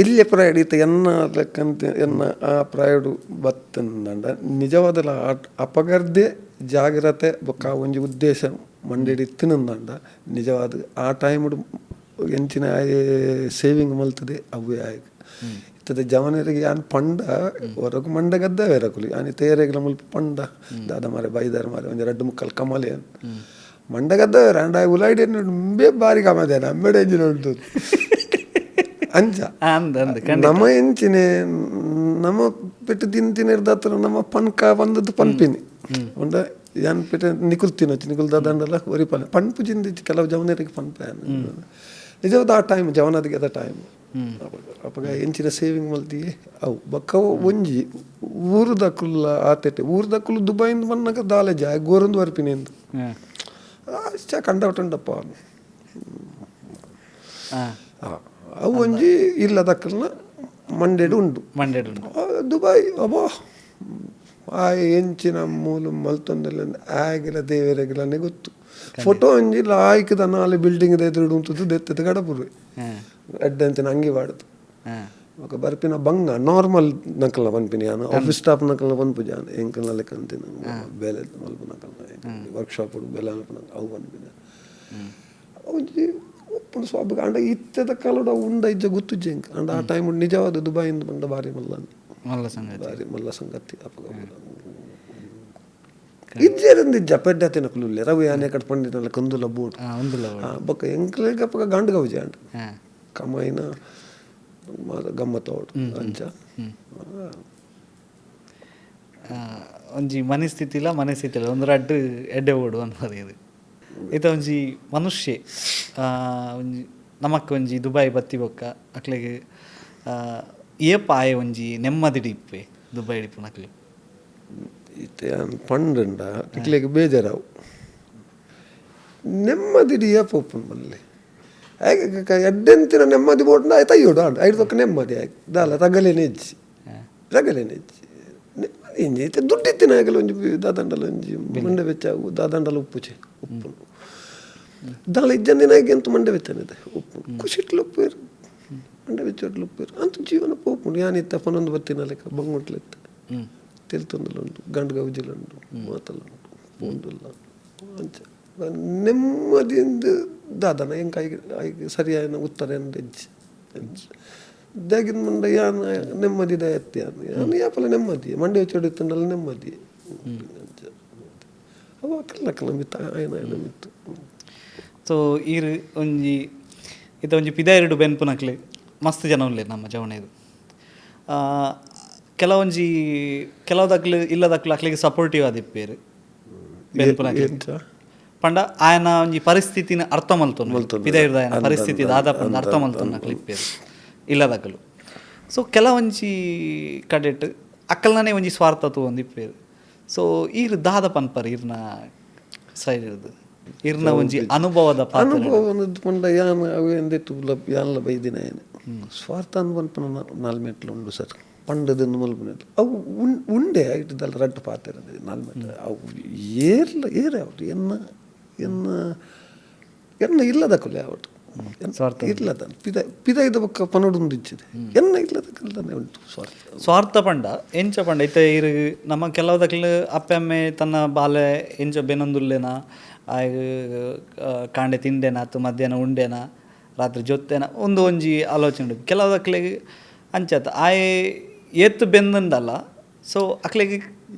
ಇಲ್ಲೇ ಪ್ರಾಯಡ್ ಇತ್ತ ಎನ್ನ ಲೆಕ್ಕಂತ ಎನ್ನ ಆ ಪ್ರಾಯಡು ಬತ್ತಂದಂಡ ನಿಜವಾದಲ ಅಪಗರ್ದೆ ಜಾಗ್ರತೆ ಬೊಕ್ಕ ಒಂಜಿ ಉದ್ದೇಶ ಮಂಡೆಡ್ ಇತ್ತಿನಂದಂಡ ನಿಜವಾದ ಆ ಟೈಮ್ಡು ಎಂಚಿನ ಆಯೆ ಸೇವಿಂಗ್ ಮಲ್ತದೆ ಅವೇ ಆಯ್ ಇತ್ತದ ಜವನರಿಗೆ ಯಾನ್ ಪಂಡ ಹೊರಗು ಮಂಡ ಗದ್ದ ಬೇರಕುಲಿ ಯಾನ್ ತೇರೆಗ್ಲ ಮುಲ್ಪ ಪಂಡ ದಾದ ಮಾರೆ ಬೈದಾರ ಮಾರೆ ಒಂಜಿ ರಡ್ಡು ಮುಕ್ಕಲ್ ಕಮಲೆ ಮಂಡ ಗದ್ದ ಬೇರೆ ಅಂಡ ಉಲಾಯ್ಡಿ ಅಂಬೆ ಬಾರಿ ಕಮದೇನ ಅಂಬೆಡೆ ಎಂಜಿನ ಉಂಟು ಅಂಚ ನಮ್ಮ ಎಂಚಿನೆ ನಮ್ಮ ಪೆಟ್ಟು ತಿಂತಿನ ನಮ್ಮ ಪನ್ಕ ಬಂದದ್ದು ಪನ್ಪಿನಿ ಉಂಡ ಯಾನ್ ಪೆಟ್ಟ ನಿಕುಲ್ ತಿನ್ನೊಚ್ಚು ನಿಕುಲ್ ದಾದಂಡಲ ಒರಿ ಪನ್ ಪನ್ಪು ಜಿಂದಿಚ್ಚು ಕೆಲವು ಜವನರಿಗೆ ಪನ್ಪೆ ನಿಜವಾದ ಆ ಟೈಮ್ ಜವನದಿಗೆ ಅದ ಟೈಮ್ ಅಪಗ ಎಂಚಿನ ಸೇವಿಂಗ್ ಮಲ್ತಿ ಅವು ಬೊಕ್ಕ ಒಂಜಿ ಊರುದಕುಲ್ಲ ಆತೆಟೆ ಊರುದಕುಲು ದುಬೈಂದ್ ಬನ್ನಗ ದಾಲೆ ಜಾಯ್ ಗೋರಂದು ಬರ್ಪಿನಿ ಎಂದು ಅಷ್ಟೇ ಕಂಡವಟುಂಡಪ್ಪ ಅವು ಒಂಜಿ ಇಲ್ಲದಕ್ಕಲ್ನ ಮಂಡೆಡು ಉಂಡು ಮಂಡೆಡು ದುಬೈ ಅಬ್ಬಾ ಆ ಎಂಚಿನ ಮೂಲು ಮಲ್ತೊಂದಲ್ಲ ಆಗಿಲ್ಲ ದೇವರೆಗ್ಲನೆ ಗೊತ್ತು ಫೋಟೋ ಒಂಜಿ ಲಾಯ್ಕದ ನಾಲೆ ಬಿಲ್ಡಿಂಗ್ ಎದುರುಡು ಉಂಟು ದೆತ್ತದ ಗಡಪುರು ಎಡ್ಡೆ ಅಂಗಿ ಬಾಡುದು ఒక ಬರ್ಪಿನ ಬಂಗ ನಾರ್ಮಲ್ ನಕಲ್ನ ಪನ್ಪಿನಿ ಯಾನ್ ಆಫೀಸ್ ಸ್ಟಾಫ್ ನಕಲ್ನ ಪನ್ಪುಜಿ ಯಾನ್ ಎಂಕಲ್ನ ಲೆಕ್ಕ ಅಂತಿನ ಬೇಲೆ ಮಲ್ಪು ನಕಲ್ನ ವರ್ಕ್ಶಾಪ್ ಬೇಲೆ ಮಲ್ಪುನ ಅವು ಪನ್ಪಿನಿ ಒಂಜಿ ಉಪ್ಪುಂಡು ಸ್ವಾಭಾವಿಕ ಅಂಡ ಇತ್ತೆದ ಕಾಲಡ್ ಅವು ಉಂಡ ಇಜ್ಜ ಗೊತ್ತುಜ್ಜಿ ಎಂಕ್ ಅಂಡ ಆ ಟೈಮ್ ನಿಜವಾದ ದುಬೈಂದ್ ಪಂಡ ಬಾರಿ ಮಲ್ಲ ಮಲ್ಲ ಸಂಗತಿ ಬಾರಿ ಮಲ್ಲ ಸಂಗತಿ ಅಪಗ ಇಜ್ಜೆರಂದು ಇಜ್ಜ ಪೆಡ್ಡ ತಿನಕುಲು ಉಲ್ಲೆರ್ ಅವು ಯಾನ್ ಎಕಡೆ ಪಂಡಿನಲ್ಲ ಕಂದುಲ ಬೋಡು ಬೊಕ್ಕ ಎಂಕ್ಲೆಗ್ ಅಪಗ ಗಂಡು ಗೌಜಿ ಅಂಡ ಕಮಾಯಿನ ಗಮ್ಮತ್ ಅವಡು ಅಂಚ ಒಂಜಿ ಮನಸ್ಥಿತಿ ಇಲ್ಲ ಮನಸ್ಥಿತಿ ಇಲ್ಲ ಒಂದು ರಡ್ಡ್ ಎಡ್ಡೆ ಓಡು ಅನ್ಪದ ಇತ್ತ ಒಂಜಿ ಮನುಷ್ಯೆ ಒಂಜಿ ನಮಕ್ ಒಂಜಿ ದುಬೈ ಬತ್ತಿ ಬೊಕ್ಕ ಅಕ್ಲೆಗ್ ಏಪ ಆಯೆ ಒಂಜಿ ನೆಮ್ಮದಿಡ್ ಇಪ್ಪೆ ದುಬೈ ಇಪ್ಪುನಕ್ಲೆ ಇತ್ತೆ ಯಾನ್ ಪಂಡಂಡ ನಿಕ್ಲೆಗ್ ಬೇಜಾರಾವು ನೆಮ್ಮದಿಡ್ ಏಪ ಉಪ್ಪುಂಡು ಮಲ್ಲೆ ಎಡ್ಡೆಂತಿನ ನೆಮ್ಮದಿ ಬೋಡ್ಂಡ ಆಯ್ ತಯ್ಯೋಡು ಆಂಡ್ ಐಡ್ ಬೊಕ್ಕ ನೆಮ್ಮದಿ ಆಯ್ ದಾಲ ತಗಲೇನೆ ಇಜ್ಜಿ ರಗಲೇನೆ ಇಜ್ಜಿ ನೆಮ್ಮದಿ ಇಂಜಿ ಇತ್ತೆ ದುಡ್ಡಿತ್ತಿನ ಆಗಲ ಒಂಜಿ ದಾದಂಡಲ ಒಂಜಿ ಮಂಡೆ ಬೆಚ್ಚ ದಾದಂಡಲ ಉಪ್ಪುಚೆ ಉಪ್ಪುಂಡು ದಾಲ ಇಜ್ಜಂದಿನ ಎಂತ ಮಂಡೆ ಬೆಚ್ಚನಿದೆ ಉಪ್ಪು ಖುಷಿಟ್ಲು ಉಪ್ಪೇರು ಮಂಡೆ ಬೆಚ್ಚೋಟ್ಲು ಉಪ್ಪೇರು ಅಂತ ಜೀವನ ಪೋಪುಂಡು ಯಾನ್ ಇತ್ತ ಪನೊಂದು ಬತ್ತಿನ ಲೆಕ್ಕ ಬಂಗುಂಟ್ಲೆತ್ತ ತೆಲ್ತೊಂದುಲ ಉಂಡು ಗಂಡು ಗೌಜಿಲ ಉಂಡು ಮಾತಲ್ಲ ಉಂಡು ಪೋಂದುಲ್ಲ ಅಂಚ ನೆಮ್ಮದಿಯಿಂದ ದಾದನ ಎಂಕ್ ಐಕ್ ಐಕ್ ಸರಿಯಾಯಿನ ಉತ್ತರ ಎಂದ್ ಇಜ್ಜಿ ದಾಗಿನ ಮಂಡ ಯಾನ್ ನೆಮ್ಮದಿ ಎತ್ತಿ ಯಾನ್ ಯಾನ್ ಯಾಪಲ ನೆಮ್ಮದಿ ಮಂಡೆ ಬೆಚ್ಚೋಡು ನೆಮ್ಮದಿ ಅಂಚ ಅವು ಅಕಲ್ನ ಅಕಲ್ನ ಮಿತ್ತ ಆಯನ ಆಯನ ಮಿತ್ತು. ಸೊ ಈರ್ ಒಂಜಿ ಇತ್ತ ಒಂಜಿ ಪಿದಾಯಿರುಡು ಬೆನ್ಪುನಕ್ಲೆ ಮಸ್ತ್ ಜನ ಉಲ್ಲೆರ್ ನಮ್ಮ ಜವಣೆರ್ ಕೆಲವೊಂಜಿ ಕೆಲವುದಕ್ಲು ಇಲ್ಲದಕ್ಲು ಅಕ್ಲೆಗ್ ಸಪೋರ್ಟಿವ್ ಆದಿಪ್ಪೆರ್ ಬೆನ್ಪುನಕ್ಲೆ ಪಂಡ ಆಯನ ಒಂಜಿ ಪರಿಸ್ಥಿತಿನ ಅರ್ಥ ಮಲ್ತೊನ್ನು ಪಿದಾಯಿರ್ದ ಆಯನ ಪರಿಸ್ಥಿತಿ ದಾದ ಪಂದ್ ಅರ್ಥ ಮಲ್ತೊನ್ನು ಅಕ್ಲು ಇಪ್ಪೆರ್ ಇಲ್ಲದಕಲು. ಸೊ ಕೆಲವೊಂಜಿ ಕಡೆಟ್ ಅಕ್ಕಲ್ನೇ ಒಂಜಿ ಸ್ವಾರ್ಥ ತೂವೊಂದು ಇಪ್ಪೆರ್. ಸೊ ಈರ್ ದಾದ ಪನ್ಪರ್ ಈರ್ನ ಸೈಡ್ ಇರ್ದು ಇರ್ನ ಒಂಜಿ ಅನುಭವದ ಅನುಭವ ಪಂಡ ಯಾನ್ ಅವು ಎಂದೆತ್ತು ಯಾನ್ಲ ಬೈದಿನ ಯಾನ್ ಸ್ವಾರ್ಥ ಅಂದ್ ಪನ್ಪುನ ನಾಲ್ ಮೆಟ್ಲು ಉಂಡು ಸರ್ ಪಂಡದನ್ನು ಮಲ್ಪುನ ಅವು ಉಂಡೆ ಐಟದಲ್ಲ ರಡ್ಡ್ ಪಾತೆರ ನಾಲ್ ಮೆಟ್ಲು ಅವು ಏರ್ಲ ಏರೆ ಅವಡು ಎನ್ನ ಎನ್ನ ಎನ್ನ ಇಲ್ಲದಕುಲೆ ಅವಡು ಸ್ವಾರ್ಥ ಇಲ್ಲದ ಪಿದ ಪಿದೈದ ಬೊಕ್ಕ ಪನೊಡುಂದು ಇಚ್ಚಿದೆ ಎನ್ನ ಇಲ್ಲದಕಲ್ದಾನೆ ಉಂಟು ಸ್ವಾರ್ಥ. ಸ್ವಾರ್ಥ ಪಂಡ ಎಂಚ ಪಂಡ ಇತ್ತೆ ಇರು ನಮ್ಮ ಕೆಲವುದಕ್ಲು ಅಪ್ಪೆ ಅಮ್ಮೆ ತನ್ನ ಬಾಲೆ ಎಂಚ ಬೆನೊಂದುಲ್ಲೆನ ಆಯ್ ಕಾಂಡೆ ತಿಂಡೆನ ಅತ್ತು ಮಧ್ಯಾಹ್ನ ಉಂಡೆನ ರಾತ್ರಿ ಜೊತೆನ ಒಂದು ಒಂಜಿ ಆಲೋಚನೆ ಉಂಡು ಕೆಲವುದಕ್ಲೆಗ್ ಅಂಚತ್ ಆಯೆ ಏತ್ ಬೆಂದಂಡಲ್ಲ ಸೊ ಅಕ್ಲೆಗ್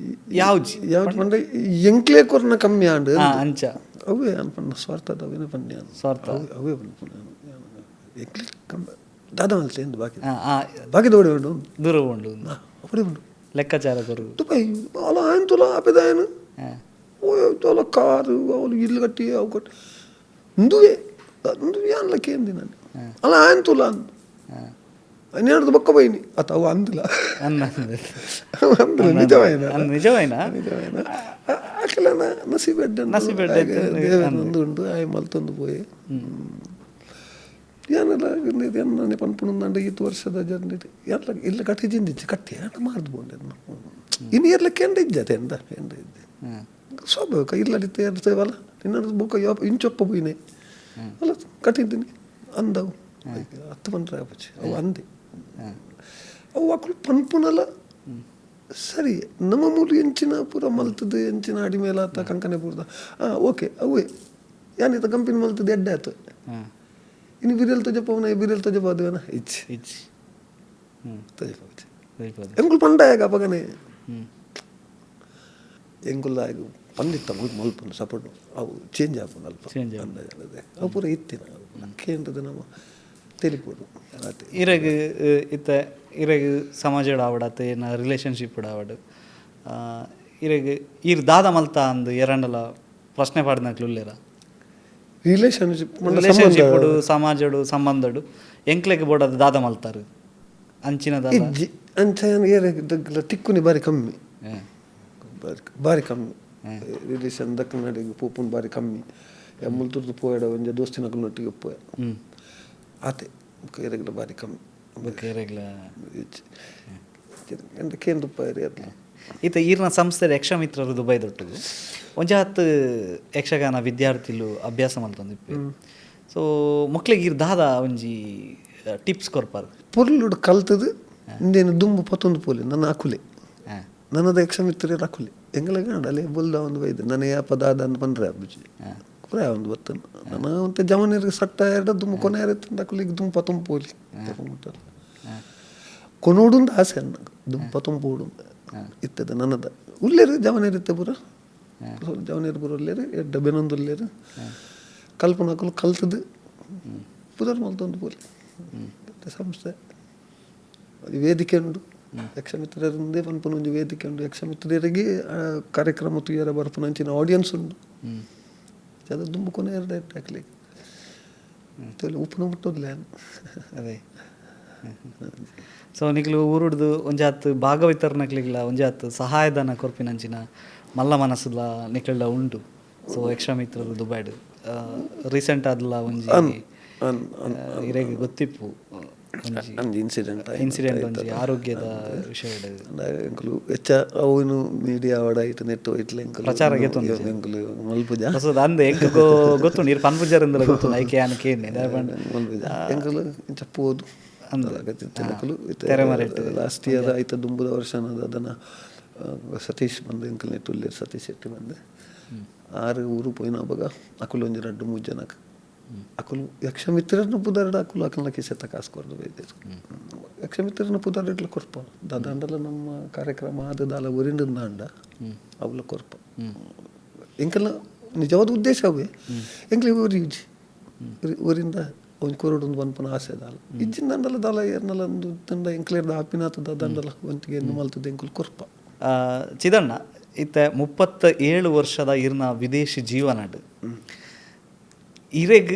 ಯಾವ್ಜಿ ಯಾವ್ದು ಪಂಡ ಎಂಕ್ಲೆ ಕೊರ್ನ ಕಮ್ಮಿ ಆಂಡ್ ಅಂಚ ಅವೇ ಅನ್ಪಣ್ಣ ಸ್ವಾರ್ಥದ ಅವೇನೆ ಪನ್ಯ ಸ್ವಾರ್ಥ ಅವೇ ಪನ್ಪುನ ಎಂಕ್ಲೆ ಕಮ್ಮಿ ದಾದ ಮಲ್ತೆ ಎಂದು ಬಾಕಿ ಬಾಕಿ ದೋಡಿ ಉಂಡು ದೂರ ಉಂಡು ಅಪ್ಪಡಿ ಉಂಡು ಲೆಕ್ಕಾಚಾರ ಕೊರು ದುಬೈ ಅಲ್ಲ ಆಯ್ನ ತುಲ ಆಪೆದಾಯನು ಓ ತೋಲ ಕಾರು ಅವಳು ಇಲ್ಲು ಕಟ್ಟಿ ಅವು ಕಟ್ಟಿ ಇಂದುವೆ ಇಂದು ಯಾನ್ಲ ಕೇಂದಿ ನಾನು ಅಲ್ಲ ಆಯ್ನ ತುಲ ಅಂದು ನೇಡ್ದು ಬೊಕ್ಕ ಬೈನಿ ಅತ ಅವು ಅಂದಿಲ್ಲ ಅಂದಿಲ್ಲ ನಿಜವಾಯಿನ ನಿಜವಾಯಿನ ನಿಜವಾಯಿನ ಅಖಿಲನ ನಸೀಬೆಡ್ಡ ನಸೀಬೆಡ್ಡ ಒಂದು ಉಂಡು ಆಯ್ ಮಲ್ತೊಂದು ಪೋಯೆ ಯಾನೆಲ್ಲ ಎನ್ನನೆ ಪನ್ಪುಣಂದಾಂಡ ಈತ್ ವರ್ಷದ ಜರ್ನಿ ಎಲ್ಲ ಇಲ್ಲ ಕಟ್ಟಿ ಜಿಂದಿಚ್ಚು ಕಟ್ಟಿ ಆಟ ಮಾರ್ದು ಪೋಂಡೆ ಇನ್ನು ಎಲ್ಲ ಕೆಂಡ ಇಜ್ಜತೆ ಎಂದ ಎಂಡ ಇದ್ದೆ ಸ್ವಾಭಾವಿಕ ಇಲ್ಲಡಿತ್ತೆ ಇರ್ತೇವಲ್ಲ ನಿನ್ನ ಬೊಕ್ಕ ಇಂಚೊಪ್ಪ ಪೋಯಿನೆ ಅಲ್ಲ ಕಟ್ಟಿದ್ದೀನಿ ಅಂದವು ಹತ್ತು ಪಂಡ್ರೆ ಆಪುಜಿ ಅವು ಅಂದೆ ಅವು ಅಕುಲು ಪನ್ಪುನಲ ಸರಿ ನಮ್ಮ ಮೂಲು ಎಂಚಿನ ಪೂರ ಮಲ್ತದ ಎಂಚಿನ ಅಡಿಮೇಲಾತ ಕಂಕನೆ ಪೂರ್ದ ಓಕೆ ಅವೇ ಯಾನಿತ ಕಂಪಿನ ಮಲ್ತದ ಎಡ್ಡೆ ಆತು ಇನ್ನು ಬಿರಿಯಲ್ ತಜಪವನ ಬಿರಿಯಲ್ ತಜಪಾದುವನ ಇಚ್ಚಿ ಇಚ್ಚಿ ತಜಪಾವಚಿ ಎಂಕುಲು ಪಂಡಾಯಗ ಅಪಗನೆ ಎಂಕುಲು ಆಗ ಪಂದಿತ್ತ ಮುಲ್ಪ ಮಲ್ಪುಂಡು ಸಪೋರ್ಟ್ ಅವು ಚೇಂಜ್ ಆಪುಂಡು ಅಲ್ಪ ಅಂದಾಜ್ ಅವು ಪೂರ ಇತ್ತಿನ ಕೇಂದ್ರದ ನಮ್ಮ ತೆಲಿಪೋಡು ಇರಗ್ ಇತ್ತ ಇರಗ್ ಸಮಾಜಡ್ ಆವಡಾತ ಏನ ರಿಲೇಷನ್ಶಿಪ್ ಆವಡ್ ಇರಗ್ ಈರ್ ದಾದ ಮಲ್ತ ಅಂದು ಎರಂಡಲ ಪ್ರಶ್ನೆ ಪಾಡ್ನಕ್ಲು ಉಲ್ಲೇರ ರಿಲೇಷನ್ಶಿಪ್ ರಿಲೇಷನ್ಶಿಪ್ ಸಮಾಜಡು ಸಂಬಂಧಡು ಎಂಕ್ಲೆಗ್ ಬೋಡದ ದಾದ ಮಲ್ತಾರು ಅಂಚಿನದ ಇಜ್ಜಿ ಅಂಚ ಏರ ತಿಕ್ಕುನಿ ಬಾರಿ ಕಮ್ಮಿ ಬಾರಿ ಕಮ್ಮಿ ರಿಲೇಷನ್ ದಕ್ಕನಾಡಿಗೆ ಪೋಪುನ್ ಬಾರಿ ಕಮ್ಮಿ ಮುಲ್ತುರ್ದು ಪೋಯಡ ಒಂಜ ದೋಸ್ತಿನಕುಲು ನೊಟ್ಟಿಗೆ ಪೋಯ ಆತೆ ಏರೆಗ್ಲ ಬಾರಿ ಕಮ್ಮಿ ಏರೆಗ್ಲ ಎಂತ ಕೇಂದ್ರ ಪೋಯರಿ ಅದ್ಲ ಈತ ಈರ್ನ ಸಂಸ್ಥೆ ಯಕ್ಷಮಿತ್ರರು ದುಬೈದೊಟ್ಟಿಗೆ ಒಂಜಿ ಹತ್ತು ಯಕ್ಷಗಾನ ವಿದ್ಯಾರ್ಥಿಲು ಅಭ್ಯಾಸ ಮಲ್ತೊಂದಿಪ್ಪೆ ಸೊ ಮಕ್ಳಿಗೆ ಈರ್ ದಾದ ಒಂಜಿ ಟಿಪ್ಸ್ ಕೊರ್ಪಾರು ಪೊರ್ಲುಡು ಕಲ್ತದು ಇಂದೇನು ದುಂಬು ಪತ್ತೊಂದು ಪೋಲಿ ನನ್ನ ಅಕುಲೆ ನನ್ನದ ಯಕ್ಷಮಿತ್ರರು ಅಕುಲೆ ಎಂಗಲ ಅಲ್ಲೇ ಬೊಲ್ದ ಒಂದು ಬೈದು ನನ್ನ ಯಾಪ ದಾದ ಅಂದ್ ಪಂಡ್ರೆ ಅಬ್ಬುಜಿ ಪೂರ ಒಂದು ಬತ್ತನ ನನ್ನ ಒಂತೆ ಜಮನಿರಿಗೆ ಸಟ್ಟ ಎರಡು ದುಂಬು ಕೊನೆ ಯಾರು ಅಕುಲಿಗೆ ದುಂಬು ಪತ್ತೊಂದು ಪೋಲಿ ಕೊನೋಡುಂದು ಆಸೆ ಅನ್ನ ದುಂಬು ಪತ್ತೊಂದು ಇತ್ತದ ನನ್ನದ ಉಲ್ಲೇರು ಜವನೇರಿತ್ತೆ ಪೂರ ಜವನೇರು ಪೂರ ಉಲ್ಲೇರು ಎಡ್ಡ ಬೆನೊಂದು ಉಲ್ಲೇರು ಕಲ್ಪನ ಅಕುಲು ಕಲ್ತದು ಪುದರ್ ಮಲ್ತೊಂದು ಪೋಲಿ ಸಂಸ್ಥೆ ವೇದಿಕೆ ಉಂಡು ಯಕ್ಷಮಿತ್ರರಿಂದೇ ಪನ್ಪುನ ಒಂಜಿ ವೇದಿಕೆ ಉಂಡು ಯಕ್ಷಮಿತ್ರರಿಗೆ ಕಾರ್ಯಕ್ರಮ ತೂಯರ ಬರ್ಪುನ ಅಂಚಿನ ಆಡಿಯನ್ಸ್ ಉಂಡು ಅದು ದುಂಬು ಕೊನೆ ಎರಡು ಹಾಕ್ಲಿ ಉಪ್ಪುನ ಮುಟ್ಟೋದಿಲ್ಲ ಅದೇ ಸೊ ನಿಕ್ಲು ಊರುಡ್ದು ಒಂಜಾತ್ ಭಾಗವತರ್ನಕ್ಲಿಗ್ಲ ಒಂಜಾತ್ ಸಹಾಯಧನ ಕೊರ್ಪಿನಂಚಿನ ಮಲ್ಲ ಮನಸ್ಸುಲ ನಿಕ್ಲೆಡ ಉಂಡು. ಸೊ ಯಕ್ಷಮಿತ್ರರು ದುಬೈಡ್ ರೀಸೆಂಟ್ ಆದ್ಲ ಒಂಜಿ ಇರೆಗ್ ಗೊತ್ತಿಪ್ಪು ಒಂಜಿ ಇನ್ಸಿಡೆಂಟ್ ಇನ್ಸಿಡೆಂಟ್ ಒಂಜಿ ಆರೋಗ್ಯದ ವಿಷಯ ಎಂಕುಲು ಹೆಚ್ಚ ಅವು ಮೀಡಿಯಾ ಅವಡ ಇಟ್ಟು ನೆಟ್ಟು ಇಟ್ಲೆ ಎಂಕುಲು ಪ್ರಚಾರ ಎಂಕುಲು ಮಲ್ಪುಜ ಅಂದ್ ಎಂಕ್ ಗೊತ್ತುಂಡು ಇರ್ ಪನ್ಪುಜಾರಿಂದಲ ಗೊತ್ತುಂಡು ಐಕೆ ಯಾನ್ ಕೇನ್ನೆ ಮಲ್ಪುಜ ಎಂಕುಲು ಇಂಚ ಪೋದು ಲಾಸ್ಟ್ ಇಯರ್ ಆಯ್ತ ದುಂಬುದ ವರ್ಷ ಅದನ್ನ ಸತೀಶ್ ಬಂದು ಎಂಕಲ್ ನೆಟ್ಟು ಉಲ್ಲೇರು ಸತೀಶ್ ಶೆಟ್ಟಿ ಬಂದು ಆರು ಊರು ಪೋಯಿನ ಅಪಗ ಅಕುಲು ಒಂಜಿ ರಡ್ಡು ಮೂರು ಜನಕ್ಕೆ ಅಕುಲು ಯಕ್ಷಮಿತ್ರನ ಪುದರ್ಡ ಅಕುಲು ಅಕಲ್ನ ಕಿಸೆತ್ತ ಕಾಸು ಕೊರ್ದು ಬೈದೆರ್ ಯಕ್ಷಮಿತ್ರನ ಪುದರ್ಡ್ಲ ಕೊರ್ಪ ದಾದಾಂಡಲ ನಮ್ಮ ಕಾರ್ಯಕ್ರಮ ಆದ ದಾಲ ಒರಿಂಡಂದಾಂಡ ಅವಲ ಕೊರ್ಪ ಎಂಕಲ್ನ ನಿಜವಾದ ಉದ್ದೇಶ ಅವೇ ಎಂಕ್ಲೆ ಒರಿ ಇಜ್ಜಿ ಊರಿಂದ ಒಂಜಿ ಕೊರೊಡೊಂದು ಪನ್ಪುನ ಆಸೆ ದಾಲ ಇಜ್ಜಿಂದಾಂಡಲ ದಾಲ ಏರ್ನಲ ಒಂದು ತಂಡ ಎಂಕ್ಲೇರ್ದ ಆಪಿನಾತ ದಾದಾಂಡಲ ಒಂತಿಗೆ ಎನ್ನು ಮಲ್ತದ ಎಂಕುಲು ಕೊರ್ಪ. ಚಿದಣ್ಣ ಇತ್ತ 37 ವರ್ಷದ ಇರ್ನ ವಿದೇಶಿ ಜೀವನಡ್ ಇರೆಗ್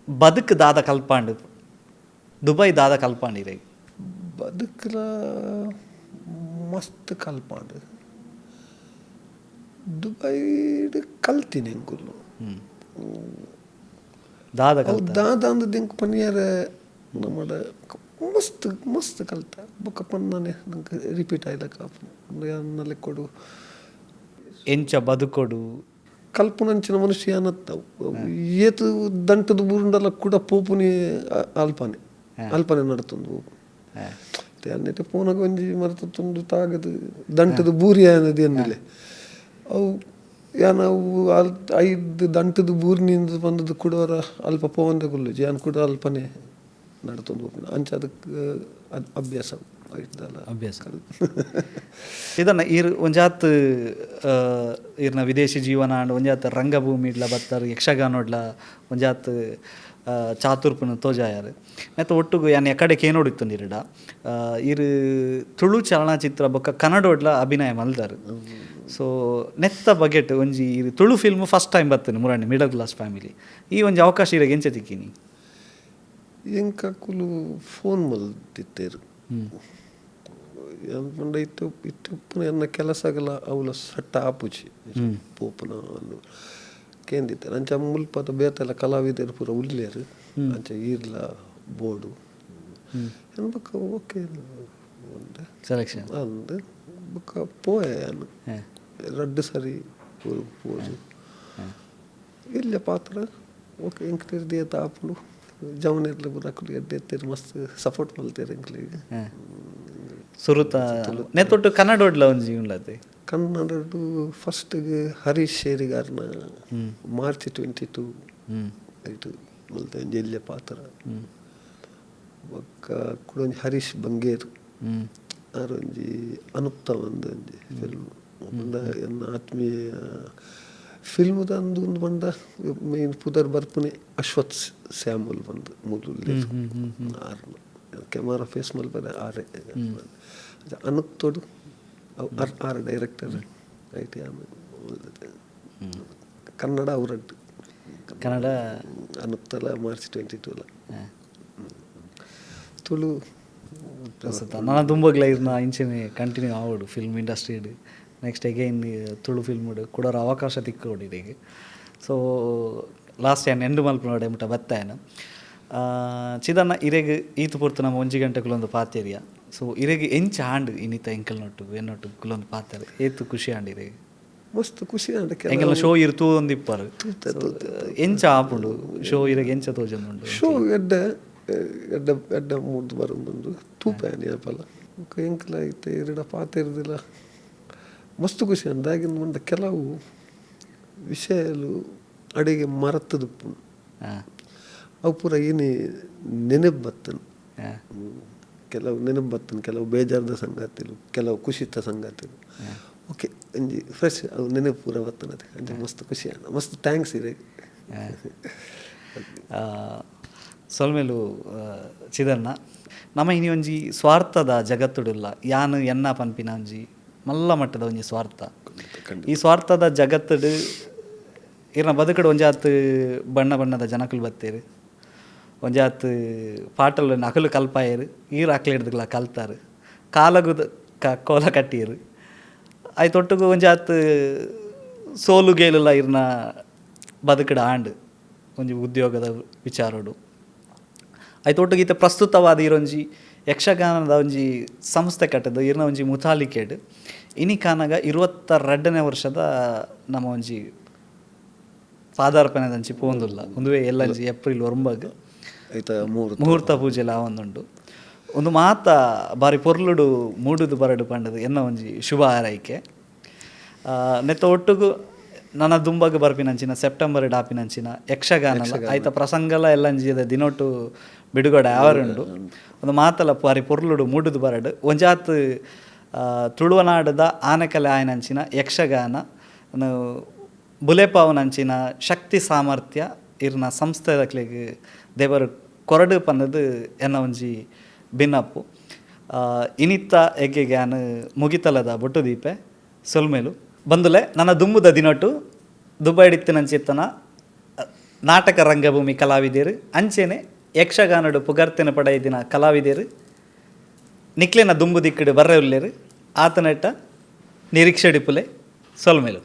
ಬದುಕು ದಾದ ಕಲ್ಪಾಂಡ್ ದುಬೈ ದಾದ ಕಲ್ಪಾಂಡ್ ಇರೆಗ್ ಬದುಕಲ ಮಸ್ತ್ ಕಲ್ಪಾಂಡ್ ದುಬೈಡ್ ಕಲ್ತೀನಿ ಎಂಕುಲು ದಾದ ದಾದ ಅಂದ್ ಎಂಕ್ ಪನಿಯರ ನಮ್ಮಡ ಮಸ್ತ್ ಮಸ್ತ್ ಕಲ್ತ ಬೊಕ್ಕ ಪನ್ನಾನೆ ನಂಗೆ ರಿಪೀಟ್ ಆಯ್ಲಕ್ಕ ಆಪುಂಡು ಲೆಕ್ಕೊಡು ಎಂಚ ಬದುಕೊಡು ಕಲ್ಪುನಂಚಿನ ಮನುಷ್ಯ ಅನ್ನತ್ತವು ಏತು ದಂಟದ ಬೂರುಂಡಲ ಕೂಡ ಪೋಪುನಿ ಅಲ್ಪನೆ ಅಲ್ಪನೆ ನಡತೊಂದು ಪೋಪು ಅನ್ನೆಟ್ ಪೋನಗ ಒಂಜಿ ಮರತ ತುಂಡು ತಾಗದು ದಂಟದ ಬೂರಿ ಅನ್ನದು ಎನ್ನಿಲೆ ಅವು ಯಾನ್ ಅವು ಅಲ್ ಐದು ದಂಟದ ಬೂರಿನಿಂದ ಬಂದದ್ದು ಕುಡವರ ಅಲ್ಪ ಪೋವಂದೆ ಗುಲ್ಲುಜಿ ಯಾನ್ ಕೂಡ ಅಲ್ಪನೆ ನಡತೊಂದು ಪೋಪಿನ ಅಂಚ ಅದಕ್ಕೆ ಅಭ್ಯಾಸ ಆಯ್ತಲ್ಲ ಅಭ್ಯಾಸ. ಇದನ್ನ ಈರ್ ಒಂಜಾತ್ ಈರ್ನ ವಿದೇಶಿ ಜೀವನ ಅಂಡ್ ಒಂಜಾತ್ ರಂಗಭೂಮಿ ಇಡ್ಲ ಬತ್ತಾರ ಯಕ್ಷಗಾನೋಡ್ಲ ಒಂಜಾತ್ ಚಾತುರ್ಪುನ ತೋಜಾಯರು. ನೆತ್ತ ಒಟ್ಟುಗು ಯಾನ್ ಎಕಡೆ ಕೇನೋಡಿತ್ತು ಇರಡ ಇರು ತುಳು ಚಲನಚಿತ್ರ ಬೊಕ್ಕ ಕನ್ನಡೋಡ್ಲ ಅಭಿನಯ ಮಲ್ದಾರು. ಸೊ ನೆತ್ತ ಬಗೆಟ್ ಒಂಜಿ ತುಳು film first time ಬರ್ತೇನೆ ಮುರಾಣಿ middle class family ಈ ಒಂಜಿ ಅವಕಾಶ ಇರಗೆ ಎಂಚ ತಿಕ್ಕಿನಿ? ಎಂಕಕುಲು ಫೋನ್ ಮಲ್ತಿತ್ತೇರು ಪಂಡ ಇತ್ತೆ ಇತ್ತೆ ಉಪ್ಪುನ ಎನ್ನ ಕೆಲಸಗಳ ಅವಲ ಸಟ್ಟ ಆಪುಜಿ ಪೋಪುನ ಕೇಂದಿತ್ತೇರು. ಅಂಚ ಮುಲ್ಪದ ಬೇತೆಲ್ಲ ಕಲಾವಿದರು ಪೂರ ಉಲ್ಲೇರು ಅಂಚ ಈರ್ಲ ಬೋರ್ಡು ಬೊಕ್ಕ ಓಕೆ ಸೆಲೆಕ್ಷನ್ ಅಂದ್ ಬೊಕ್ಕ ಪೋಯೆ ಯಾನ್ ರಡ್ಡು ಸರಿ ಪೋದು ಇಲ್ಲ ಪಾತ್ರ ಓಕೆ ಎಂಕ್ಲೇರ್ ದೇತ ಆಪುಂಡು ಜವನೆರ್ಲ ಪೂರ ಅಕುಲು ಎಡ್ಡೆ ಎತ್ತೇರು ಮಸ್ತ್ ಸಪೋರ್ಟ್ ಮಲ್ತೇರು ಎಂಕ್ಲೆಗ್. ಸುರುತ ನೆತ್ತೊಟ್ಟು ಕನ್ನಡೋಡ್ಲ ಒಂಜಿ ಉಂಡತೆ? ಕನ್ನಡಡು ಫಸ್ಟ್ಗೆ ಹರೀಶ್ ಶೇರಿಗಾರ್ನ ಮಾರ್ಚ್ 22 ಐಟ್ ಮಲ್ತೆ ಒಂಜಿ ಎಲ್ಯ ಪಾತ್ರ. ಬೊಕ್ಕ ಕುಡೊಂಜಿ ಹರೀಶ್ ಬಂಗೇರ್ ಆರ್ ಒಂಜಿ ಅನುಕ್ತ ಒಂದು ಒಂಜಿ ಫಿಲ್ಮ್ ಪಂಡ ಎನ್ನ ಆತ್ಮೀಯ ಫಿಲ್ಮ್ದ ಅಂದು ಒಂದು ಪಂಡ ಮೇನ್ ಪುದರ್ ಬರ್ಪುನೆ ಅಶ್ವಥ್ ಸ್ಯಾಮುಲ್ ಬಂದು ಮೂಲು ಆರ್ ಕ್ಯಾಮರಾ ಫೇಸ್ ಮಲ್ಪರೆ ಆರೆ ಅನುಕ್ತೋಡು R director ಐಟ್ ಕನ್ನಡ ಅವರದ್ದು ಕನ್ನಡ ಅನುಕ್ತಲ ಮಾರ್ಚ್ 22 ತುಳು ನನ್ನ ದುಂಬಗ್ಲ ಇರ್ನ ಇಂಚೆನೆ ಕಂಟಿನ್ಯೂ ಆವಡು film industry next again Tulu film ಕೊಡೋರ ಅವಕಾಶ ತಿಕ್ಕೋಡು ಇರೆಗ್. ಸೊ ಲಾಸ್ಟ್ ಯಾನ್ ಎಂಡು ಮಲ್ಪುನೋಡೆ ಮುಟ್ಟ ಬತ್ತಾಯನ ಚಿದನ್ನ ಇರೆಗ್ ಈತು ಪೊರ್ತು ನಮ್ಮ ಒಂಜಿ ಗಂಟೆ ಕುಲೊಂದು ಪಾತೆರಿಯ. ಸೊ ಇರೆಗ್ ಎಂಚ ಆಂಡ್ ಇನ್ನಿತ ಎಂಕಲ್ ನೊಟ್ಟು ಎನ್ನೊಟ್ಟು ಕುಲೊಂದು ಪಾತೆರ ಏತು ಖುಷಿ ಆಂಡ್ ಇರೆಗ್? ಮಸ್ತ್ ಖುಷಿ ಆಂಡ್. ಎಂಕಲ್ನ ಶೋ ಇರು ತೂವೊಂದು ಇಪ್ಪರು ಎಂಚ ಆಪುಂಡು ಶೋ ಇರೆಗ್ ಎಂಚ ತೋಜೊಂದುಂಡು? ಶೋ ಎಡ್ಡೆ ಎಡ್ಡೆ ಎಡ್ಡೆ ಮೂಡ್ದು ಬರೊಂದುಂಡು ತೂಪೆ ಯಾಪಲ ಬೊಕ್ಕ ಎಂಕಲ ಇತ್ತೆ ಇರೆಡ ಪಾತೆರ್ದಿಲ್ಲ ಮಸ್ತ್ ಖುಷಿ ಆಂಡ್. ದಾಗಿಂದ ಪಂಡ ಕೆಲವು ವಿಷಯಲು ಅಡೆಗೆ ಮರತುದುಪ್ಪುಂಡು ಅವು ಪೂರ ಏನೇ ನೆನಪು ಬತ್ತನು. ಕೆಲವು ನೆನಪು ಬತ್ತನು, ಕೆಲವು ಬೇಜಾರದ ಸಂಗತಿಲು, ಕೆಲವು ಖುಷಿತ ಸಂಗತಿಲು. ಓಕೆ ಒಂಜಿ ಫ್ರೆಶ್ ಅವು ನೆನಪು ಪೂರ ಬತ್ತನದೆ ಅಂಚ ಮಸ್ತ್ ಖುಷಿ ಆಂಡ್. ಮಸ್ತ್ thanks ಇರೆಗ್. ಸೊಲ್ಮೆಲು ಚಿದನ್ನ. ನಮ್ಮ ಇನಿ ಒಂಜಿ ಸ್ವಾರ್ಥದ ಜಗತ್ತುಡುಲ್ಲ ಯಾನು ಎನ್ನ ಪನ್ಪಿನ ಒಂಜಿ ಮಲ್ಲ ಮಟ್ಟದ ಒಂಜಿ ಸ್ವಾರ್ಥ. ಈ ಸ್ವಾರ್ಥದ ಜಗತ್ತುಡು ಇರ್ನ ಬದುಕಡು ಒಂಜಾತ್ ಬಣ್ಣ ಬಣ್ಣದ ಜನಕುಲು ಬತ್ತೇರು, ಒಂಜಾತ್ ಪಾಟಲ್ ಅಕಲು ಕಲ್ಪಾಯರು, ಈರ್ ಅಕ್ಲು ಹಿಡ್ದುಗ್ಲ ಕಲ್ತಾರು, ಕಾಲಗು ಕೋಲ ಕಟ್ಟಿಯರು. ಆಯ್ತೊಟ್ಟುಗು ಒಂಜಾತ್ ಸೋಲು ಗೇಲುಲ ಇರ್ನ ಬದುಕಡ ಆಂಡ್ ಒಂಜಿ ಉದ್ಯೋಗದ ವಿಚಾರಡು. ಆಯ್ತೊಟ್ಟುಗು ಈತ ಪ್ರಸ್ತುತವಾದ ಇರೊಂಜಿ ಯಕ್ಷಗಾನದ ಒಂಜಿ ಸಂಸ್ಥೆ ಕಟ್ಟದು ಇರ್ನ ಒಂಜಿ ಮುತಾಲಿಕೆಡ್ ಇನಿ ಕಾನಗ 22ನೇ ವರ್ಷದ ನಮ್ಮ ಒಂಜಿ ಪಾದಾರ್ಪಣೆದಂಚಿ ಪೋಂದುಲ್ಲ ಒಂದುವೇ ಎಲ್ಲಂಜಿ ಏಪ್ರಿಲ್ 9 ಮುಹೂರ್ತ ಪೂಜೆಲ ಒಂದುಂಡು. ಒಂದು ಮಾತ ಬಾರಿ ಪೊರ್ಲುಡು ಮೂಡುದು ಬರಡು ಪಂಡದು ಎನ್ನ ಒಂಜಿ ಶುಭ ಹಾರೈಕೆ. ನೆತ್ತ ಒಟ್ಟುಗು ನನ್ನ ದುಂಬಗ್ ಬರ್ಪಿನಂಚಿನ ಸೆಪ್ಟೆಂಬರ್ ಡಾಪಿನಂಚಿನ ಯಕ್ಷಗಾನ ಆಯ್ತ ಪ್ರಸಂಗಲ ಎಲ್ಲಂಜಿದ ದಿನೊಟ್ಟು ಬಿಡುಗಡೆ ಆವರುಂಡು. ಒಂದು ಮಾತಲ ಬಾರಿ ಪೊರ್ಲುಡು ಮೂಡುದು ಬರಡು ಒಂಜಾತ್ ತುಳುವನಾಡದ ಆನೆಕಲೆ ಆಯನಂಚಿನ ಯಕ್ಷಗಾನ ಬುಲೆಪಾವನಂಚಿನ ಶಕ್ತಿ ಸಾಮರ್ಥ್ಯ ಇರ್ನ ಸಂಸ್ಥೆದಕ್ಲೆಗ್ ದೇವರು ಕೊರಡು ಪನ್ನದು ಎನ್ನ ಒಂಜಿ ಬಿನ್ನಪ್ಪು. ಇನಿತ್ತ ಎಗ್ಗೆಗೆ ಯಾನ್ ಮುಗಿತಲದ ಬೊಟ್ಟು ದೀಪೆ ಸೊಲ್ಮೇಲು ಬಂದುಲೆ. ನನ್ನ ದುಂಬುದ ದಿನೊಟ್ಟು ದುಬೈಡಿತ್ತಿನಂಚಿತ್ತನ ನಾಟಕ ರಂಗಭೂಮಿ ಕಲಾವಿದರು ಅಂಚೆನೆ ಯಕ್ಷಗಾನಡು ಪುಗರ್ತೆನ ಪಡೆದಿನ ಕಲಾವಿದರು ನಿಕ್ಲೆನ ದುಂಬು ದಿಕ್ಕಡು ಬರ್ರೆ ಉಲ್ಲೇರು ಆತನೆಟ್ಟ ನಿರೀಕ್ಷೆಡಿಪುಲೆ ಸೊಲ್ಮೇಲು.